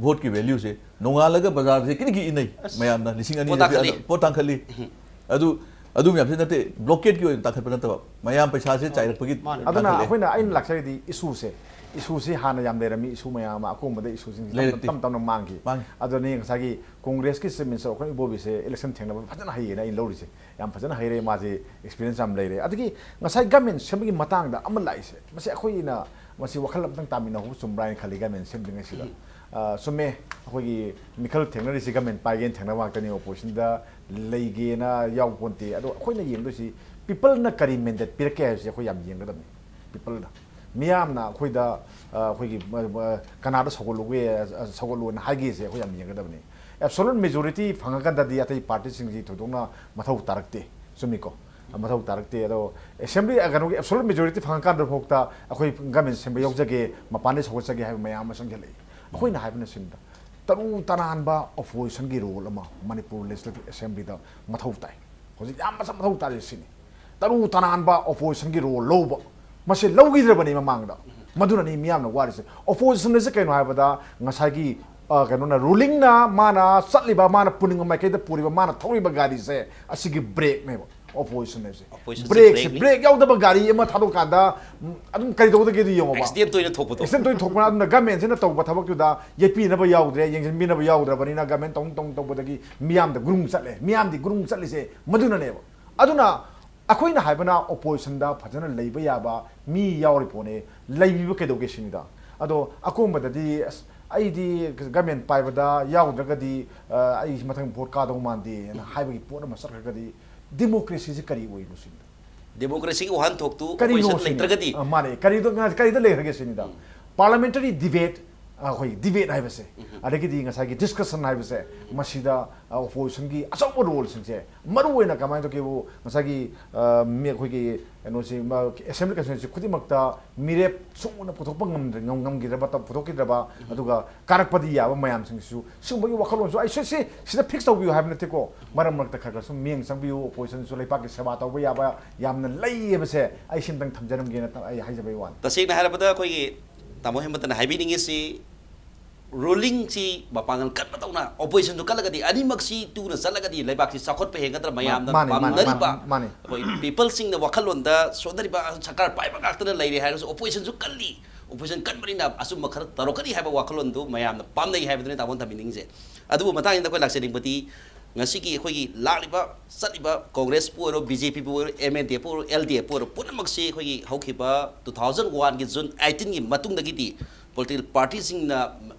ꯚꯣꯠꯀꯤ ꯚꯦꯂ꯭ꯌꯨꯁꯦ꯫ ꯅꯣꯡꯉꯥꯜꯂꯒ ꯕꯖꯥꯔꯁꯦ ꯀꯤꯔꯤ ꯀꯤꯔꯤ ꯏꯟꯅꯩ ꯑꯁ꯫ ꯃꯌꯥꯝꯅ꯫ ꯂꯤꯁꯤꯡ ꯑꯅꯤ ꯄꯣꯠ ꯇꯥꯡꯈꯠꯂꯤ꯫ ꯄꯣꯠ ꯇꯥꯡꯈꯠꯂꯤ꯫ ꯑꯗꯨ, ꯑꯗꯨ ꯃꯌꯥꯝꯁꯦ ꯅꯠꯇꯦ, ꯕ꯭ꯂꯣꯀꯦꯠꯀꯤ ꯑꯣꯏꯅ ꯇꯥꯡꯈꯠꯄ ꯅꯠꯇꯕ, ꯃꯌꯥꯝ ꯄꯩꯁꯥꯁꯦ ꯆꯥꯏꯔꯛꯄꯒꯤ ꯃꯥꯅꯦ꯫ ꯑꯗꯨꯅ ꯇꯥꯡꯈꯠꯂꯦ꯫ ꯑꯩꯈꯣꯏꯅ, ꯑꯩꯅ ꯂꯥꯛꯆꯔꯤꯗꯤ ꯏꯁꯨꯁꯦ, ꯏꯁꯨꯁꯤ ꯍꯥꯟꯅ ꯌꯥꯝ ꯂꯩꯔꯝꯃꯤ, ꯏꯁꯨ ꯃꯌꯥꯝ ꯑꯃ ꯑꯀꯣꯟꯕꯗ ꯏꯁꯨꯁꯤꯡꯁꯤ ꯇꯞ-, ꯂꯩꯔꯛꯇꯦ꯫ ꯇꯞ ꯇꯞꯅ ꯃꯥꯡꯈꯤ꯫ ꯃꯥꯡꯈꯤ꯫ ꯑꯗꯨꯅꯤ ꯉꯁꯥꯏꯒꯤ ꯀꯣꯡꯒ꯭ꯔꯦꯁꯀꯤ ꯆꯤꯐ ꯃꯤꯅꯤꯁꯇꯔ ꯑꯩꯈꯣꯏ ꯏꯕꯣꯕꯤꯁꯦ ꯏꯂꯦꯛꯁꯟ ꯊꯦꯡꯅꯕ ꯐꯖꯅ ꯍꯩꯌꯦꯅ ꯑꯩꯅ ꯂꯧꯔꯤꯁꯦ꯫ ꯌꯥꯝ ꯐꯖꯅ ꯍꯩꯔꯦ ꯃꯥꯁꯦ, ꯑꯦꯛꯁꯄꯤꯔꯤꯌꯦꯟꯁ ꯌꯥꯝ ꯂꯩꯔꯦ꯫ ꯑꯗꯒꯤ ꯉꯁꯥꯏ ꯒꯃꯦꯟ ꯁꯦꯝꯕꯒꯤ ꯃꯇꯥꯡꯗ ꯑꯃ ꯂꯥꯛꯏꯁꯦ, ꯃꯁꯤ ꯑꯩꯈꯣꯏꯅ ꯃꯁꯤ ꯋꯥꯈꯜ ꯑꯝꯇꯪ ꯇꯥꯃꯤꯟꯅꯍꯧꯕ ꯆꯨꯝꯕ꯭ꯔꯥ ꯍꯥꯏꯅ ꯈꯜꯂꯤ ꯒꯃꯦꯟ ꯁꯦꯝꯗ꯭ꯔꯤꯉꯩꯁꯤꯗ꯫ ꯎꯝ꯫ ꯑ, ꯆꯨꯝꯃꯦ, ꯑꯩꯈꯣꯏꯒꯤ ꯃꯤꯈꯜ ꯊꯦꯡꯅꯔꯤꯁꯤ ꯒꯃꯦꯟ ꯄꯥꯏꯒꯦꯅ ꯊꯦꯡꯅꯕ ꯉꯥꯛꯇꯅꯤ, ꯑꯣꯄꯣꯖꯤꯁꯟꯗ ꯂꯩꯒꯦꯅ ꯌꯥꯎ ꯄꯣꯟꯇꯦ꯫ ꯑꯗꯣ ꯑꯩꯈꯣꯏꯅ ꯌꯦꯡꯗꯣꯏꯁꯤ ꯄꯤꯄꯜꯅ ꯀꯔꯤ ꯃꯦꯟꯗꯦꯠ ꯄꯤꯔꯛꯀꯦ ꯍꯥꯏꯕꯁꯤ ꯑꯩꯈꯣꯏ ꯌꯥꯝ ꯌꯦꯡꯒꯗꯕꯅꯤ꯫ ꯄꯤꯄꯜꯗ, ꯃꯤꯌꯥꯝꯅ ꯑꯩꯈꯣꯏꯗ, ꯑ, ꯑꯩꯈꯣꯏꯒꯤ, ꯑ, ꯑ, ꯀꯅꯥꯗ ꯁꯧꯒꯠꯂꯨꯒꯦ, ꯑ, ꯁꯧꯒꯠꯂꯨꯅ ꯍꯥꯏꯒꯦꯁꯦ ꯑꯩꯈꯣꯏ ꯌꯥꯝ ꯌꯦꯡꯒꯗꯕꯅꯤ꯫ ꯑꯦꯕꯁꯣꯂꯨꯠ ꯃꯦꯖꯣꯔꯤꯇꯤ ꯐꯪꯉꯀꯥꯟꯗꯗꯤ ꯑꯇꯩ ꯄꯥꯔꯇꯤꯁꯤꯡꯁꯤ ꯊꯣꯏꯗꯣꯛꯅ ꯃꯊꯧ ꯇꯥꯔꯛꯇꯦ, ꯆꯨꯝꯃꯤꯀꯣ? ꯃꯊꯧ ꯇꯥꯔꯛꯇꯦ꯫ ꯑꯗꯣ ꯑꯦꯁꯦꯝꯕ꯭ꯂꯤ ꯀꯩꯅꯣꯒꯤ ꯑꯦꯕꯁꯣꯂꯨꯠ ꯃꯦꯖꯣꯔꯤꯇꯤ ꯐꯪꯉꯀꯥꯟꯗ ꯐꯥꯎꯗ ꯑꯩꯈꯣꯏ ꯒꯃꯦꯟ ꯁꯦꯝꯕ ꯌꯥꯎꯖꯒꯦ, ꯃꯄꯥꯟꯗꯩ ꯁꯧꯒꯠꯆꯒꯦ ꯍꯥꯏꯕ ꯃꯌꯥꯝ ꯑꯃ ꯆꯪꯁꯤꯜꯂꯛꯏ꯫ ꯑꯩꯈꯣꯏꯅ ꯍꯥꯏꯕꯅ ꯁꯤꯗ ꯇꯔꯨ ꯇꯅꯥꯟꯕ ꯑꯣꯄꯣꯖꯤꯁꯟꯒꯤ ꯔꯣꯜ ꯑꯃ ꯃꯅꯤꯄꯨꯔ ꯂꯦꯖꯤꯁꯂꯦꯇꯤꯚ ꯑꯦꯁꯦꯝꯕ꯭ꯂꯤꯗ ꯃꯊꯧ ꯇꯥꯏ꯫ ꯍꯧꯖꯤꯛ ꯌꯥꯝ ꯃꯁꯛ ꯃꯊꯧ ꯇꯥꯔꯤꯁꯦ ꯁꯤꯅꯤ꯫ ꯇꯔꯨ ꯇꯅꯥꯟꯕ ꯑꯣꯄꯣꯖꯤꯁꯟꯒꯤ ꯔꯣꯜ ꯂꯧꯕ, ꯃꯁꯤ ꯂꯧꯈꯤꯗ꯭ꯔꯕꯅꯤ ꯃꯃꯥꯡꯗ꯫ ꯃꯗꯨꯅꯅꯤ ꯃꯤꯌꯥꯝꯅ ꯋꯥꯔꯤꯁꯦ꯫ ꯑꯣꯄꯣꯖꯤꯁꯟ ꯑꯁꯤ ꯀꯩꯅꯣ ꯍꯥꯏꯕꯗ ꯉꯁꯥꯏꯒꯤ, ꯑ, ꯀꯩꯅꯣꯅ, ꯔꯨꯂꯤꯡꯅ ꯃꯥꯅ ꯆꯠꯂꯤꯕ, ꯃꯥꯅ ꯄꯨꯅꯤꯡꯕ ꯃꯥꯏꯀꯩꯗ ꯄꯨꯔꯤꯕ, ꯃꯥꯅ ꯊꯧꯔꯤꯕ ꯒꯥꯔꯤꯁꯦ ꯑꯁꯤꯒꯤ ꯕ꯭ꯔꯦꯛꯅꯦꯕ꯫ ꯑꯣꯄꯣꯖꯤꯁꯟ ꯍꯥꯏꯕꯁꯦ꯫ ꯑꯣꯄꯣꯖꯤꯁꯟꯁꯦ ꯕ꯭ꯔꯦꯛꯁꯦ, ꯕ꯭ꯔꯦꯛꯅꯤ꯫ ꯕ꯭ꯔꯦꯛ ꯌꯥꯎꯗꯕ ꯒꯥꯔꯤ ꯑꯃ ꯊꯥꯗꯣꯛꯀꯥꯟꯗ, ꯎꯝ, ꯑꯗꯨꯝ ꯀꯔꯤ ꯇꯧꯒꯗꯒꯦꯗꯣ ꯌꯦꯡꯉꯣꯕ꯫ ꯑꯦꯛꯁꯤꯗꯦꯟ ꯇꯣꯏꯅ ꯊꯣꯛꯄꯗꯣ꯫ ꯑꯦꯛꯁꯤꯗꯦꯟ ꯇꯣꯏꯅ ꯊꯣꯛꯄꯅ ꯑꯗꯨꯅ ꯒꯃꯦꯟꯁꯤꯅ ꯇꯧꯕ ꯊꯕꯛꯇꯨꯗ ꯌꯦꯠꯄꯤꯅꯕ ꯌꯥꯎꯗ꯭ꯔꯦ, ꯌꯦꯡꯁꯤꯟꯕꯤꯅꯕ ꯌꯥꯎꯗ꯭ꯔꯕꯅꯤꯅ ꯒꯃꯦꯟ ꯇꯧꯅꯤꯡ ꯇꯧꯅꯤꯡ ꯇꯧꯕꯗꯒꯤ ꯃꯤꯌꯥꯝꯗ ꯒ꯭ꯔꯨꯡ ꯆꯠꯂꯦ꯫ ꯃꯤꯌꯥꯝꯗꯤ ꯒ꯭ꯔꯨꯡ ꯆꯠꯂꯤꯁꯦ ꯃꯗꯨꯅꯅꯦꯕ꯫ ꯑꯗꯨꯅ ꯑꯩꯈꯣꯏꯅ ꯍꯥꯏꯕꯅ ꯑꯣꯄꯣꯖꯤꯁꯟꯗ ꯐꯖꯅ ꯂꯩꯕ ꯌꯥꯕ ꯃꯤ ꯌꯥꯎꯔꯤ ꯄꯣꯠꯅꯦ꯫ ꯂꯩꯕꯤꯕ ꯀꯩꯗꯧꯒꯦ ꯁꯤꯅꯤꯗ꯫ ꯑꯗꯣ ꯑꯀꯣꯟꯕꯗꯗꯤ ꯑꯁ, ꯑꯩꯗꯤ ꯒꯃꯦꯟ ꯄꯥꯏꯕꯗ ꯌꯥꯎꯗ꯭ꯔꯒꯗꯤ, ꯑ, ꯑꯩ ꯃꯊꯪ ꯚꯣꯠ ꯀꯥꯗꯧ ꯃꯥꯟꯗꯦꯅ ꯍꯥꯏꯕꯒꯤ ꯄꯣꯠ ꯑꯃ ꯆꯠꯈ꯭ꯔꯒꯗꯤ ꯗꯦꯃꯣꯀ꯭ꯔꯦꯁꯤꯁꯤ ꯀꯔꯤ ꯑꯣꯏꯔꯤꯅꯣ ꯁꯤꯅꯤꯗ? ꯗꯦꯃꯣꯀ꯭ꯔꯦꯁꯤꯒꯤ ꯋꯥꯍꯟꯊꯣꯛꯇꯨ ꯀꯔꯤꯅꯣ ꯑꯣꯄꯣꯖꯤꯁꯟ ꯁꯤꯅꯤ? ꯂꯩꯇ꯭ꯔꯒꯗꯤ? ꯑ, ꯃꯥꯅꯦ꯫ ꯀꯔꯤꯗ, ꯀꯔꯤꯗ ꯂꯩꯈ꯭ꯔꯒꯦ ꯁꯤꯅꯤꯗ? ꯎꯝ꯫ ꯄꯥꯔꯂꯥꯃꯦꯟꯇꯔꯤ ꯗꯤꯕꯦꯠ, ꯑꯩꯈꯣꯏ ꯗꯤꯕꯦꯠ ꯍꯥꯏꯕꯁꯦ, ꯎꯝ꯫ ꯑꯗꯒꯤꯗꯤ ꯉꯁꯥꯏꯒꯤ ꯗꯤꯁꯀꯁꯟ ꯍꯥꯏꯕꯁꯦ, ꯃꯁꯤꯗ, ꯑ, ꯑꯣꯄꯣꯖꯤꯁꯟꯒꯤ ꯑꯆꯧꯕ ꯔꯣꯜꯁꯤꯡꯁꯦ, ꯃꯔꯨ ꯑꯣꯏꯅ ꯀꯃꯥꯏꯅ ꯇꯧꯒꯦꯕꯨ, ꯉꯁꯥꯏꯒꯤ, ꯑ, ꯃꯤ ꯑꯩꯈꯣꯏꯒꯤ ꯀꯩꯅꯣꯁꯤ, ꯃ-, ꯑꯦꯁꯦꯝꯕ꯭ꯂꯤ ꯀꯟꯁꯇꯤꯇ꯭ꯋꯦꯟꯁꯤ ꯈꯨꯗꯤꯡꯃꯛꯇ ꯃꯤꯔꯦꯞ ꯁꯨꯅ ꯄꯨꯊꯣꯛꯄ ꯉꯝꯗ꯭ꯔ-, ꯉꯝ-, ꯉꯝꯈꯤꯗ꯭ꯔꯕ, ꯄꯨꯊꯣꯛꯈꯤꯗ꯭ꯔꯕ, ꯑꯗꯨꯒ ꯀꯥꯔꯛꯄꯗꯤ ꯌꯥꯕ ꯃꯌꯥꯝꯁꯤꯡꯁꯤꯁꯨ ꯁꯤꯒꯨꯝꯕꯒꯤ ꯋꯥꯈꯜꯂꯣꯟꯁꯨ ꯑꯩ ꯁꯤ, ꯁꯤ, ꯁꯤꯗ ꯐꯤꯛꯁ ꯇꯧꯕꯤꯌꯨ ꯍꯥꯏꯕ ꯅꯠꯇꯦꯀꯣ꯫ ꯃꯔꯛ ꯃꯔꯛꯇ ꯈꯔ ꯈꯔ ꯁꯨꯝ ꯃꯤꯠꯌꯦꯡ ꯆꯪꯕꯤꯌꯨ, ꯑꯣꯄꯣꯖꯤꯁꯟꯁꯨ ꯂꯩꯄꯥꯛꯀꯤ ꯁꯦꯕꯥ ꯇꯧꯕ ꯌꯥꯕ ꯌꯥꯝꯅ ꯂꯩ ꯍꯥꯏꯕꯁꯦ ꯑꯩ ꯁꯤꯝꯇꯪ ꯊꯝꯖꯔꯝꯒꯦꯅ ꯇ-, ꯑꯩ ꯍꯥꯏꯖꯕꯩ ꯋꯥꯅꯤ꯫ ꯇꯁꯦꯡꯅ ꯍꯥꯏꯔꯕꯗ ꯑꯩꯈꯣꯏꯒꯤ ꯇꯥꯃꯣ ꯍꯦꯃꯟꯇꯅ ꯍꯥꯏꯕꯤꯅꯤꯡꯉꯤꯁꯤ, ꯔꯨꯂꯤꯡꯁꯤ ꯃꯄꯥꯡꯒꯜ ꯀꯟꯕ ꯇꯧꯅ ꯑꯣꯄꯣꯖꯤꯁꯟꯁꯨ ꯀꯜꯂꯒꯗꯤ, ꯑꯅꯤꯃꯛꯁꯤ ꯇꯨꯅ ꯆꯠꯂꯒꯗꯤ ꯂꯩꯕꯥꯛꯁꯤ ꯆꯥꯎꯈꯠꯄ ꯍꯦꯟꯒꯗ꯭ꯔꯥ? ꯃꯌꯥꯝꯅ ꯃꯥꯅꯤ, ꯃꯥꯅꯤ, ꯄꯥꯝꯅꯔꯤꯕ, ꯃꯥꯅꯤ, ꯃꯥꯅꯤ꯫ ꯑꯩꯈꯣꯏ ꯄꯤꯄꯜꯁꯤꯡꯅ ꯋꯥꯈꯜꯂꯣꯟꯗ ꯁꯣꯟꯅꯔꯤꯕ, ꯁꯔꯀꯥꯔ ꯄꯥꯏꯕ ꯉꯥꯛꯇꯅ ꯂꯩꯔꯦ ꯍꯥꯏꯔꯒꯁꯨ ꯑꯣꯄꯣꯖꯤꯁꯟꯁꯨ ꯀꯜꯂꯤ꯫ ꯑꯣꯄꯣꯖꯤꯁꯟ ꯀꯟꯕꯅꯤꯅ ꯑꯆꯨꯝꯕ ꯈꯔ ꯇꯧꯔꯛꯀꯅꯤ ꯍꯥꯏꯕ ꯋꯥꯈꯜꯂꯣꯟꯗꯨ ꯃꯌꯥꯝꯅ ꯄꯥꯝꯅꯩ ꯍꯥꯏꯕꯗꯨꯅꯤ ꯇꯥꯃꯣꯅ ꯊꯝꯕꯤꯅꯤꯡꯉꯤꯁꯦ꯫ ꯑꯗꯨꯕꯨ ꯃꯇꯥꯡꯁꯤꯗ ꯑꯩꯈꯣꯏ ꯂꯥꯛꯆꯅꯤꯡꯕꯗꯤ, ꯉꯁꯤꯒꯤ ꯑꯩꯈꯣꯏꯒꯤ ꯂꯥꯛꯂꯤꯕ ꯆꯠꯂꯤꯕ ꯀꯣꯡꯒ꯭ꯔꯦꯁꯄꯨ ꯑꯣꯏꯔꯣ, ꯕꯤ ꯖꯦ ꯄꯤꯕꯨ ꯑꯣꯏꯔꯣ, ꯑꯦꯝ ꯑꯦꯟ ꯗꯤ ꯑꯦꯐꯄꯨ ꯑꯣꯏꯔꯣ, ꯑꯦꯜ ꯗꯤ ꯑꯦꯐꯄꯨ ꯑꯣꯏꯔꯣ, ꯄꯨꯝꯅꯃꯛꯁꯤ ꯑꯩꯈꯣꯏꯒꯤ ꯍꯧꯈꯤꯕ two thousand one ꯒꯤ June eighteen ꯒꯤ ꯃꯇꯨꯡꯗꯒꯤꯗꯤ ꯄꯣꯂꯤꯇꯤꯀꯦꯜ ꯄꯥꯔꯇꯤꯁꯤꯡꯅ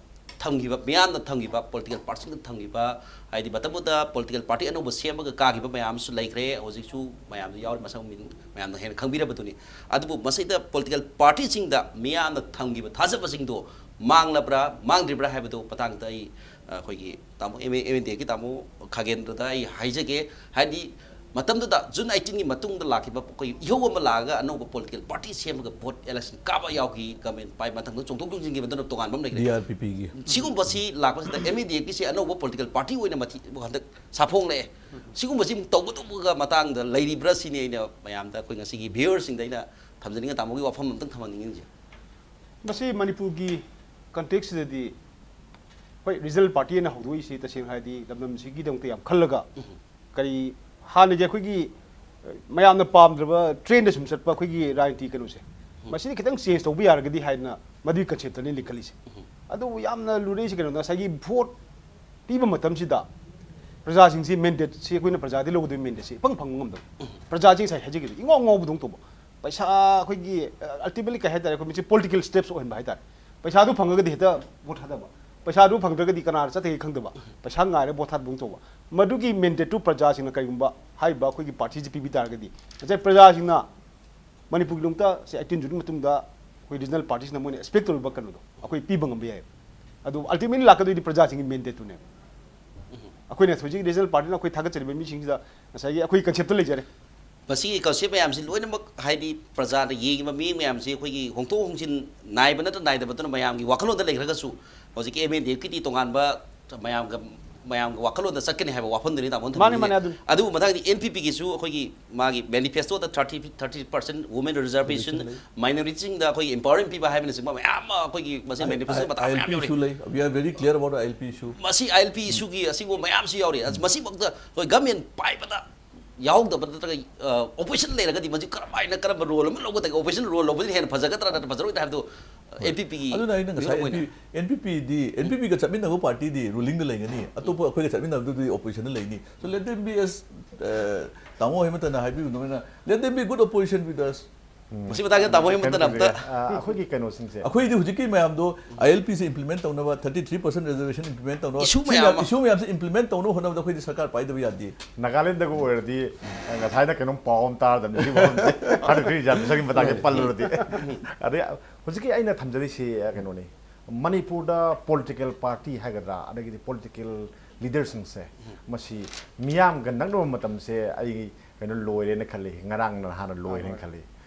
ꯊꯝꯈꯤꯕ, ꯃꯤꯌꯥꯝꯅ ꯊꯝꯈꯤꯕ, ꯄꯣꯂꯤꯇꯤꯀꯦꯜ ꯄꯥꯔꯇꯤꯁꯤꯡꯅ ꯊꯝꯈꯤꯕ, ꯍꯥꯏꯗꯤ ꯃꯇꯝꯗꯨꯗ ꯄꯣꯂꯤꯇꯤꯀꯦꯜ ꯄꯥꯔꯇꯤ ꯑꯅꯧꯕ ꯁꯦꯝꯃꯒ ꯀꯥꯈꯤꯕ ꯃꯌꯥꯝ ꯑꯃꯁꯨ ꯂꯩꯈ꯭ꯔꯦ꯫ ꯍꯧꯖꯤꯛꯁꯨ ꯃꯌꯥꯝꯗ ꯌꯥꯎꯔꯤ, ꯃꯁꯛ ꯃꯃꯤꯡ ꯃꯌꯥꯝꯅ ꯍꯦꯟꯅ ꯈꯪꯕꯤꯔꯕꯗꯨꯅꯤ꯫ ꯑꯗꯨꯕꯨ ꯃꯁꯤꯗ ꯄꯣꯂꯤꯇꯤꯀꯦꯜ ꯄꯥꯔꯇꯤꯁꯤꯡꯗ ꯃꯤꯌꯥꯝꯅ ꯊꯝꯈꯤꯕ ꯊꯥꯖꯕꯁꯤꯡꯗꯣ ꯃꯥꯡꯂꯕ꯭ꯔꯥ, ꯃꯥꯡꯗ꯭ꯔꯤꯕ꯭ꯔꯥ ꯍꯥꯏꯕꯗꯨ ꯃꯇꯥꯡꯗ ꯑꯩ, ꯑ, ꯑꯩꯈꯣꯏꯒꯤ ꯇꯥꯃꯣ, ꯑꯦꯝ ꯑꯦꯟ ꯗꯤ ꯑꯦꯒꯤ ꯇꯥꯃꯣ ꯈꯥꯒꯦꯟꯗ꯭ꯔꯗ ꯑꯩ ꯍꯥꯏꯖꯒꯦ꯫ ꯍꯥꯏꯗꯤ ꯃꯇꯝꯗꯨꯗ ꯖꯨꯟ ꯑꯩꯠꯇꯤꯟꯒꯤ ꯃꯇꯨꯡꯗ ꯂꯥꯛꯈꯤꯕ ꯑꯩꯈꯣꯏ ꯏꯍꯧ ꯑꯃ ꯂꯥꯛꯑꯒ ꯑꯅꯧꯕ ꯄꯣꯂꯤꯇꯤꯀꯦꯜ ꯄꯥꯔꯇꯤ ꯁꯦꯝꯃꯒ ꯚꯣꯠ ꯏꯂꯦꯛꯁꯟ ꯀꯥꯕ ꯌꯥꯎꯈꯤ꯫ ꯒꯃꯦꯟ ꯄꯥꯏ ꯃꯊꯪꯗ ꯆꯣꯡꯊꯣꯛ ꯆꯣꯡꯁꯤꯟꯒꯤ ꯃꯇꯝꯗ ꯇꯣꯉꯥꯟꯕ ꯑꯃ ꯂꯩꯈ꯭ꯔꯦ꯫ ꯗꯤ ꯑꯥꯔ ꯄꯤ ꯄꯤꯒꯤ ꯁꯤꯒꯨꯝꯕꯁꯤ ꯂꯥꯛꯄꯁꯤꯗ ꯑꯦꯝ ꯑꯦꯟ ꯗꯤ ꯑꯦꯐꯀꯤꯁꯦ ꯑꯅꯧꯕ ꯄꯣꯂꯤꯇꯤꯀꯦꯜ ꯄꯥꯔꯇꯤ ꯑꯣꯏꯅ ꯃꯊꯤ ꯍꯟꯗꯛ ꯁꯥꯐꯣꯡꯂꯛꯑꯦ꯫ ꯁꯤꯒꯨꯝꯕꯁꯤ ꯑꯃꯨꯛ ꯇꯧꯒꯗꯧꯕꯒ ꯃꯇꯥꯡꯗ ꯂꯩꯔꯤꯕ꯭ꯔꯥ ꯁꯤꯅꯤ ꯑꯩꯅ ꯃꯌꯥꯝꯗ, ꯑꯩꯈꯣꯏ ꯉꯁꯤꯒꯤ ꯚ꯭ꯌꯨꯋꯔꯁꯤꯡꯗ ꯑꯩꯅ ꯊꯝꯖꯅꯤꯡꯉꯦ꯫ ꯇꯥꯃꯣꯒꯤ ꯋꯥꯐꯝ ꯑꯝꯇꯪ ꯊꯝꯍꯟꯅꯤꯡꯉꯤꯁꯦ꯫ ꯃꯁꯤ ꯃꯅꯤꯄꯨꯔꯒꯤ ꯀꯟꯇꯦꯛꯁꯤꯗꯗꯤ ꯍꯣꯏ, ꯔꯤꯖꯅꯦꯜ ꯄꯥꯔꯇꯤ ꯑꯅ ꯍꯧꯗꯣꯛꯏꯁꯤ ꯇꯁꯦꯡꯅ ꯍꯥꯏꯔꯗꯤ ꯂꯝꯗꯝꯁꯤꯒꯤꯗꯃꯛꯇ ꯌꯥꯝ ꯈꯜꯂꯒ, ꯀꯔꯤ, ꯍꯥꯟꯅꯒꯤ ꯑꯩꯈꯣꯏꯒꯤ ꯃꯌꯥꯝꯅ ꯄꯥꯝꯗ꯭ꯔꯕ ꯇ꯭ꯔꯦꯟꯗ ꯁꯨꯝ ꯆꯠꯄ ꯑꯩꯈꯣꯏꯒꯤ ꯔꯥꯖꯅꯤꯇꯤ ꯀꯩꯅꯣꯁꯦ, ꯃꯁꯤꯗꯤ ꯈꯤꯇꯪ ꯆꯦꯟꯖ ꯇꯧꯕ ꯌꯥꯔꯒꯗꯤ ꯍꯥꯏꯗꯅ ꯃꯗꯨꯒꯤ ꯀꯟꯁꯦꯞꯇꯅꯤ ꯂꯤꯡꯈꯠꯂꯤꯁꯦ꯫ ꯑꯗꯨꯕꯨ ꯌꯥꯝꯅ ꯂꯨꯔꯛꯏꯁꯦ ꯀꯩꯅꯣꯗ, ꯉꯁꯥꯏꯒꯤ ꯚꯣꯠ ꯄꯤꯕ ꯃꯇꯝꯁꯤꯗ ꯄ꯭ꯔꯖꯥꯁꯤꯡꯁꯤ ꯃꯦꯟꯗꯦꯠꯁꯤ, ꯑꯩꯈꯣꯏꯅ ꯄ꯭ꯔꯖꯥꯗꯤ ꯂꯧꯒꯗꯣꯏ ꯃꯦꯟꯗꯦꯠꯁꯤ ꯏꯐꯪ ꯐꯪꯕ ꯉꯝꯗꯕ꯫ ꯄ꯭ꯔꯖꯥꯁꯤ ꯉꯁꯥꯏ ꯍꯥꯏꯖꯈꯤꯕꯗꯣ ꯏꯉꯥꯎ ꯉꯥꯎꯕꯗꯧꯅ ꯇꯧꯕ꯫ ꯄꯩꯁꯥ ꯑꯩꯈꯣꯏꯒꯤ ꯑꯜꯇꯤꯃꯦꯠꯂꯤ ꯀꯩ ꯍꯥꯏꯇꯥꯔꯦ, ꯑꯩꯈꯣꯏ ꯃꯁꯤ ꯄꯣꯂꯤꯇꯤꯀꯦꯜ ꯁ꯭ꯇꯦꯞꯁ ꯑꯣꯏꯍꯟꯕ ꯍꯥꯏꯇꯥꯔꯦ꯫ ꯄꯩꯁꯥꯗꯨ ꯐꯪꯉꯒꯗꯤ ꯍꯦꯛꯇ ꯚꯣꯠ ꯊꯥꯗꯕ, ꯄꯩꯁꯥꯗꯨ ꯐꯪꯗ꯭ꯔꯒꯗꯤ ꯀꯅꯥ ꯆꯠꯊꯒꯦ ꯈꯪꯗꯕ, ꯄꯩꯁꯥ ꯉꯥꯏꯔ ꯚꯣꯠ ꯊꯥꯗꯕꯗꯧꯅ ꯇꯧꯕ꯫ ꯃꯗꯨꯒꯤ ꯃꯦꯟꯗꯦꯠꯇꯨ ꯄ꯭ꯔꯖꯥꯁꯤꯡꯅ ꯀꯔꯤꯒꯨꯝꯕ ꯍꯥꯏꯔꯤꯕ ꯑꯩꯈꯣꯏꯒꯤ ꯄꯥꯔꯇꯤꯁꯤ ꯄꯤꯕꯤ ꯇꯥꯔꯒꯗꯤ, ꯉꯁꯥꯏ ꯄ꯭ꯔꯖꯥꯁꯤꯡꯅ ꯃꯅꯤꯄꯨꯔꯒꯤ ꯂꯣꯝꯇ ꯁꯤ ꯑꯩꯠꯇꯤꯟ ꯖꯨꯟꯒꯤ ꯃꯇꯨꯡꯗ ꯑꯩꯈꯣꯏ ꯔꯤꯖꯅꯦꯜ ꯄꯥꯔꯇꯤꯁꯤꯅ ꯃꯣꯏꯅ ꯑꯦꯛꯁꯄꯦꯛ ꯇꯧꯔꯤꯕ ꯀꯩꯅꯣꯗꯣ ꯑꯩꯈꯣꯏ ꯄꯤꯕ ꯉꯝꯕ ꯌꯥꯏ꯫ ꯑꯗꯨ ꯑꯜꯇꯤꯃꯦꯠꯂꯤ ꯂꯥꯛꯀꯗꯣꯏꯗꯤ ꯄ꯭ꯔꯖꯥꯁꯤꯡꯒꯤ ꯃꯦꯟꯗꯦꯠꯇꯨꯅꯦꯕ꯫ ꯑꯩꯈꯣꯏꯅ ꯍꯧꯖꯤꯛ ꯔꯤꯖꯅꯦꯜ ꯄꯥꯔꯇꯤꯅ ꯑꯩꯈꯣꯏ ꯊꯥꯒꯠꯆꯔꯤꯕ ꯃꯤꯁꯤꯡꯁꯤꯗ ꯉꯁꯥꯏꯒꯤ ꯑꯩꯈꯣꯏ ꯀꯟꯁꯦꯞꯇ ꯂꯩꯖꯔꯦ꯫ ꯃꯁꯤꯒꯤ ꯀꯟꯁꯦꯞ ꯃꯌꯥꯝꯁꯤ ꯂꯣꯏꯅꯃꯛ ꯍꯥꯏꯗꯤ ꯄ꯭ꯔꯖꯥꯅ ꯌꯦꯡꯉꯤꯕ ꯃꯤꯠꯌꯦꯡ ꯃꯌꯥꯝꯁꯤ ꯑꯩꯈꯣꯏꯒꯤ ꯍꯣꯡꯗꯣꯛ ꯍꯣꯡꯖꯤꯟ ꯅꯥꯏꯕ ꯅꯠꯇ꯭ꯔ ꯅꯥꯏꯗꯕꯗꯨꯅ ꯃꯌꯥꯝꯒꯤ ꯋꯥꯈꯜꯂꯣꯟꯗ ꯂꯩꯈ꯭ꯔꯒꯁꯨ ꯍꯧꯖꯤꯛꯀꯤ ꯑꯦꯝ ꯑꯦꯟ ꯗꯤ ꯑꯦꯐꯀꯤꯗꯤ ꯇꯣꯉꯥꯟꯕ ꯃꯌꯥꯝꯒ ꯃꯌꯥꯝꯒꯤ ꯋꯥꯈꯜꯂꯣꯟꯗ ꯆꯠꯀꯅꯤ ꯍꯥꯏꯕ ꯋꯥꯐꯝꯗꯨꯅꯤ ꯇꯥꯃꯣꯅ ꯃꯥꯅꯦ, ꯊꯝꯕꯤꯔꯤꯁꯦ꯫ ꯃꯥꯅꯦ, ꯑꯗꯨꯅꯤ꯫ ꯑꯗꯨꯕꯨ ꯃꯊꯪꯗꯤ ꯑꯦꯟ ꯄꯤ ꯄꯤꯒꯤꯁꯨ ꯑꯩꯈꯣꯏꯒꯤ ꯃꯥꯒꯤ ꯃꯦꯅꯤꯐꯦꯁꯇꯣꯗ thirty thirty percent women reservation, ꯃꯥꯏꯅꯣꯔꯤꯇꯤꯁꯤꯡꯗ ꯑꯩꯈꯣꯏꯒꯤ ꯑꯦꯝꯄꯥꯋꯔꯤꯡ ꯄꯤꯕ ꯍꯥꯏꯕꯅꯆꯤꯡꯕ ꯃꯌꯥꯝ ꯑꯃ ꯑꯩꯈꯣꯏꯒꯤ ꯃꯁꯤ ꯃꯦꯅꯤꯐꯦꯁꯇꯣ ꯃꯇꯥꯡ ꯃꯌꯥꯝ ꯌꯥꯎꯔꯤ꯫ ꯑꯥꯏ ꯑꯦꯜ ꯄꯤꯁꯨ ꯂꯩ꯫ We are very clear about the I L P issue. ꯃꯁꯤ ꯑꯥꯏ ꯑꯦꯜ ꯄꯤ ꯏꯁꯨꯒꯤ ꯑꯁꯤꯒꯨꯝꯕ ꯃꯌꯥꯝꯁꯨ ꯌꯥꯎꯔꯤ꯫ ꯑꯁ, ꯃꯁꯤꯃꯛꯇ ꯑꯩꯈꯣꯏ ꯒꯃꯦꯟ ꯄꯥꯏꯕꯗ ꯌꯥꯎꯗꯕ ꯅꯠꯇ꯭ꯔꯒ ꯑꯣꯄꯣꯖꯤꯁꯟ ꯂꯩꯔꯒꯗꯤ ꯃꯁꯤ ꯀꯔꯝꯍꯥꯏꯅ ꯀꯔꯝꯕ ꯔꯣꯜ ꯑꯃ ꯂꯧꯒꯗꯒꯦ? ꯑꯣꯄꯣꯖꯤꯁꯟ ꯔꯣꯜ ꯂꯧꯕꯁꯤꯅ ꯍꯦꯟꯅ ꯐꯖꯒꯗ꯭ꯔꯥ ꯅꯠꯇ꯭ꯔ ꯐꯖꯔꯣꯏꯗ꯭ꯔꯥ ꯍꯥꯏꯕꯗꯨ ꯑꯦꯟ ꯄꯤ ꯄꯤꯒꯤ ꯑꯗꯨꯅ ꯑꯩꯅ ꯉꯁꯥꯏ ꯑꯦꯟ ꯄꯤ ꯑꯦꯟ ꯄꯤ ꯄꯤꯗꯤ ꯑꯦꯟ ꯄꯤ ꯄꯤꯒ ꯆꯠꯃꯤꯟꯅꯕ ꯄꯥꯔꯇꯤꯗꯤ ꯔꯨꯂꯤꯡꯗ ꯂꯩꯒꯅꯤ, ꯑꯇꯣꯞꯄ ꯑꯩꯈꯣꯏꯒ ꯆꯠꯃꯤꯟꯅꯕꯗꯨꯗꯤ ꯑꯣꯄꯣꯖꯤꯁꯟꯗ ꯂꯩꯅꯤ꯫ So let them be as, uh, ꯇꯥꯃꯣ ꯍꯦꯃꯟꯇꯅ ꯍꯥꯏꯕꯤꯕ ꯑꯗꯨꯃꯥꯏꯅ, let them be good opposition with us. ꯃꯁꯤ ꯃꯇꯥꯡꯗ ꯇꯥꯃꯣ ꯍꯦꯃꯟꯇꯅ ꯑꯝꯇ ꯑ, ꯑꯩꯈꯣꯏꯒꯤ ꯀꯩꯅꯣꯁꯤꯡꯁꯦ ꯑꯩꯈꯣꯏꯗꯤ ꯍꯧꯖꯤꯛꯀꯤ ꯃꯌꯥꯝꯗꯣ ꯑꯥꯏ ꯑꯦꯜ ꯄꯤꯁꯦ ꯏꯝꯄ꯭ꯂꯤꯃꯦꯟ ꯇꯧꯅꯕ, thirty three percent reservation implement ꯇꯧꯅꯕ, ꯏꯁꯨ ꯁꯤ ꯃꯌꯥꯝ ꯃꯌꯥꯝ ꯑꯃ꯫ ꯏꯁꯨ ꯃꯌꯥꯝꯁꯦ ꯏꯝꯄ꯭ꯂꯤꯃꯦꯟ ꯇꯧꯅꯕ ꯍꯣꯠꯅꯕꯗ ꯑꯩꯈꯣꯏꯗꯤ ꯁꯔꯀꯥꯔ ꯄꯥꯏꯗꯕ ꯌꯥꯗꯦ꯫ ꯅꯥꯒꯥꯂꯦꯟꯗꯒ ꯑꯣꯏꯔꯗꯤ ꯉꯁꯥꯏꯅ ꯀꯩꯅꯣꯝ ꯄꯥꯎ ꯑꯃ ꯇꯥꯔꯗꯕꯅꯤ ꯁꯤ ꯋꯥꯐꯝꯁꯦ꯫ ꯊꯥꯔꯇꯤ ꯊ꯭ꯔꯤ ꯔꯤꯖꯔꯕꯦꯁꯟꯒꯤ ꯃꯇꯥꯡꯁꯦ ꯄꯜꯂꯨꯔꯗꯤ꯫ ꯑꯗꯩ ꯍꯧꯖꯤꯛꯀꯤ ꯑꯩꯅ ꯊꯝꯖꯔꯤꯁꯤ ꯀꯩꯅꯣꯅꯤ, ꯃꯅꯤꯄꯨꯔꯗ ꯄꯣꯂꯤꯇꯤꯀꯦꯜ ꯄꯥꯔꯇꯤ ꯍꯥꯏꯒꯗ꯭ꯔꯥ, ꯑꯗꯒꯤꯗꯤ ꯄꯣꯂꯤꯇꯤꯀꯦꯜ ꯂꯤꯗꯔꯁꯤꯡꯁꯦ, ꯃꯁꯤ ꯃꯤꯌꯥꯝꯒ ꯅꯛꯅꯕ ꯃꯇꯝꯁꯦ ꯑꯩ ꯀꯩꯅꯣ ꯂꯣꯏꯔꯦꯅ ꯈꯜꯂꯤ, ꯉꯔꯥꯡꯅ ꯍꯥꯟꯅ ꯂꯣꯏꯔꯦꯅ ꯈꯜꯂꯤ꯫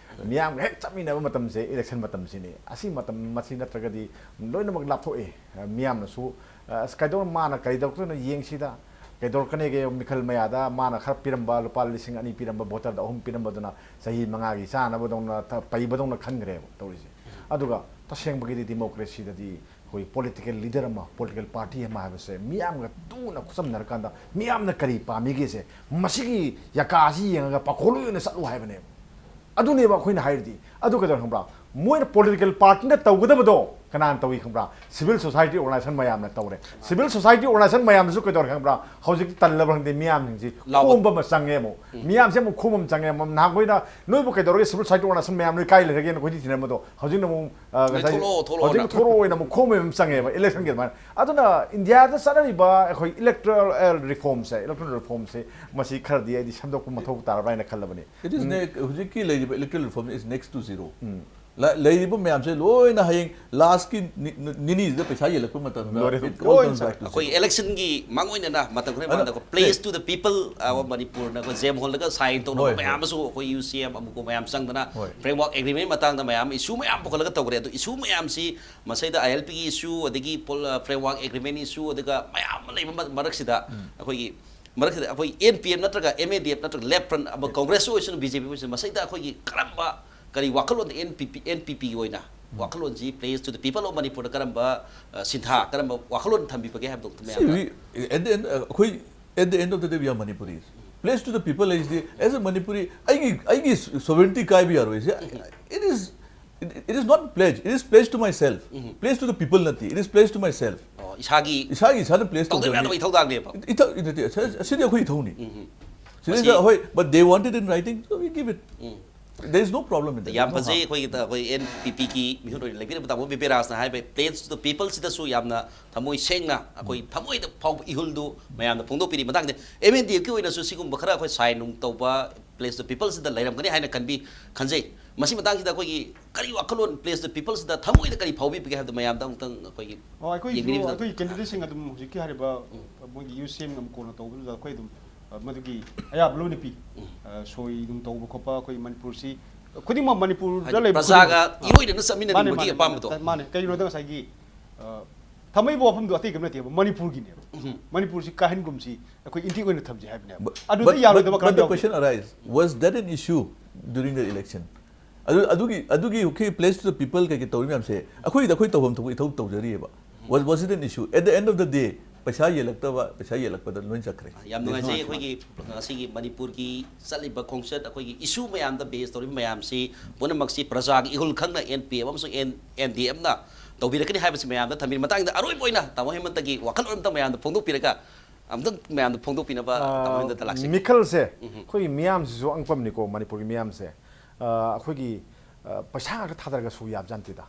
ꯃꯤꯌꯥꯝꯒ ꯍꯦꯛ ꯆꯠꯃꯤꯟꯅꯕ ꯃꯇꯝꯁꯦ ꯏꯂꯦꯛꯁꯟ ꯃꯇꯝꯁꯤꯅꯤ꯫ ꯑꯁꯤ ꯃꯇꯝ, ꯃꯁꯤ ꯅꯠꯇ꯭ꯔꯒꯗꯤ ꯂꯣꯏꯅꯃꯛ ꯂꯥꯞꯊꯣꯛꯑꯦ꯫ ꯃꯤꯌꯥꯝꯅꯁꯨ, "ꯑꯁ, ꯀꯩꯗꯧ-, ꯃꯥꯅ ꯀꯔꯤ ꯇꯧꯔꯛꯇꯣꯏꯅꯣ ꯌꯦꯡꯁꯤꯗ, ꯀꯩꯗꯧꯔꯛꯀꯅꯦꯒꯦ, ꯃꯤꯈꯜ ꯃꯌꯥꯗ ꯃꯥꯅ ꯈꯔ ꯄꯤꯔꯝꯕ, ꯂꯨꯄꯥ ꯂꯤꯁꯤꯡ ꯑꯅꯤ ꯄꯤꯔꯝꯕ, ꯚꯣꯇꯔꯗ ꯑꯍꯨꯝ ꯄꯤꯔꯝꯕꯗꯨꯅ ꯆꯍꯤ ꯃꯉꯥꯒꯤ ꯆꯥꯅꯕꯗꯧꯅ ꯊ-, ꯄꯩꯕꯗꯧꯅ ꯈꯟꯈ꯭ꯔꯦꯕ ꯇꯧꯔꯤꯁꯦ"꯫ ꯑꯗꯨꯒ ꯇꯁꯦꯡꯕꯒꯤꯗꯤ ꯗꯤꯃꯣꯀ꯭ꯔꯦꯁꯤꯗꯗꯤ ꯑꯩꯈꯣꯏ ꯄꯣꯂꯤꯇꯤꯀꯦꯜ ꯂꯤꯗꯔ ꯑꯃ, ꯄꯣꯂꯤꯇꯤꯀꯦꯜ ꯄꯥꯔꯇꯤ ꯑꯃ ꯍꯥꯏꯕꯁꯦ ꯃꯤꯌꯥꯝꯒ ꯇꯨꯅ ꯈꯨꯠꯁꯝꯅꯔꯀꯥꯟꯗ ꯃꯤꯌꯥꯝꯅ ꯀꯔꯤ ꯄꯥꯝꯃꯤꯒꯦꯁꯦ, ꯃꯁꯤꯒꯤ ꯌꯥꯀꯥꯁꯤ ꯌꯦꯡꯉꯒ ꯄꯥꯈꯣꯜꯂꯣꯏ ꯑꯣꯏꯅ ꯆꯠꯂꯨ ꯍꯥꯏꯕꯅꯦꯕ꯫ ꯑꯗꯨꯅꯦꯕ ꯑꯩꯈꯣꯏꯅ ꯍꯥꯏꯔꯤꯗꯤ꯫ ꯑꯗꯨ ꯀꯩꯗꯧꯔꯦ ꯈꯪꯕ꯭ꯔꯥ? ꯃꯣꯏꯅ ꯄꯣꯂꯤꯇꯤꯀꯦꯜ ꯄꯥꯔꯇꯤꯅ ꯇꯧꯒꯗꯕꯗꯣ ꯀꯅꯥꯅ ꯇꯧꯏ ꯈꯪꯕ꯭ꯔꯥ? ꯁꯤꯚꯤꯜ ꯁꯣꯁꯥꯏꯇꯤ ꯑꯣꯔꯒꯅꯥꯏꯖꯦꯁꯟ ꯃꯌꯥꯝꯅ ꯇꯧꯔꯦ꯫ ꯁꯤꯚꯤꯜ ꯁꯣꯁꯥꯏꯇꯤ ꯑꯣꯔꯒꯅꯥꯏꯖꯦꯁꯟ ꯃꯌꯥꯝꯅꯁꯨ ꯀꯩꯗꯧꯔꯦ ꯈꯪꯕ꯭ꯔꯥ? ꯍꯧꯖꯤꯛ ꯇꯜꯂꯕ ꯈꯪꯗꯦ, ꯃꯤꯌꯥꯝꯁꯤꯡꯁꯤ ꯂꯥꯎꯕ꯫ ꯈꯣꯝꯕ ꯑꯃ ꯆꯪꯉꯦ ꯑꯃꯨꯛ꯫ ꯃꯤꯌꯥꯝꯁꯦ ꯑꯃꯨꯛ ꯈꯣꯝꯕ ꯑꯃ ꯆꯪꯉꯦ꯫ ꯅꯍꯥꯟꯈꯣꯏꯅ "ꯅꯣꯏꯕꯨ ꯀꯩꯗꯧꯔꯒꯦ, ꯁꯤꯚꯤꯜ ꯁꯣꯁꯥꯏꯇꯤ ꯑꯣꯔꯒꯅꯥꯏꯖꯦꯁꯟ ꯃꯌꯥꯝ ꯅꯣꯏ ꯀꯥꯏ ꯂꯩꯔꯒꯦꯅ?" ꯑꯩꯈꯣꯏꯗꯤ ꯊꯤꯅꯔꯝꯕꯗꯣ, ꯍꯧꯖꯤꯛꯅ ꯑꯃꯨꯛ, ꯑ, ꯅꯣꯏ ꯉꯁꯥꯏ ꯊꯣꯛꯂꯛꯑꯣ, ꯊꯣꯛꯂꯛꯑꯣꯅ꯫ ꯍꯧꯖꯤꯛꯅ ꯊꯣꯛꯂꯛꯑꯣꯅ ꯑꯃꯨꯛ ꯈꯣꯝꯕ ꯑꯃ ꯆꯪꯉꯦꯕ ꯏꯂꯦꯛꯁꯟꯒꯤ ꯑꯗꯨꯃꯥꯏꯅ꯫ ꯑꯗꯨꯅ ꯏꯟꯗꯤꯌꯥꯗ ꯆꯠꯅꯔꯤꯕ ꯑꯩꯈꯣꯏ ꯏꯂꯦꯛꯇꯣꯔꯦꯜ ꯔꯤꯐꯣꯔꯝꯁꯦ, ꯏꯂꯦꯛꯇꯣꯔꯦꯜ ꯔꯤꯐꯣꯔꯝꯁꯦ, ꯃꯁꯤ ꯈꯔꯗꯤ ꯑꯩꯗꯤ ꯁꯦꯝꯗꯣꯛꯄ ꯃꯊꯧ ꯇꯥꯔꯕ꯭ꯔꯥ ꯍꯥꯏꯅ ꯈꯜꯂꯕꯅꯤ꯫ It is um. Ne-, ꯍꯧꯖꯤꯛꯀꯤ ꯂꯩꯔꯤꯕ electoral reform is next to zero꯫ ꯎꯝ꯫ ꯂ-, ꯂꯩꯔꯤꯕ ꯃꯌꯥꯝꯁꯦ ꯂꯣꯏꯅ ꯍꯌꯦꯡ ꯂꯥꯁꯀꯤ ꯅꯤ-, ꯅꯤ-, ꯅꯤꯅꯤꯁꯤꯗ ꯄꯩꯁꯥ ꯌꯦꯜꯂꯛꯄ ꯃꯇꯝꯗ ꯂꯣꯏꯔꯦ꯫ It all comes back to ꯑꯩꯈꯣꯏ zero꯫ ꯏꯂꯦꯛꯁꯟꯒꯤ ꯃꯥꯡ ꯑꯣꯏꯅꯅ ꯃꯇꯝ ꯈꯔ ꯑꯗꯨꯅ ꯃꯃꯥꯡꯗ ꯑꯩꯈꯣꯏ Place to the People, ꯑ, ꯃꯅꯤꯄꯨꯔꯅ ꯑꯩꯈꯣꯏ ꯖꯦꯝ ꯍꯣꯜꯗꯒ ꯁꯥꯏꯟ ꯇꯧꯅꯕ ꯍꯣꯏ, ꯃꯌꯥꯝ ꯍꯣꯏ꯫ ꯑꯃꯁꯨ ꯑꯩꯈꯣꯏ ꯌꯨ ꯁꯤ ꯑꯦꯝ ꯑꯃꯨꯛꯀ ꯃꯌꯥꯝ ꯆꯪꯗꯅ ꯍꯣꯏ꯫ Framework Agreement ꯃꯇꯥꯡꯗ ꯃꯌꯥꯝ ꯏꯁꯨ ꯃꯌꯥꯝ ꯄꯨꯈꯠꯂꯒ ꯇꯧꯈ꯭ꯔꯦ꯫ ꯑꯗꯣ ꯏꯁꯨ ꯃꯌꯥꯝꯁꯤ ꯃꯁꯤꯗ ꯑꯥꯏ ꯑꯦꯜ ꯄꯤꯒꯤ ꯏꯁꯨ, ꯑꯗꯒꯤ ꯄꯣꯜ-, ꯑ, Framework Agreement issue, ꯑꯗꯨꯒ ꯃꯌꯥꯝ ꯑꯃ ꯂꯩꯕ ꯃ-, ꯃꯔꯛꯁꯤꯗ ꯎꯝ꯫ ꯑꯩꯈꯣꯏꯒꯤ ꯃꯔꯛꯁꯤꯗ ꯑꯩꯈꯣꯏ ꯑꯦꯟ ꯄꯤ ꯑꯦꯝ ꯅꯠꯇ꯭ꯔꯒ ꯑꯦꯝ ꯑꯦꯟ ꯗꯤ ꯑꯦꯐ ꯅꯠꯇ꯭ꯔꯒ ꯂꯦꯐ ꯐ꯭ꯔꯟꯠ ꯑꯃ, ꯀꯣꯡꯒ꯭ꯔꯦꯁ ꯑꯣꯏꯁꯅꯨ, ꯕꯤ ꯖꯦ ꯄꯤ ꯑꯣꯏꯁꯅꯨ, ꯃꯁꯤꯗ ꯑꯩꯈꯣꯏꯒꯤ ꯀꯔꯝꯕ, ꯀꯔꯤ ꯋꯥꯈꯜꯂꯣꯟꯗ ꯑꯦꯟ ꯄꯤ ꯄꯤ, ꯑꯦꯟ ꯄꯤ ꯄꯤꯒꯤ ꯑꯣꯏꯅ ꯎꯝ꯫ ꯋꯥꯈꯜꯂꯣꯟꯁꯤ Place to the People of ꯃꯅꯤꯄꯨꯔꯗ ꯀꯔꯝꯕ, ꯑ, ꯁꯤꯟꯊꯥ, ꯀꯔꯝꯕ ꯋꯥꯈꯜꯂꯣꯟ ꯊꯝꯕꯤꯕꯒꯦ ꯍꯥꯏꯕꯗꯣ ꯑꯝꯇ See, ꯃꯌꯥꯝꯗ we, at the end, uh, ꯑꯩꯈꯣꯏ, at the end of the day, we are Manipuris. Place to the People ꯍꯥꯏꯁꯤꯗꯤ, as a Manipuri, ꯑꯩꯒꯤ, ꯑꯩꯒꯤ sovereignty ꯀꯥꯏꯕ ꯌꯥꯔꯣꯏꯁꯦ꯫ It is, it, it is not pledge, it is pledge to myself. Um. Place to the People ꯅꯠꯇꯦ, it is pledge to myself꯫ ꯑꯣ, ꯏꯁꯥꯒꯤ ꯏꯁꯥꯒꯤ, ꯏꯁꯥꯅ pledge ꯇꯧꯗꯕ ꯇꯧꯖꯕꯅꯤ꯫ ꯌꯥꯗꯕ ꯏꯊꯧꯗꯥꯡꯅꯦꯕ꯫ ꯏꯊꯧ, ꯅꯠꯇꯦ, ꯑꯁ-, ꯑꯁꯤꯗꯤ ꯑꯩꯈꯣꯏ ꯏꯊꯧꯅꯤ꯫ ꯎꯝ꯫ ꯁꯤꯗꯩꯗ ꯃꯁꯤ ꯍꯣꯏ, but they want it in writing, so we give it. Um. There is no problem in that. ꯌꯥꯝ No ꯐꯖꯩ꯫ harm꯫ ꯑꯩꯈꯣꯏꯒꯤ, ꯑꯩꯈꯣꯏ ꯑꯦꯟ ꯄꯤ ꯄꯤꯒꯤ ꯃꯤꯍꯨꯠ ꯑꯣꯏꯅ ꯂꯩꯕꯤꯔꯤꯕ ꯇꯥꯃꯣ ꯕꯤꯄꯦꯔꯥꯖꯅ ꯍꯥꯏꯕ Place to the People ꯁꯤꯗꯁꯨ ꯌꯥꯝꯅ ꯊꯃꯣꯏ ꯁꯦꯡꯅ ꯑꯩꯈꯣꯏ ꯊꯃꯣꯏꯗ ꯐꯥꯎꯕ ꯏꯍꯨꯜꯗꯨ ꯃꯌꯥꯝꯗ ꯐꯣꯡꯗꯣꯛꯄꯤꯔꯤ꯫ ꯃꯇꯥꯡꯗ ꯑꯦꯝ ꯑꯦꯟ ꯗꯤ ꯑꯦꯐꯀꯤ ꯑꯣꯏꯅꯁꯨ ꯁꯤꯒꯨꯝꯕ ꯈꯔ ꯑꯩꯈꯣꯏ ꯁꯥꯏꯟ ꯅꯨꯡ ꯇꯧꯕ, Pledge to Peopleꯁꯤꯗ ꯂꯩꯔꯝꯒꯅꯤ ꯍꯥꯏꯅ ꯈꯟꯕꯤ ꯈꯟꯖꯩ꯫ ꯃꯁꯤ ꯃꯇꯥꯡꯁꯤꯗ ꯑꯩꯈꯣꯏꯒꯤ ꯀꯔꯤ ꯋꯥꯈꯜꯂꯣꯟ Pledge to Peopleꯁꯤꯗ ꯊꯃꯣꯏꯗ ꯀꯔꯤ ꯐꯥꯎꯕꯤꯕꯒꯦ ꯍꯥꯏꯕꯗꯨ ꯃꯌꯥꯝꯗ ꯑꯃꯨꯛꯇꯪ ꯑꯩꯈꯣꯏꯒꯤ ꯑꯣ ꯑꯩꯈꯣꯏꯁꯨ ꯌꯦꯡꯕꯤꯔꯤꯕꯗ ꯑꯩꯈꯣꯏꯒꯤ candidateꯁꯤꯡ ꯑꯗꯨꯝ ꯍꯧꯖꯤꯛꯀꯤ ꯍꯥꯏꯔꯤꯕ ꯃꯣꯏꯒꯤ ꯌꯨ ꯁꯦꯝ ꯉꯝ ꯀꯣꯟꯅ ꯇꯧꯕꯗꯨꯗ ꯑꯩꯈꯣꯏ ꯑꯗꯨꯝ ꯑ, ꯃꯗꯨꯒꯤ ꯑꯌꯥꯕ ꯂꯣꯏꯅ ꯄꯤ꯫ ꯑ, ꯁꯣꯏ ꯑꯗꯨꯝ ꯇꯧꯕ ꯈꯣꯠꯄ ꯑꯩꯈꯣꯏ ꯃꯅꯤꯄꯨꯔꯁꯤ ꯈꯨꯗꯤꯡꯃꯛ ꯃꯅꯤꯄꯨꯔꯗ ꯍꯥꯏꯗꯤ ꯂꯩꯕ ꯄ꯭ꯔꯖꯥꯒ ꯈꯨꯗꯤꯡꯃꯛ- ꯏꯔꯣꯏꯅꯅ ꯃꯥꯅꯦ, ꯆꯠꯃꯤꯟꯅꯅꯤꯡꯕꯒꯤ ꯃꯥꯅꯦ, ꯑꯄꯥꯝꯕꯗꯣ꯫ ꯃꯥꯅꯦ, ꯃꯥꯅꯦ꯫ ꯀꯩꯒꯤꯅꯣꯗ ꯉꯁꯥꯏꯒꯤ ꯑ, ꯊꯝꯃꯛꯏꯕ ꯋꯥꯐꯝꯗꯣ ꯑꯇꯩ ꯀꯝ ꯅꯠꯇꯦꯕ, ꯃꯅꯤꯄꯨꯔꯒꯤꯅꯦꯕ꯫ ꯃꯅꯤꯄꯨꯔꯁꯤ ꯀꯥꯍꯟꯒꯨꯝꯁꯤ, ꯑꯩꯈꯣꯏ ꯏꯟꯇꯤꯛ ꯑꯣꯏꯅ ꯊꯝꯁꯤ ꯍꯥꯏꯕꯅꯦꯕ꯫ But, ꯑꯗꯨꯗ but, ꯌꯥꯔꯣꯏꯗꯕ but, but the ꯀꯔꯝ question arises, was that an issue during the election? ꯑꯗꯨ ꯑꯗꯨꯒꯤ ꯑꯗꯨꯒꯤ ꯑꯩꯈꯣꯏ Pledge to the People ꯀꯩꯀꯩ ꯇꯧꯔꯤ ꯃꯌꯥꯝꯁꯦ ꯑꯩꯈꯣꯏꯗ ꯑꯩꯈꯣꯏ ꯇꯧꯐꯝ ꯊꯣꯛꯄ ꯏꯊꯧ ꯇꯧꯖꯔꯤꯑꯕ꯫ Was, was it an issue? At the end of the day, ꯄꯩꯁꯥ ꯌꯦꯜꯂꯛꯇꯕ, ꯄꯩꯁꯥ ꯌꯦꯜꯂꯛꯄꯗ ꯂꯣꯏ ꯆꯠꯈ꯭ꯔꯦ꯫ ꯌꯥꯝ ꯅꯨꯡꯉꯥꯏꯖꯩ꯫ ꯑꯩꯈꯣꯏꯒꯤ ꯉꯁꯤꯒꯤ ꯃꯅꯤꯄꯨꯔꯒꯤ ꯆꯠꯂꯤꯕ ꯈꯣꯡꯆꯠ, ꯑꯩꯈꯣꯏꯒꯤ issue ꯃꯌꯥꯝꯗ base ꯇꯧꯔꯤꯕ ꯃꯌꯥꯝꯁꯤ ꯄꯨꯝꯅꯃꯛꯁꯤ ꯄ꯭ꯔꯖꯥꯒꯤ ꯏꯍꯨꯜ ꯈꯪꯅ N P F ꯑꯃꯁꯨꯡ N, N D Fꯅ ꯇꯧꯕꯤꯔꯛꯀꯅꯤ ꯍꯥꯏꯕꯁꯤ ꯃꯌꯥꯝꯗ ꯊꯝꯕꯤꯔꯤ꯫ ꯃꯇꯥꯡꯗ ꯑꯔꯣꯏꯕ ꯑꯣꯏꯅ ꯇꯥꯃꯣ ꯍꯦꯃꯟꯇꯒꯤ ꯋꯥꯈꯜꯂꯣꯟ ꯑꯝꯇ ꯃꯌꯥꯝꯗ ꯐꯣꯡꯗꯣꯛꯄꯤꯔꯒ ꯑꯝꯇꯪ ꯃꯌꯥꯝꯗ ꯐꯣꯡꯗꯣꯛꯄꯤꯅꯕ ꯇꯥꯃꯣ ꯍꯦꯃꯟꯇ ꯂꯥꯛꯆꯒꯦ꯫ ꯃꯤꯈꯜꯁꯦ ꯑꯩꯈꯣꯏꯒꯤ ꯃꯤꯌꯥꯝꯁꯤꯁꯨ ꯑꯉꯛꯄ ꯑꯃꯅꯤꯀꯣ, ꯃꯅꯤꯄꯨꯔꯒꯤ ꯃꯤꯌꯥꯝꯁꯦ꯫ ꯑ, ꯑꯩꯈꯣꯏꯒꯤ ꯑ, ꯄꯩꯁꯥ ꯉꯥꯛꯇ ꯊꯥꯗꯔꯒꯁꯨ ꯌꯥꯕꯖꯥꯠ ꯅꯠꯇꯦꯗ꯫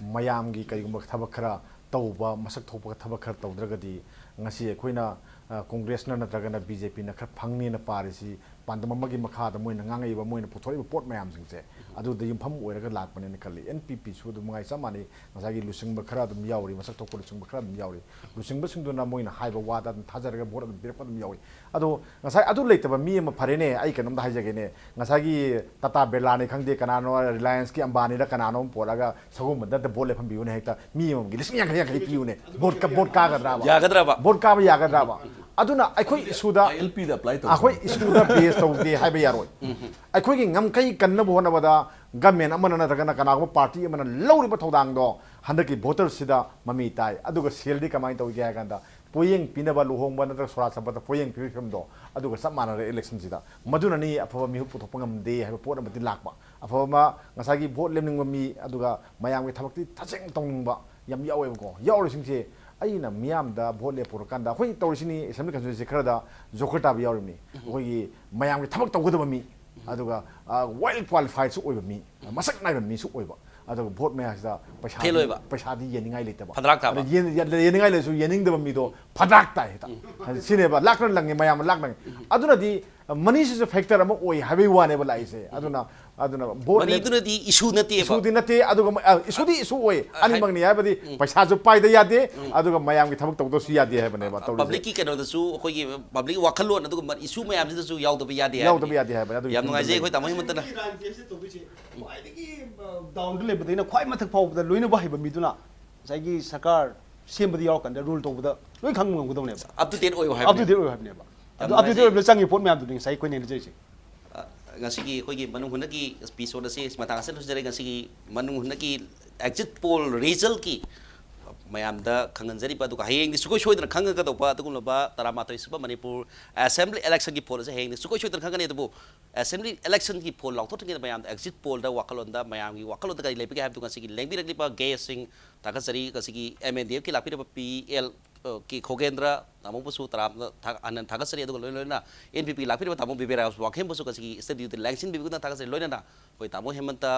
ꯃꯌꯥꯝꯒꯤ ꯀꯔꯤꯒꯨꯝꯕ ꯊꯕꯛ ꯈꯔ ꯇꯧꯕ, ꯃꯁꯛ ꯊꯣꯛꯄ ꯊꯕꯛ ꯈꯔ ꯇꯧꯗ꯭ꯔꯒꯗꯤ ꯉꯁꯤ ꯑꯩꯈꯣꯏꯅ ꯑ, ꯀꯣꯡꯒ꯭ꯔꯦꯁꯅ ꯅꯠꯇ꯭ꯔꯒꯅ B J Pꯅ ꯈꯔ ꯐꯪꯅꯦꯅ ꯄꯥꯔꯤꯁꯤ ꯄꯥꯟꯗꯝ ꯑꯃꯒꯤ ꯃꯈꯥꯗ ꯃꯣꯏꯅ ꯉꯥꯡꯉꯛꯏꯕ, ꯃꯣꯏꯅ ꯄꯨꯊꯣꯔꯛꯏꯕ ꯄꯣꯠ ꯃꯌꯥꯝꯁꯤꯡꯁꯦ ꯑꯗꯨꯗ ꯌꯨꯝꯐꯝ ꯑꯣꯏꯔꯒ ꯂꯥꯛꯄꯅꯦꯅ ꯈꯜꯂꯤ꯫ N P Pꯁꯨ ꯑꯗꯨꯝ ꯃꯉꯥꯏ ꯆꯞ ꯃꯥꯟꯅꯩ, ꯉꯁꯥꯏꯒꯤ ꯂꯨꯆꯤꯡꯕ ꯈꯔ ꯑꯗꯨꯝ ꯌꯥꯎꯔꯤ, ꯃꯁꯛ ꯊꯣꯛꯄ ꯂꯨꯆꯤꯡꯕ ꯈꯔ ꯑꯗꯨꯝ ꯌꯥꯎꯔꯤ꯫ ꯂꯨꯆꯤꯡꯕꯁꯤꯡꯗꯨꯅ ꯃꯣꯏꯅ ꯍꯥꯏꯕ ꯋꯥꯗ ꯑꯗꯨꯝ ꯊꯥꯖꯔꯒ ꯚꯣꯠ ꯑꯗꯨꯝ ꯄꯤꯔꯛꯄ ꯑꯗꯨꯝ ꯌꯥꯎꯏ꯫ ꯑꯗꯣ ꯉꯁꯥꯏ ꯑꯗꯨ ꯂꯩꯇꯕ ꯃꯤ ꯑꯃ, ꯐꯔꯦꯅꯦ, ꯑꯩ ꯀꯩꯅꯣꯝꯇ ꯍꯥꯏꯖꯒꯦꯅꯦ, ꯉꯁꯥꯏꯒꯤ ꯇꯥꯇꯥ ꯕꯤꯔꯂꯥꯅꯤ ꯈꯪꯗꯦ, ꯀꯅꯥꯅꯣ, ꯔꯤꯂꯥꯏꯟꯁꯀꯤ ꯑꯝꯕꯥꯅꯤꯔ ꯀꯅꯥꯅꯣ ꯑꯃ ꯄꯣꯠꯂꯒ ꯁꯒꯣꯜꯕꯟꯗ ꯚꯣꯠ ꯂꯦꯞꯍꯟꯕꯤꯌꯨꯅꯦ, ꯍꯦꯛꯇ ꯃꯤ ꯑꯃꯃꯝꯒꯤ ꯂꯤꯁꯤꯡ ꯌꯥꯡꯈꯩ ꯌꯥꯡꯈꯩ ꯄꯤꯌꯨꯅꯦ, ꯚꯣꯠ ꯀ-, ꯚꯣꯠ ꯀꯥꯒꯗ꯭ꯔꯥꯕ? ꯌꯥꯒꯗ꯭ꯔꯕ? ꯚꯣꯠ ꯀꯥꯕ ꯌꯥꯒꯗ꯭ꯔꯥꯕ? ꯑꯗꯨꯅ ꯑꯩꯈꯣꯏ ꯏꯁꯨꯗ I L Pꯗ apply ꯇꯧ꯫ ꯑꯩꯈꯣꯏ ꯏꯁꯨꯗ base ꯇꯧꯗꯦ ꯍꯥꯏꯕ ꯌꯥꯔꯣꯏ꯫ ꯑꯩꯈꯣꯏꯒꯤ ꯉꯝꯈꯩ ꯀꯟꯅꯕ ꯍꯣꯠꯅꯕꯗ government ꯑꯃꯅ ꯅꯠꯇ꯭ꯔꯒꯅ ꯀꯅꯥꯒꯨꯝꯕ party ꯑꯃꯅ ꯂꯧꯔꯤꯕ ꯊꯧꯗꯥꯡꯗꯣ ꯍꯟꯗꯛꯀꯤ voterꯁꯤꯗ ꯃꯃꯤ ꯇꯥꯏ꯫ ꯑꯗꯨꯒ ꯁꯦꯜꯗꯤ ꯀꯃꯥꯏꯅ ꯇꯧꯒꯦ ꯍꯥꯏ ꯀꯥꯟꯗ, ꯄꯣꯌꯦꯡ ꯄꯤꯅꯕ ꯂꯨꯍꯣꯡꯕ ꯅꯠꯇ꯭ꯔꯒ ꯁꯣꯔꯥ ꯆꯠꯄꯗ ꯄꯣꯌꯦꯡ ꯄꯤꯕꯒꯤ ꯐꯤꯕꯝꯗꯣ ꯑꯗꯨꯒ ꯆꯞ ꯃꯥꯟꯅꯔꯦ electionꯁꯤꯗ꯫ ꯃꯗꯨꯅꯅꯤ ꯑꯐꯕ ꯃꯤꯍꯨꯠ ꯄꯨꯊꯣꯛꯄ ꯉꯝꯗꯦ ꯍꯥꯏꯕ ꯄꯣꯠ ꯑꯃꯗꯤ ꯂꯥꯛꯄ꯫ ꯑꯐꯕ ꯑꯃ, ꯉꯁꯥꯏꯒꯤ ꯚꯣꯠ ꯂꯦꯞꯅꯤꯡꯕ ꯃꯤ, ꯑꯗꯨꯒ ꯃꯌꯥꯝꯒꯤ ꯊꯕꯛꯇꯤ ꯇꯁꯦꯡꯅ ꯇꯧꯅꯤꯡꯕ ꯌꯥꯝ ꯌꯥꯎꯋꯦꯕꯀꯣ꯫ ꯌꯥꯎꯔꯤꯁꯤꯡꯁꯦ ꯑꯩꯅ ꯃꯤꯌꯥꯝꯗ ꯚꯣꯠ ꯂꯦꯞꯄꯨꯔꯀꯥꯟꯗ ꯑꯩꯈꯣꯏ ꯇꯧꯔꯤꯁꯤꯅꯤ, assembly constituency ꯈꯔꯗ joker ꯇꯥꯕ ꯌꯥꯎꯔꯤꯕꯅꯤ꯫ ꯑꯩꯈꯣꯏꯒꯤ ꯃꯌꯥꯝꯒꯤ ꯊꯕꯛ ꯇꯧꯒꯗꯕ ꯃꯤ, ꯑꯗꯨꯒ, ꯑ, well qualifiedꯁꯨ ꯑꯣꯏꯕ ꯃꯤ, ꯃꯁꯛ ꯅꯥꯏꯕ ꯃꯤꯁꯨ ꯑꯣꯏꯕ꯫ ꯑꯗꯨꯒ ꯚꯣꯠ ꯃꯌꯥꯁꯤꯗ ꯄꯩꯁꯥꯗꯤ, Fail ꯑꯣꯏꯕ꯫ ꯄꯩꯁꯥꯗꯤ ꯌꯦꯟꯅꯤꯡꯉꯥꯏ ꯂꯩꯇꯕ꯫ ꯐꯗ꯭ꯔꯥꯛ ꯇꯥꯕ꯫ ꯑꯗ ꯌꯦꯟ-, ꯌꯦꯟ-, ꯌꯦꯟꯅꯤꯡꯉꯥꯏ ꯂꯩꯔꯁꯨ ꯌꯦꯟꯅꯤꯡꯗꯕ ꯃꯤꯗꯣ ꯐꯗ꯭ꯔꯥꯛ ꯇꯥꯏ ꯍꯦꯛꯇ꯫ ꯁꯤꯅꯦꯕ, ꯂꯥꯛꯅ ꯂꯪꯉꯦ, ꯃꯌꯥꯝꯅ ꯂꯥꯛꯅ ꯂꯪꯉꯦ꯫ ꯑꯗꯨꯅꯗꯤ ꯃꯅꯤꯁꯤꯁꯨ ꯐꯦꯛꯇꯔ ꯑꯃ ꯑꯣꯏ ꯍꯥꯏꯕꯒꯤ ꯋꯥꯅꯦꯕ ꯂꯥꯛꯏꯁꯦ꯫ ꯑꯗꯨꯅ ꯑꯗꯨꯅ ꯚꯣꯠ ꯂꯦꯞ- ꯃꯅꯤꯗꯨꯅꯗꯤ ꯏꯁꯨ ꯅꯠꯇꯦꯕ꯫ ꯏꯁꯨꯗꯤ ꯅꯠꯇꯦ, ꯑꯗꯨꯒ ꯃ- ꯑ, ꯏꯁꯨꯗꯤ ꯏꯁꯨ ꯑꯣꯏ, ꯑꯅꯤꯃꯛꯅꯤ ꯍꯥꯏꯕꯗꯤ ꯄꯩꯁꯥꯁꯨ ꯄꯥꯏꯗ ꯌꯥꯗꯦ, ꯑꯗꯨꯒ ꯃꯌꯥꯝꯒꯤ ꯊꯕꯛ ꯇꯧꯗꯕꯁꯨ ꯌꯥꯗꯦ ꯍꯥꯏꯕꯅꯦꯕ ꯇꯧꯔꯤꯁꯦ꯫ ꯄꯕ꯭ꯂꯤꯛꯀꯤ ꯀꯩꯅꯣꯗꯁꯨ ꯑꯩꯈꯣꯏꯒꯤ ꯄꯕ꯭ꯂꯤꯛ ꯋꯥꯈꯜꯂꯣꯟ ꯑꯗꯨꯒꯨꯝꯕ ꯏꯁꯨ ꯃꯌꯥꯝꯁꯤꯗꯁꯨ ꯌꯥꯎꯗꯕ ꯌꯥꯗꯦ ꯌꯥꯎꯗꯕ ꯍꯥꯏꯕꯅꯤ꯫ ꯌꯥꯗꯦ ꯍꯥꯏꯕꯅꯤ꯫ ꯑꯗꯨꯒꯤ ꯌꯥꯝ ꯅꯨꯡꯉꯥꯏꯖꯩ ꯈꯟꯕꯗ ꯑꯩꯈꯣꯏ ꯇꯥꯃꯣ ꯍꯦꯃꯟꯇꯅ꯫ ꯏꯔꯥꯟꯁꯦ ꯇꯧꯕꯁꯦ ꯈ꯭ꯋꯥꯏꯗꯒꯤ ꯗꯥꯎꯟꯗ ꯂꯩꯕꯗꯩꯅ ꯈ꯭ꯋꯥꯏ ꯃꯊꯛ ꯐꯥꯎꯕꯗ ꯂꯣꯏꯅꯕ ꯍꯩꯕ ꯃꯤꯗꯨꯅ ꯉꯁꯥꯏꯒꯤ ꯁꯔꯀꯥꯔ ꯁꯦꯝꯕꯗꯤ ꯌꯥꯎꯔꯀꯥꯟꯗ ꯔꯨꯜ ꯇꯧꯕꯗ ꯂꯣꯏ ꯈꯪꯕ ꯉꯝꯒꯗꯧꯅꯦꯕ꯫ ꯑꯞ ꯇꯨ ꯗꯦꯠ ꯑꯣꯏꯌꯣ ꯑꯞ ꯍꯥꯏꯕꯅꯤ꯫ ꯇꯨ ꯗꯦꯠ ꯑꯣꯏꯌꯣ ꯍꯥꯏꯕꯅꯦꯕ꯫ ꯌꯥꯝ ꯑꯗꯨ ꯑꯞ ꯇꯨ ꯗꯦꯠ ꯅꯨꯡꯉꯥꯏꯖꯩ꯫ ꯑꯣꯏꯕꯗ ꯆꯪꯉꯤ ꯄꯣꯠ ꯃꯌꯥꯝꯗꯨꯅꯤ ꯉꯁꯥꯏ ꯑꯩꯈꯣꯏꯅ ꯅꯩꯅꯖꯔꯤꯁꯦ꯫ ꯑ, ꯉꯁꯤꯒꯤ ꯑꯩꯈꯣꯏꯒꯤ ꯃꯅꯨꯡ ꯍꯨꯠꯅꯒꯤ ꯏꯄꯤꯁꯣꯗ ꯑꯁꯤ ꯃꯇꯥꯡ ꯑꯁꯤꯗ ꯂꯣꯏꯁꯤꯟꯖꯔꯦ꯫ ꯉꯁꯤꯒꯤ ꯃꯅꯨꯡ ꯍꯨꯠꯅꯒꯤ ꯑꯦꯛꯖꯤꯠ ꯄꯣꯜ ꯔꯤꯖꯜꯀꯤ ꯃꯌꯥꯝꯗ ꯈꯪꯍꯟꯖꯔꯤꯕ, ꯑꯗꯨꯒ ꯍꯌꯦꯡꯗꯤ ꯁꯨꯡꯁꯣꯏ ꯁꯣꯏꯗꯅ ꯈꯪꯒꯗꯧꯕ ꯑꯗꯨꯒꯨꯝꯂꯕ ꯇꯔꯥꯃꯥꯊꯣꯏ ꯁꯨꯕ ꯃꯅꯤꯄꯨꯔ ꯑꯦꯁꯦꯝꯕ꯭ꯂꯤ ꯏꯂꯦꯛꯁꯟꯒꯤ ꯄꯣꯜ ꯑꯁꯤ ꯍꯌꯦꯡꯗꯤ ꯁꯨꯡꯁꯣꯏ ꯁꯣꯏꯗꯅ ꯈꯪꯒꯅꯤ꯫ ꯑꯗꯨꯕꯨ ꯑꯦꯁꯦꯝꯕ꯭ꯂꯤ ꯏꯂꯦꯛꯁꯟꯒꯤ ꯄꯣꯜ ꯂꯥꯎꯊꯣꯛꯇ꯭ꯔꯤꯉꯩꯗ ꯃꯌꯥꯝꯗ ꯑꯦꯛꯖꯤꯠ ꯄꯣꯜꯗ ꯋꯥꯈꯜꯂꯣꯟꯗ ꯃꯌꯥꯝꯒꯤ ꯋꯥꯈꯜꯂꯣꯟꯗ ꯀꯔꯤ ꯂꯩꯕꯒꯦ ꯍꯥꯏꯕꯗꯨ ꯉꯁꯤꯒꯤ ꯂꯦꯡꯕꯤꯔꯛꯂꯤꯕ ꯒꯦꯁꯁꯤꯡ ꯊꯥꯒꯠꯆꯔꯤ꯫ ꯉꯁꯤꯒꯤ ꯑꯦꯝ ꯑꯦꯟ ꯗꯤ ꯑꯦꯐꯀꯤ ꯂꯥꯛꯄꯤꯔꯤꯕ ꯄꯤ ꯑꯦꯜ ꯀꯦ ꯈꯣꯒꯦꯟꯗ꯭ꯔ ꯇꯥꯃꯣꯕꯨꯁꯨ ꯇꯔꯥꯝꯅ ꯊꯥ- ꯍꯟꯅ ꯊꯥꯒꯠꯆꯔꯤ꯫ ꯑꯗꯨꯒ ꯂꯣꯏꯅ ꯂꯣꯏꯅꯅ ꯑꯦꯟ ꯄꯤ ꯄꯤ ꯂꯥꯛꯄꯤꯔꯤꯕ ꯇꯥꯃꯣ ꯕꯤꯕꯦꯔꯥꯖ ꯋꯥꯡꯈꯦꯝꯕꯨꯁꯨ ꯉꯁꯤꯒꯤ ꯏꯁꯇꯨꯗꯤꯑꯣꯗ ꯂꯦꯡꯁꯤꯟꯕꯤꯕꯒꯤꯗꯃꯛ ꯊꯥꯒꯠꯆꯔꯤ꯫ ꯂꯣꯏꯅꯅ ꯑꯩꯈꯣꯏ ꯇꯥꯃꯣ ꯍꯦꯃꯟꯇ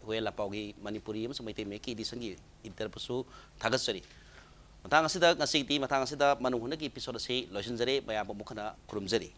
ꯍꯨꯌꯦꯟ ꯂꯥꯟꯄꯥꯎꯒꯤ ꯃꯅꯤꯄꯨꯔꯤ ꯑꯃꯁꯨꯡ ꯃꯩꯇꯩ ꯃꯌꯦꯛꯀꯤ ꯏꯗꯤꯁꯟꯒꯤ ꯏꯗꯤꯇꯔꯕꯨꯁꯨ ꯊꯥꯒꯠꯆꯔꯤ꯫ ꯃꯇꯥꯡ ꯑꯁꯤꯗ ꯉꯁꯤꯒꯤꯗꯤ ꯃꯇꯥꯡ ꯑꯁꯤꯗ ꯃꯅꯨꯡ ꯍꯨꯠꯅꯒꯤ ꯏꯄꯤꯁꯣꯗ ꯑꯁꯤ ꯂꯣꯏꯁꯤꯟꯖꯔꯦ꯫ ꯃꯌꯥꯝꯕꯨ ꯑꯃꯨꯛ ꯍꯟꯅ ꯈꯨꯔꯨꯝꯖꯔꯤ꯫